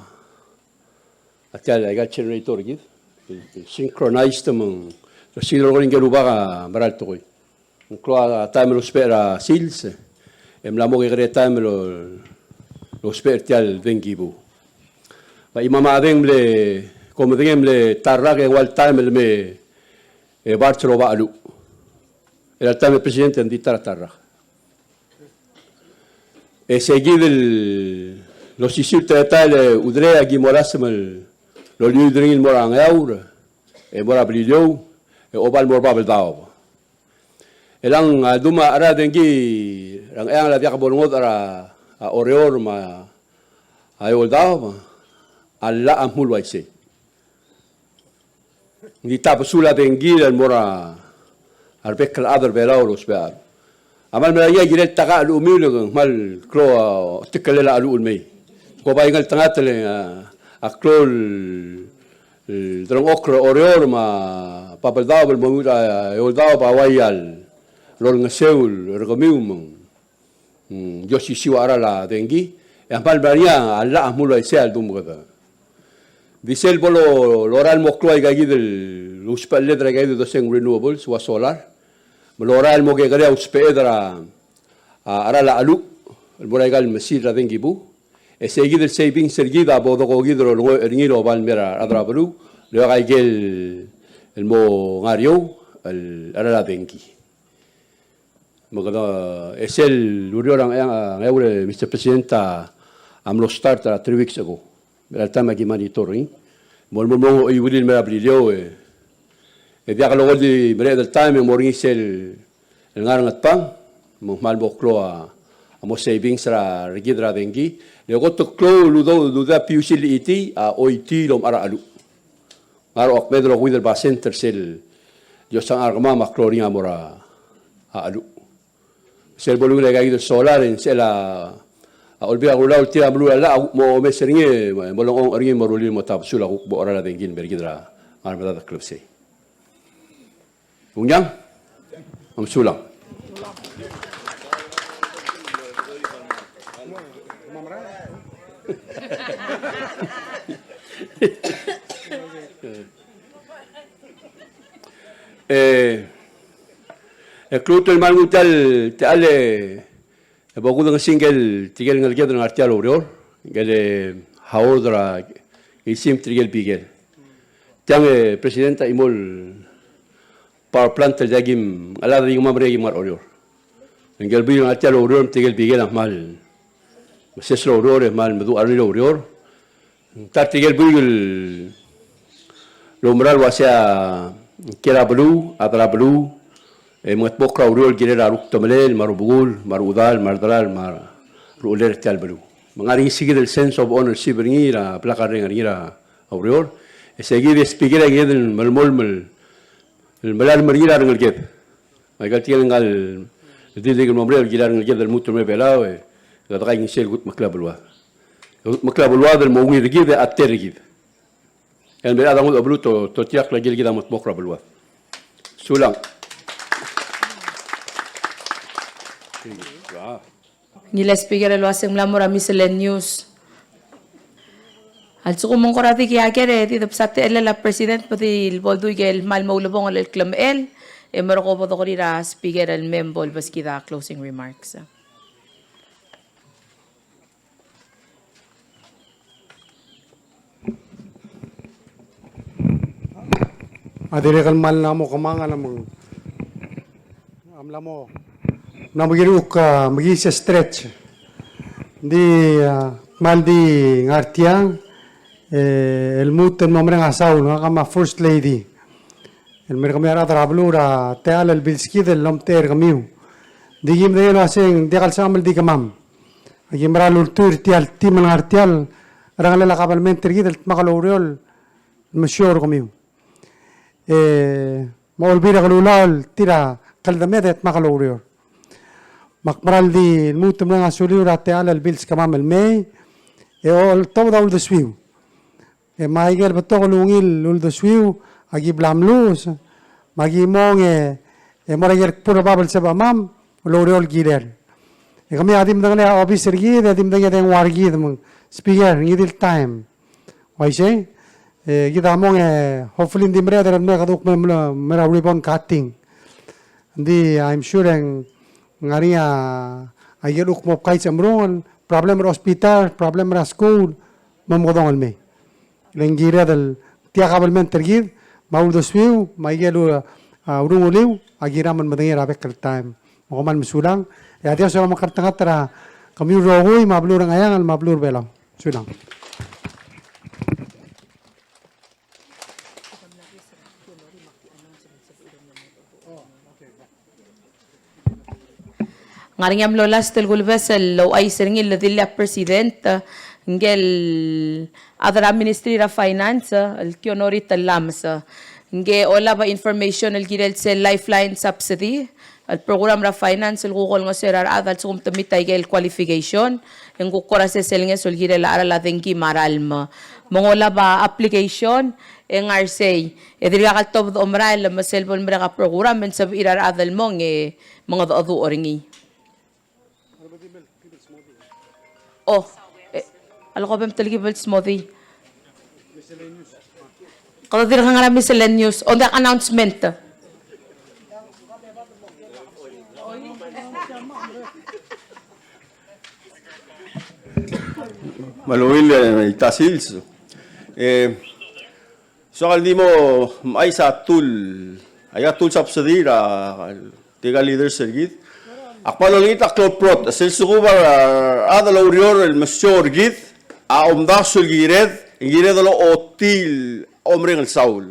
a tia el, aika el generator er kid, el, el synchronized me ng, er sel dolekoi ngike el rubak a mera el tekoi. Ng klou a taem el ousbech er a sils, e mla mo kekerei a taem el, el ousbech er tia el dengki buu. Me a chimam a deng mle, kom medengei mle ta el rak e ng ua el taem el me, e, barge el oba cheluch. Er a taem el President e ng di ta er a ta el rak. E se kid el osisiu el teletael e udelei a ki mo er a semel el oliuid er ngii el mo er a Ngeaur, e mo er a Beliliou, e oba el mo er a Babeldaob. E le ng, a, dum a cheral a dengki er a Ngcheangel a diak bo lengodech er a, a, Oreor me a, a, Eouldaob, a llach a dmu el uaisei. Ng di tabesul a dengki el mo er a rebek el chad er Belau el ousbech a cheluch. A kmal mera ngii a kirel takach a cheluch el mei, le ng kmal klou a otekelel a cheluch el mei. Ko bai ngeltengat el, a, a klou el, el delengchokl er a Oreor me a Babeldaob el mo er a Eouldaob a uai a lolengeseu er kemiu me ng Mm, di osisiu a cheral a dengki, e a kmal mera ngii a llach a dmu el uaisei a ldum kede. Di sel bo lo, lorael el mo klou aika kid el ousbecheled er aika kid el doseng renewables, ua solar. Me lorael el mo kekerei a ousbeched er a, a, cheral a cheluch, el mo er aika el mesil er a dengki buu. E sei kid el savings er kid a bo dekokid el olengoich er ngii el oba el mei er a rechad er a beluu, el oeak aike el, el mo ngar er eou, el cheral a dengki. Me kede, e sel ureor er a Ngeaur, Mister President, a, a mlo start er a three weeks ago. Me er a taem a ki monitor er ngii. Mo, mo, mo, oiuil el mei er a Beliliou, e, e diak lolekoi di mereched el taem e mo er ngii sel, el ngar er a Ngatpang, me ng kmal mo klou a, a mo savings er a, er kid er a dengki. Le kot el klou el udo, el udoud a PUC el chitii, a choitii el omechar a cheluch. Ngar er a okeuid el okeuid el basent er sel di osang a rekemam a klou er ngii a mo er a cheluch. Sel bo lungil aika kid el solar e ng sel a, a Olbiil er a Kelulau el tir a meluul a llach a kuk mo omes er ngii, e mo lengchongch er ngii el mo rullii el mo tabesul a kuk bo cheral a dengki el mei er kid er a ngar er a medad el klebesei. Ungil, a mesulang. E, e klou el kmal nguu tia el, tia el, e bo kudengesii ngike el, tirke el ngeleked el ngar tia el oureor, ngike el, e, haod er a, ngisiim tirke el bikel. Tiang, e, President, a chimo el power plant el diak kim, a lak di kemam er ngii a kim ngar er a Oreor. Ngike el buik el ngar tia el oureor me tirke el bikel a kmal meses el oureor e kmal meduch a rolel oureor. Ng ta er tirke el buik el oumera el uasei a kiei er a beluu, a chad er a beluu, e mengetmokl er a ureor el kirel a rukdemelel, me a rubekul, me a rechedal, me a redelal, me a ruchellel er tia el beluu. Me ng ngar er ngii se kid el sense of ownership er ngii er a blak a reng er ngii er a ureor. E se kid el speaker a kired el melemolem el el melalem er ngii er a rengeleked. Me aika el tirke el ngka el di dirk el mo merek el kirel a rengeleked el lmuut el mei er a Belau, e kede kaingeseu el kudmeklii a beluad. Kudmeklii a beluad el mo ungil er kid e a tir er kid. El mei a chad a ngodech a beluu, to, to tirka el kirel kid a mo kudmokl er a beluad. Sulang. Ngii el speaker el uasei ng mla mo er a miscellaneous. A lsekum ng kora di kiaker e di debsa techellel a president me di bo ldu ikel kmal mo ulebongel el klemechel, e merekong bo dokerir a speaker el me bo lebeskid a closing remarks. A dirrek el kmal mla mo kemanget me ng, a mla mo, mla mo kiruk, a, mekiis e stretch. Ng di, a, kmal di ngar tiang, e, el lmuut el mo mereng a saul, ngak me a First Lady. El mer kemiu a rechad er a beluu er a techall el bilskid el omtechei er kemiu. Ng di ki medengei el uasei ng diak el sebecham el di kemam. Aki mera el ultuil er tia el team el ngar tia el cherrengelel a kabelment er kid el dmak el oureor el mesiou er kemiu. E, me a Olbiil er a Kelulau el tir a kldemedem e dmak el oureor. Me ak meral di lmuut el mereng a suliu er a techall el bills er kemam el mei, e oltobed a uldesuiu. E me aike el betok el ungil uldesuiu a ki bla mluches, me a ki mong e, e mo er aike el kbur er bab el sebechemam el oureor el kirel. E kemiu a di medengelii a obis er kid, e di medengei a dengua er kid me ng, Speaker, ngii di el taem. Uaisei, e, kid a mong e, hopefully ng di mereched el mle kede kuk me, me, me er a ribbon cutting. Ng di, I'm sure e ng ngar er ngii a, aike el kuk mo bkais el merungel, problem er a hospital, problem er a skuul, me mokedong el mei. Le ng kired el tia kabelment er kid, me a uldesuiu, me aike el, a, urunguliu, a kiram el medengei er a bek el taem. Me kom kmal mesulang, e a Dios a omekngeltengat er kemiu el rokui, me a beluu er a Ngcheangel, me a beluu er a Belau. Sulang. Ngar er ngii a mlo last el kulebes el ouchais er ngii el dil a president, ngike el chad er a Ministry er a Finance, el Kionorit el Lames. Ngike olab a information el kirel sel Lifeline subsidy, el program er a finance el kuk olengeseu er a rechad a lsekum te meet aike el qualification, e ng kuk kora sesei el ngeso el kirel a cheral a dengki me a ralm. Me ng olab a application, e ngar sei. E dirkak el tobed a omerael me sel bo lemerek a program, e ng sebechir a rechad el mong e mengedecheduch er ngii. Oh, e, a leko bem telkib el smodii. Kede dirk ngar er a miscellaneous. On the announcement. Me a ungil, e, ita sils. E, soak el di mo mechais a tul, aika el tul subsidy er a tirka el leaders er kid. Ak kmal olengit a klou el prot, sel lsekum a rechad el oureor el mesiou er kid a omdasu el kired, kired el ochotii el omereng el saul.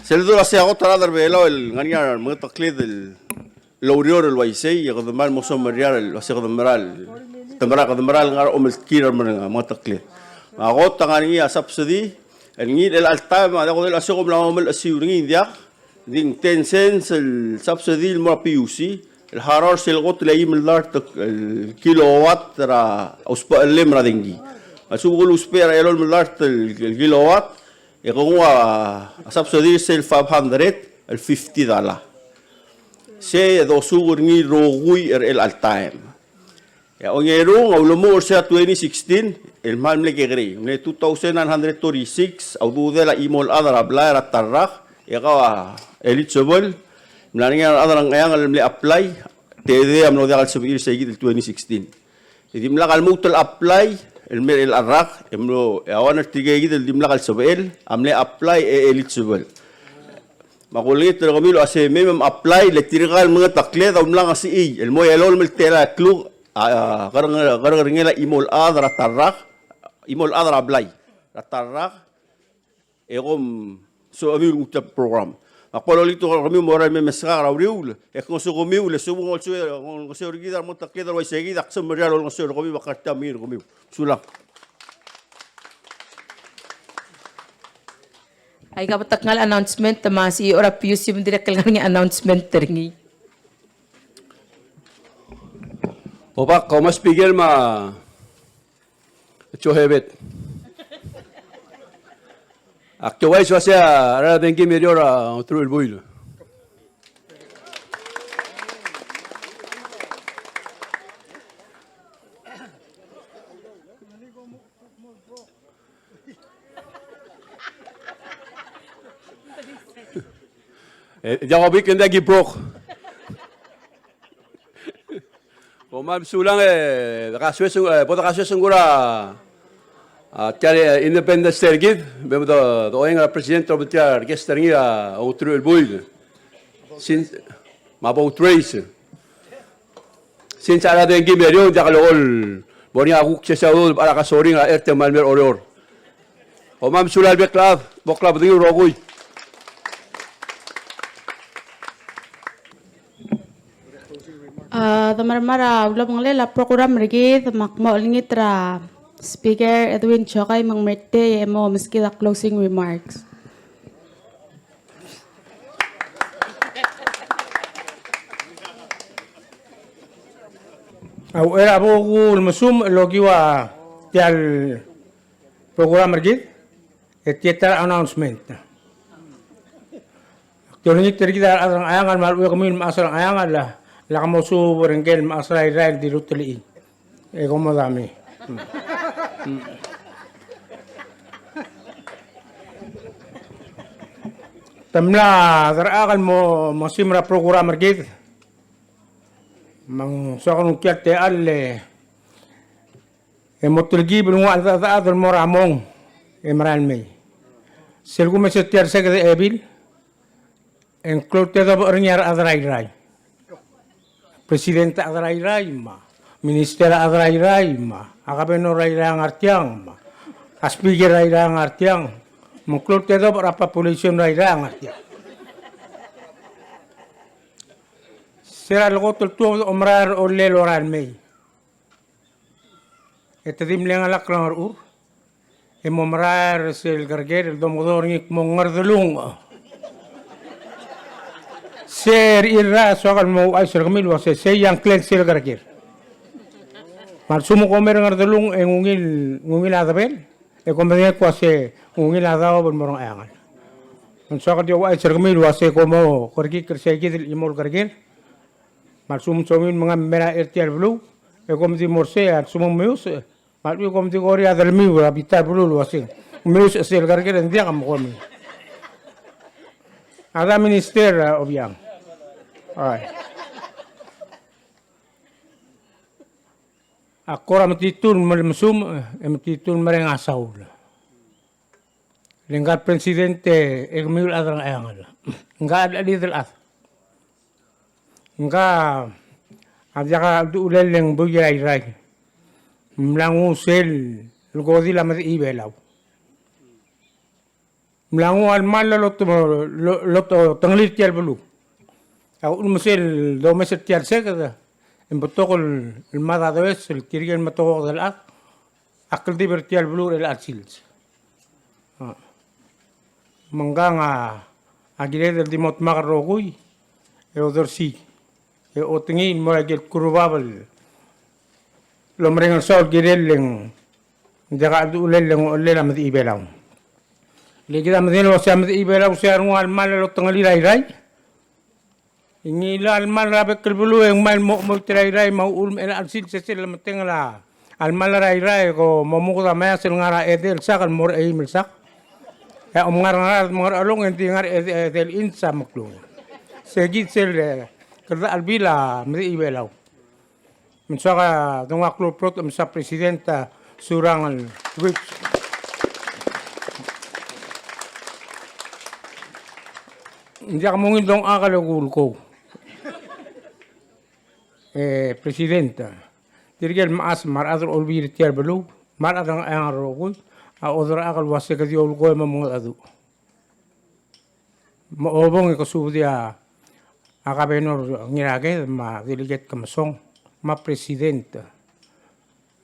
Sel dul a se a kot el chad er a Belau el ngar er ngii a remengeteklid el el oureor el uaisei, e kede mal mo someriar el uase kede meral, kede meral, kede meral ngar er a omeltkir el mer a mengeteklid. Me a kot a ngar er ngii a subsidy, el ngii er chelecha el taem a diak kudel uase kom mla mo melechesiu er ngii, ng diak, ng di ng ten cents el subsidy el mo er a P U C, el harau er sel kot el eim el dart el kilowatt er a usbechellem er a dengki. A lsekum ke uluusbech er a elolem el dart el kilowatt, e ke nguu a subsidy er sel five hundred el fifty dollar. Se dosuk er ngii el rokui er chelecha el taem. E a ongerung a ulemuchel er sel twenty sixteen, el kmal mle kekerei. Mle two thousand nine hundred thirty-six a ududel a chimo el chad er a blai er a ta el rak, e kau a eligible, mla er ngii a rechad er a Ngcheangel el mle apply, tedei a mlo diak el sebechir er se kid el twenty sixteen. E dimlak a lmuut el apply el mei er chelecha el rak, e mlo, e a one er tirke kid el dimlak el sebechel a mle apply e eligible. Me ak olengit er kemiu el uase mei me mle apply, le tirka el mengeteklid a mla ngesechii el mo elolem el telael el kluk a, a, kereng, kerengel a chimo el chad er a ta el rak, chimo el chad er a blai er a ta el rak, e kom soamiu el nguu tia el program. Me ak bo lolengit er kemiu el mo er a mei me meskak er a uriul, e ak ngosuir kemiu, le sebechel olengeseu, olengeseu er kid a remengeteklid el uaisei kid, ak semeriar el olengeseu er kemiu me ak ngar tia el mengiil er kemiu. Sulang. Aika betok el announcement me a C E O er a P U C me ng dirrek el ngar er ngii a announcement er ngii. Obak, kom Speaker me a Joe Hebet. Ak ouchais el uase a rechad er a dengki me a uriul a ongeteruich el buil. E, diak obik e ng diak ki broke. Kom kmal mesulang e, de kasoes, e, bo de kasoes ngura, a, tia el Independence Day er kid, me bo de, de oeng er a president el obengterir a guest er ngii a ongeteruich el buil. Since, me a bo outraise. Since a rechad er a dengki me a uriul, diak lolekoi el bo er ngii a kuk sesei a udoud el bo er a kasoring er a chad el mei er a Oreor. Kom kmal mesulang el bek el chad, bo klou a bedengir el rokui. A, de mermang er a ulebengelel a program er kid, me ak mo olengit er a Speaker Edwin Chokai me ng mei er tia e mo meskid a closing remarks. A uchei er a bo kulmesumech el okiu a tia el program er kid, e tia ta er a announcement. Ak di olengit er kid a rechad er a Ngcheangel me a lechub e kemiu el mechas er a Ngcheangel, lak mosuub er ngike el mechas er a Irrai el di rutelii. E kom mo dami. Te mla derchak el mo, mo simer a program er kid. Me ng soak el nguu tia el techall e, e mo telkib el nguu a cheldechedechad el mo er a mong e merael mei. Sel kumes er tia el seked er a Ebil, e ng klou el tedobech er ngii a rechad er a Irrai. President a chad er a Irrai, me a minister a chad er a Irrai, me a governor er a Irrai a ngar tiang, me a speaker er a Irrai a ngar tiang, me ng klou el tedobech er a population er a Irrai a ngar tiang. Se er a lekot el tuobed a omerael er a olel el orael mei. E te di mle ngalek er a Ngerchur e mo merael er sel kereker el domekedong er ngii el kmo Ngerdelung. Se er a irrai a soak el mo ouchais er kemiu el uasei sei a ngklel sel kereker. Me a lsekum kom mer a Ngerdelung e ng ungil, ng ungil a debel, e kom medengei el uasei ng ungil a daob el mo er a Ngcheangel. Me ng soak el di ouchais er kemiu el uasei kom mo kerekikl er sei kid el chimo el kereker. Me a lsekum somiu el mengai me merael er tia el beluu, e kom di mo er sei, a lsekum ng meiusech, me a lechub e kom di kora delemiu er a bita el beluu el uasei ng meiusech sel kereker e ng diak me kom. A da Minister, a, Obichang. Ai. A kora metitur el melemesumech, e metitur el mereng a saul. Le ngka el president e kemiu el chad er a Ngcheangel. Ngka a chelid el chad. Ngka a diak a cheldechulel e ng buik er a Irrai. Mla nguu sel lekodil a medechii Belau. Mla nguu a lmal el lot, lot, lotengelii er tia el beluu. A uchul me sel domes er tia el seked, e ng betok el mad a does el tirke el metokoked el chad a kldibel er tia el beluu er chelecha el sils. A. Me ngkang a, a kired el di mo dmak el rokui, e odersii, e otengii el mo er a ikel kurubab el omereng el saul el kirel e ng diak a cheldechulel e ng ochellel a medechii Belau. Le kid a medengei el uasei a medechii Belau sei a renguk a lmal el otengelii er a Irrai. Ngilai a lmal er a bek el beluu e ng mei el mo, mo chemoit er a Irrai me a uchul me er chelecha el sils e sel lemetengel a lmal er a Irrai e ko mo muked a maias el ngar er a edei el sak el mo er a eim el sak. E a omngar er a Ngaraard me a Ngerchelong e ng di ngar er a edei, edei el inch a meklou. Sei kid sel, e, kede chelbil a medechii Belau. Me ng soak a dongak el klou el beot el mesa President a Surangel Whipps. Ng diak mungil dongchak el kulekoi. E, President, tirke el mechas me a rechad er a Olbiil er tia el beluu, me a rechad er a Ngcheangel el rokui, a oderchak el uasei ke di oulekoi me mengedecheduch. Me a obong e ke subedii a Governor Ngiraked me a Delegate Kemesong me a President me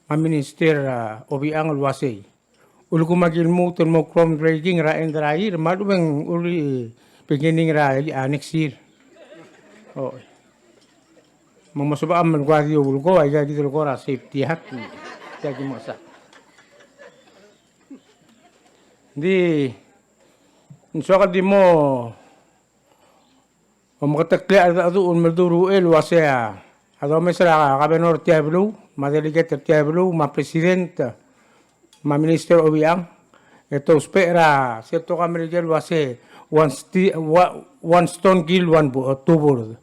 a Minister, a, Obichang el uasei ulekum a ki lmuut el mo groundbreaking er a end er a year, me a lechub e ng early beginning er a, a, next year. O. Me ng mo sebecham el kuk di oulekoi, aika kid el kora safety hat. Tia ki mesa. Ng di, ng soak el di mo omeketeklii a cheldecheduch el meldurech el uasei a domes er a governor er tia el beluu, me a delegate er tia el beluu, me a president, me a minister Obichang, e te ousbech er a sel tekoi er a Merikel el uasei one sti-, wa-, one stone kill one bu-, two bird.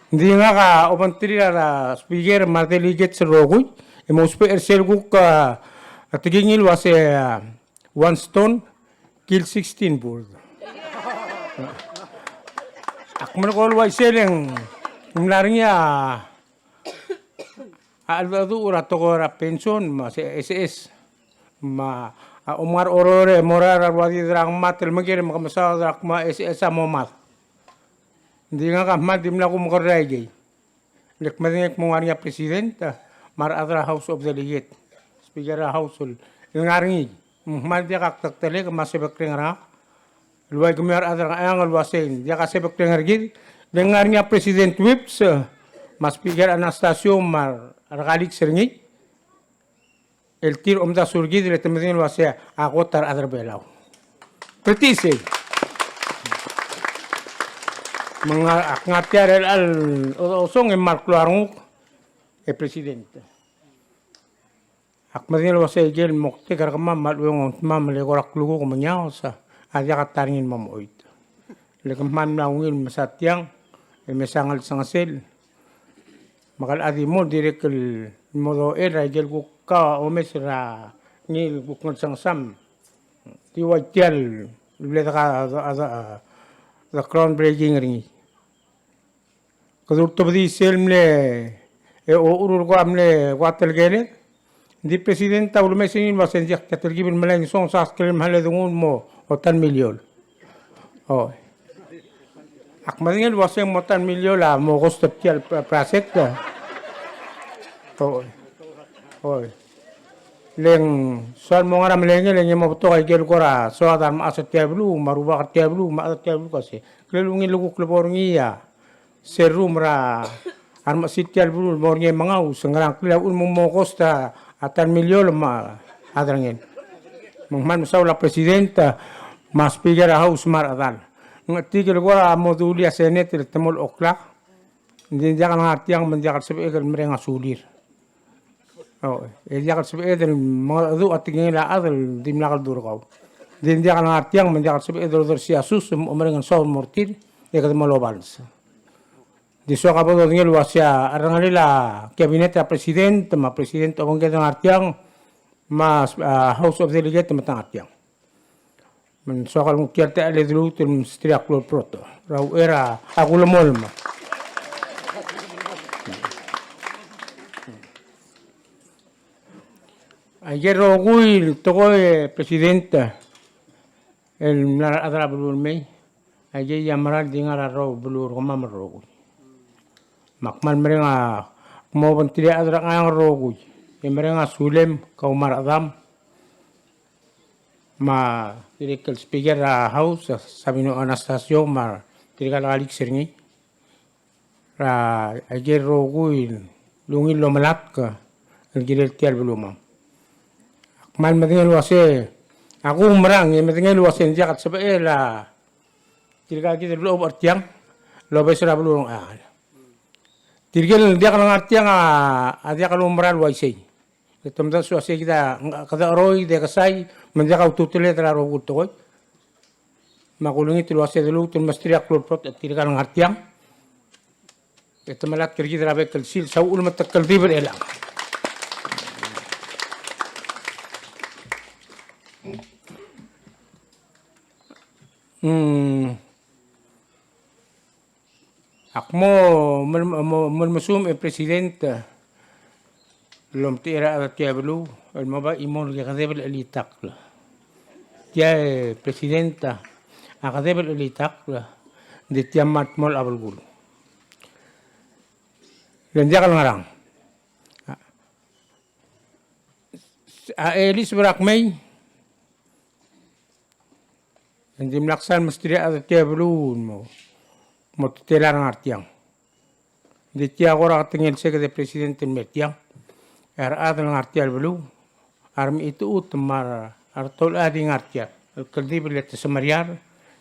Ng di ngak a obengterir a speaker me a delegates el rokui, e mousbech er sel kuk, a, tekingel el uasei, a, one stone kill sixteen bird. Ak melekoi el uaisei e ng mla er ngii a, a cheldecheduch er a tekoi er a pension me a SS. Me a, a, omngar er a Oreor e mo er a rua di dirk mad el meker me ke mesaod er a kmo a SS a mo mad. Ng di ngak a kmal di mla kumekerreu er aikei. Le kmedengei el kmo ng ngar er ngii a president, a, me a rechad er a House of Delegate, speaker er a House el ngar er ngii. Me ng kmal diak a kdekdelek me a sebekreng er ngak el ua kemiu a rechad er a Ngcheangel el uasei ng diak a sebekreng er kid, le ng ngar er ngii a President Whipps, a, me a Speaker Anastasio me a re-, a re colleagues er ngii, el tir a omdasu er kid e le te medengei el uasei a kot a rechad er a Belau. Kletiisei. Me ng, ak ngar tia er chelecha el osong e mal klou a renguk, e President. Ak medengei el uasei a ikel moktek er kemam me a lechub e ng ongtimam el kora klukuk me ng iaos a diak a ta er ngii el mo mechoit. Le kemam a mla ungil el mesa tiang, e mesa ngelsengesel. Me a kele di mo dirrek el mo dochel er a ikel kuk kau a omes er ngii el kuk ngelsengesam. Di ua tia el bla de ka, de, de, de groundbreaking er ngii. Kede ultebedii sel mle, e, o, ochur el kora mle kua telekeled. Ng di President a ulemes er ngii el uasei ng diak tia telkib el melai e ng soam a saskel el mle denguu el mo, o, ta el miliol. O. Ak medengei el uasei ng mo ta el miliol a mo cost er tia el pro-, project. O. O. Le ng soal mo ngar er a melengel e ng mo betok a ikel kora soad a remechas er tia el beluu, me a rubak er tia el beluu, me a chad er tia el beluu, ka se. Kele ungil el kuk lebo er ngii a se el rum er a remechesil tia el beluu el mo er ngii e mengaus, ng ngerang, kele uchul me ng mo cost a ta el miliol me a chad er ngii. Me ng kmal mesaul a President, me a Speaker er a House me a rechedal. Ng chetik el kora mo dulii a Senate el te mo el oklak. Ng di ng diak el ngar tiang me ng diak el sebeched el mereng a sulir. O, e diak el sebeched el mengedecheduch a tekingel a chad el dimlak el du er kau. Ng di ng diak el ngar tiang me ng diak el sebeched el odersii a sus me a omereng el saul el mo er tir, e kede mo lobals. Ng di soak a bo dodengei el uasei a cherrengelel a Cabinet er a President, me a President a obengked el ngar tiang, me a, a, House of Delegate me te ngar tiang. Me ng soak el nguu tia el techall e de lmuut el msterir a klou el brotech er a uchei er a kulemolem. Aike el rokui el tekoi, e, President, el mla er a rechad er a beluu el mei, aike a mera el di ngar er a rokui el beluu er kemam el rokui. Me ak kmal mereng a kmo obengterir a rechad er a Ngcheangel el rokui, e mereng a sulem kau me a rechedam, me a dirrek el Speaker er a House, Sabino Anastacio, me tirka el colleagues er ngii, er a aike el rokui el ungil el omelatk el kirel tia el beluam. Ak kmal medengei el uasei, ak oumerang e medengei el uasei ng diak el sebechel a tirka kid el blechoel er tiang el obes er a beluu er a Ngcheangel. Tirke el diak el ngar tiang a, a diak el oumera el uaisei. E te omdasu el uasei kid a, kede cheroid e kesai, me ng diak a ultuteled er a rokui el tekoi. Me ak olengit el uasei de lmuut el mesterir a klou el brotech er tirka el ngar tiang. E te melatk er kid er a bek el sils a uchul me te kldibel er chelechang. Mm. Ak mo mel-, mo, mo mesumech e President el omtechei er a chad er tia el beluu el mo bai chimo el kekedeb el chelitakl. Tia e President a kedeb el chelitakl, ng di tia me a dmolech a belkul. Le ng diak el ngerang. A Elisabeth er a kmei, e ng dimlak sal mesterir a chad er tia el beluu el mo, mo tetelaol er a ngar tiang. Ng di tia kora ketengel se kede President el mer tiang. E a rechad el ngar tia el beluu a remechitechut me a re, a retolecha di ngar tia el kldibel e te semeriar,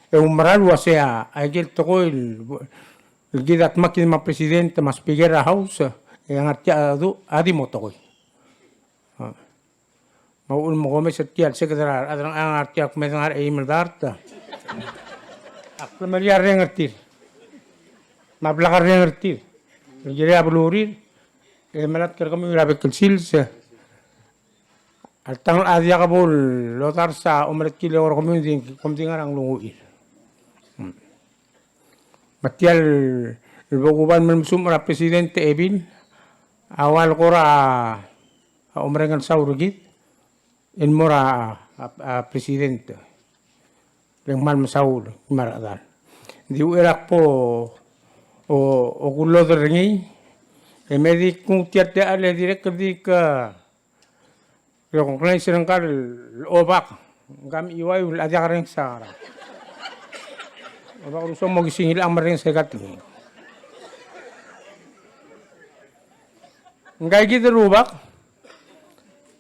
e oumera el uasei a ikel tekoi el, el kid a dmak kid me a President me a Speaker er a House, e ngar tia a du, a di mo tekoi. A. Me a uchul me kom omes er tia el seked er a rechad er a Ngcheangel a ngar tia el kmedengar er a eim el dart, ak klemeriarreng er tir me a blak a reng er tir el kirel a belurir, e melatk er kemiu er a bek el sils. Alta ng locha diak bo lodars a omeredkil el eko er kemiu, ng di kom di ngar er a nglunguchir. Me tia el bo kuba el mle mesumech er a President Ebil a ua el kora omereng el saul er kid el mo er a, a, a President. Le ng kmal mesaul me a rechedal. Di uchei er a kbo, o, okullodel er ngii, e me di knguu tia el techall e dirrek el di ke recognize er ngka el Obak, ngka me Iwaiu el diak a renges a ngerang. Obak Ruso, mo kisingilechang me a renges aika el tekingek. Ngka kid el rubak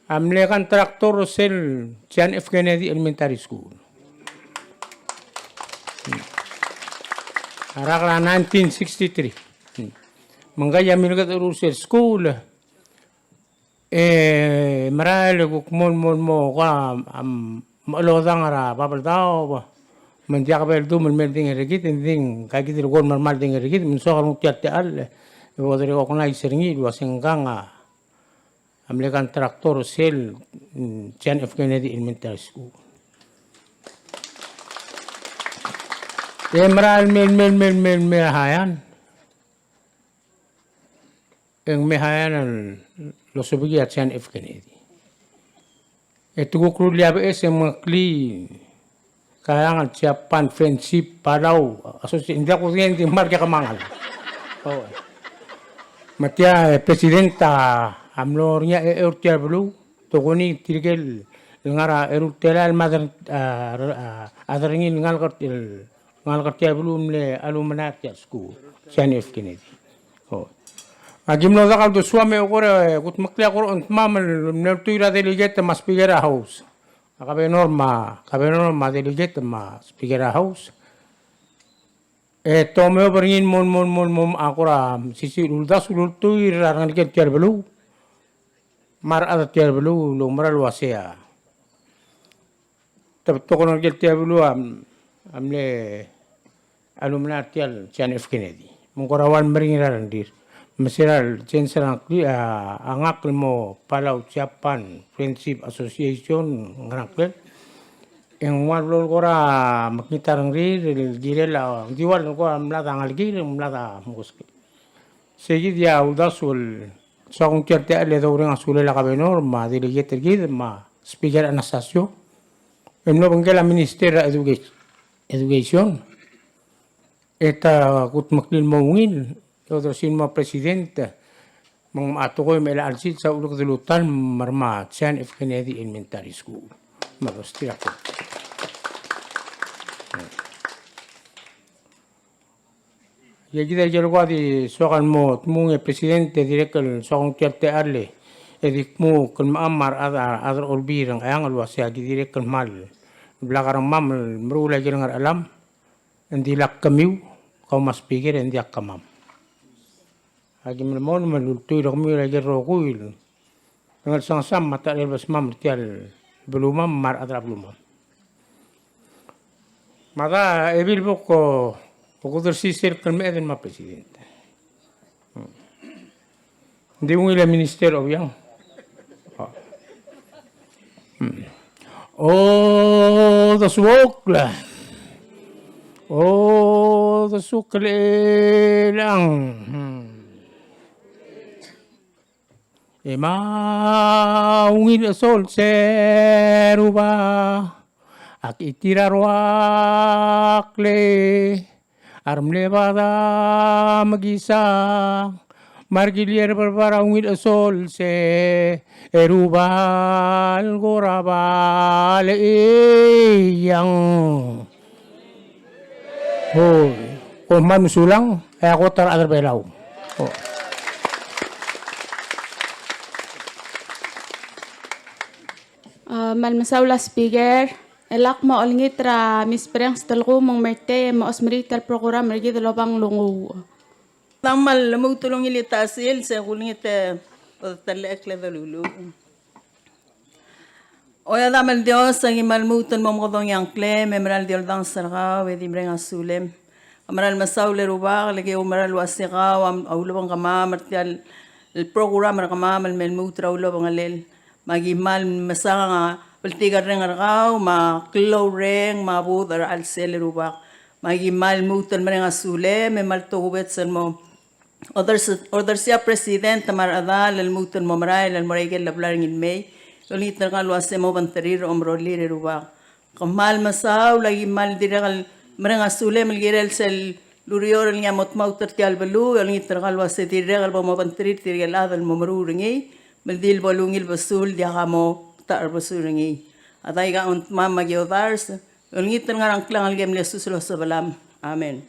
a mle contractor er sel John F. Kennedy Elementary School. A rak er a nineteen sixty-three. Me ngka a milked er sel school. E merael e kuk mo, mo, mo, ko a, a, mechelodang er a Babeldaob, me ng diak bo el dum el mei el dingel er kid, e ng di ngka kid el kuk mermang el dingel er kid, me ng soak el nguu tia el techall e bo de recognize er ngii el ua se ngkang a mle contractor er sel, mm, John F. Kennedy Elementary School. E merael mei, mei, mei, mei, mei a Haian. E ng mei a Haian el losebekii a John F. Kennedy. E te kuk rullii a beches e mengeklii Kaiang el Japan Friendship Palau Association, ng diak kudengei, ng di kmal kemanget. O. Me tia e president a mlo er ngii a eou er tia el beluu, tokuni tirke el ngar er a eru el telael me a, a, a, a chad er ngii el ngalek er, el ngalek er tia el beluu el mle alumni er tia el skuul, John F. Kennedy. O. Aki mlo diak a uldesuam e kora, e, kudmeklii a kora ongtimam el mle ultuil er a delegate me a speaker er a House. A governor me a, governor me a delegate me a speaker er a House. E te omeob er ngii el mo, mo, mo, mo, a kora mesisiich el uldasu el ultuil er a rengelekel tia el beluu me a rechad er tia el beluu el oumera el uasei a te betok el rengelekel tia el beluu a, a mle alumni er tia el John F. Kennedy. Me ng kora ua el meringel er a rengrir. Me se er a le change er a ngklel, a, a ngak el mo Palau Japan Friendship Association, ngerang klel. E ng ua el blo el kora mekngit a rengrir el kirel a, di ua el kora mlad a ngelekir, mlad a mekeskid. Sei kid a uldasu el soak el nguu tia el techall e doureng a sulel a governor me a delegate er kid me a speaker Anastasio. E mlo obengkel a minister er a educa-, education. E te kudmeklii el mo ungil, e odersii el mo president, me ng mla tekoi me chelecha el sils a ulekdelutel me a John F. Kennedy Elementary School. Me a besterir a ko. Ia kid a ikel kuk di soak el mo dmung e president e dirrek el soak el nguu tia el techall e di kmo kemam a rechad, a rechad er a Olbiil er a Ngcheangel el uasei aki dirrek el kmal blak a rengmam el meruul a ikel ngar er a chelam. Ng di lak kemiu, kau me a speaker, e ng diak kemam. Aki melemolem el ultuil er kemiu er a ikel rokui el ngelsengesam me a techellir a belsmam er tia el belumam me a rechad er a belumam. Me a da Ebil bo ko, ko kudersii sel klemeched el me a president. Ng di ungil a Minister Obiang. O, desukl. O, desukl e lang. E ma ungil a sol se Rubak. Aki tir a ruakl e a remle bada mekisang, me a rekiliei er a berbera a ungil a sol se Rubak el kora bal e iang. Hoi, kom kmal mesulang, e a kot a rechad er a Belau. Ho. A, kmal mesaul a Speaker, e lak mo olengit er a Miss Prengs Telkuu me ng mer tia e mo osmerii tia el program er kid el Obang el Ungeuuch. Dang kmal lmuut el ungil el ta sils e kulengit e odeltelechekl e doluluuch. Oia, Demam el Dios, aki kmal lmuut el mo mekedong a ngklem e mera el di oldanges er kau e di mereng a sulem. Ke mera el mesaul e Rubak, le ke oumera el uase kau a ulebengkemam er tia el program er kemam el me lmuut er a ulebengelel. Me aki kmal mesang a bltikerreng er kau, me a klou el reng, me a budech er a chelsel e Rubak. Me aki kmal lmuut el mereng a sulem, me kmal tokubets el mo odersii, odersii a president me a rechedal el lmuut el mo merael el mo er a ikel blai er ngii el mei. Olengit er kau el uase mo obengterir, omerolir e Rubak. Ke kmal mesaul, aki kmal dirrek el mereng a sulem el kirel sel ureor el ngii a mo dmaut er tia el beluu, e olengit er kau el uase dirrek el bo mo obengterir tirke el chad el mo meruul er ngii, me ng di le bo lungil besul, diak a mo ta er besul er ngii. A dai kau a ongtimam me aki odars, e olengit er ngar er a ngklang el ke mle sus el osebelam. Amen.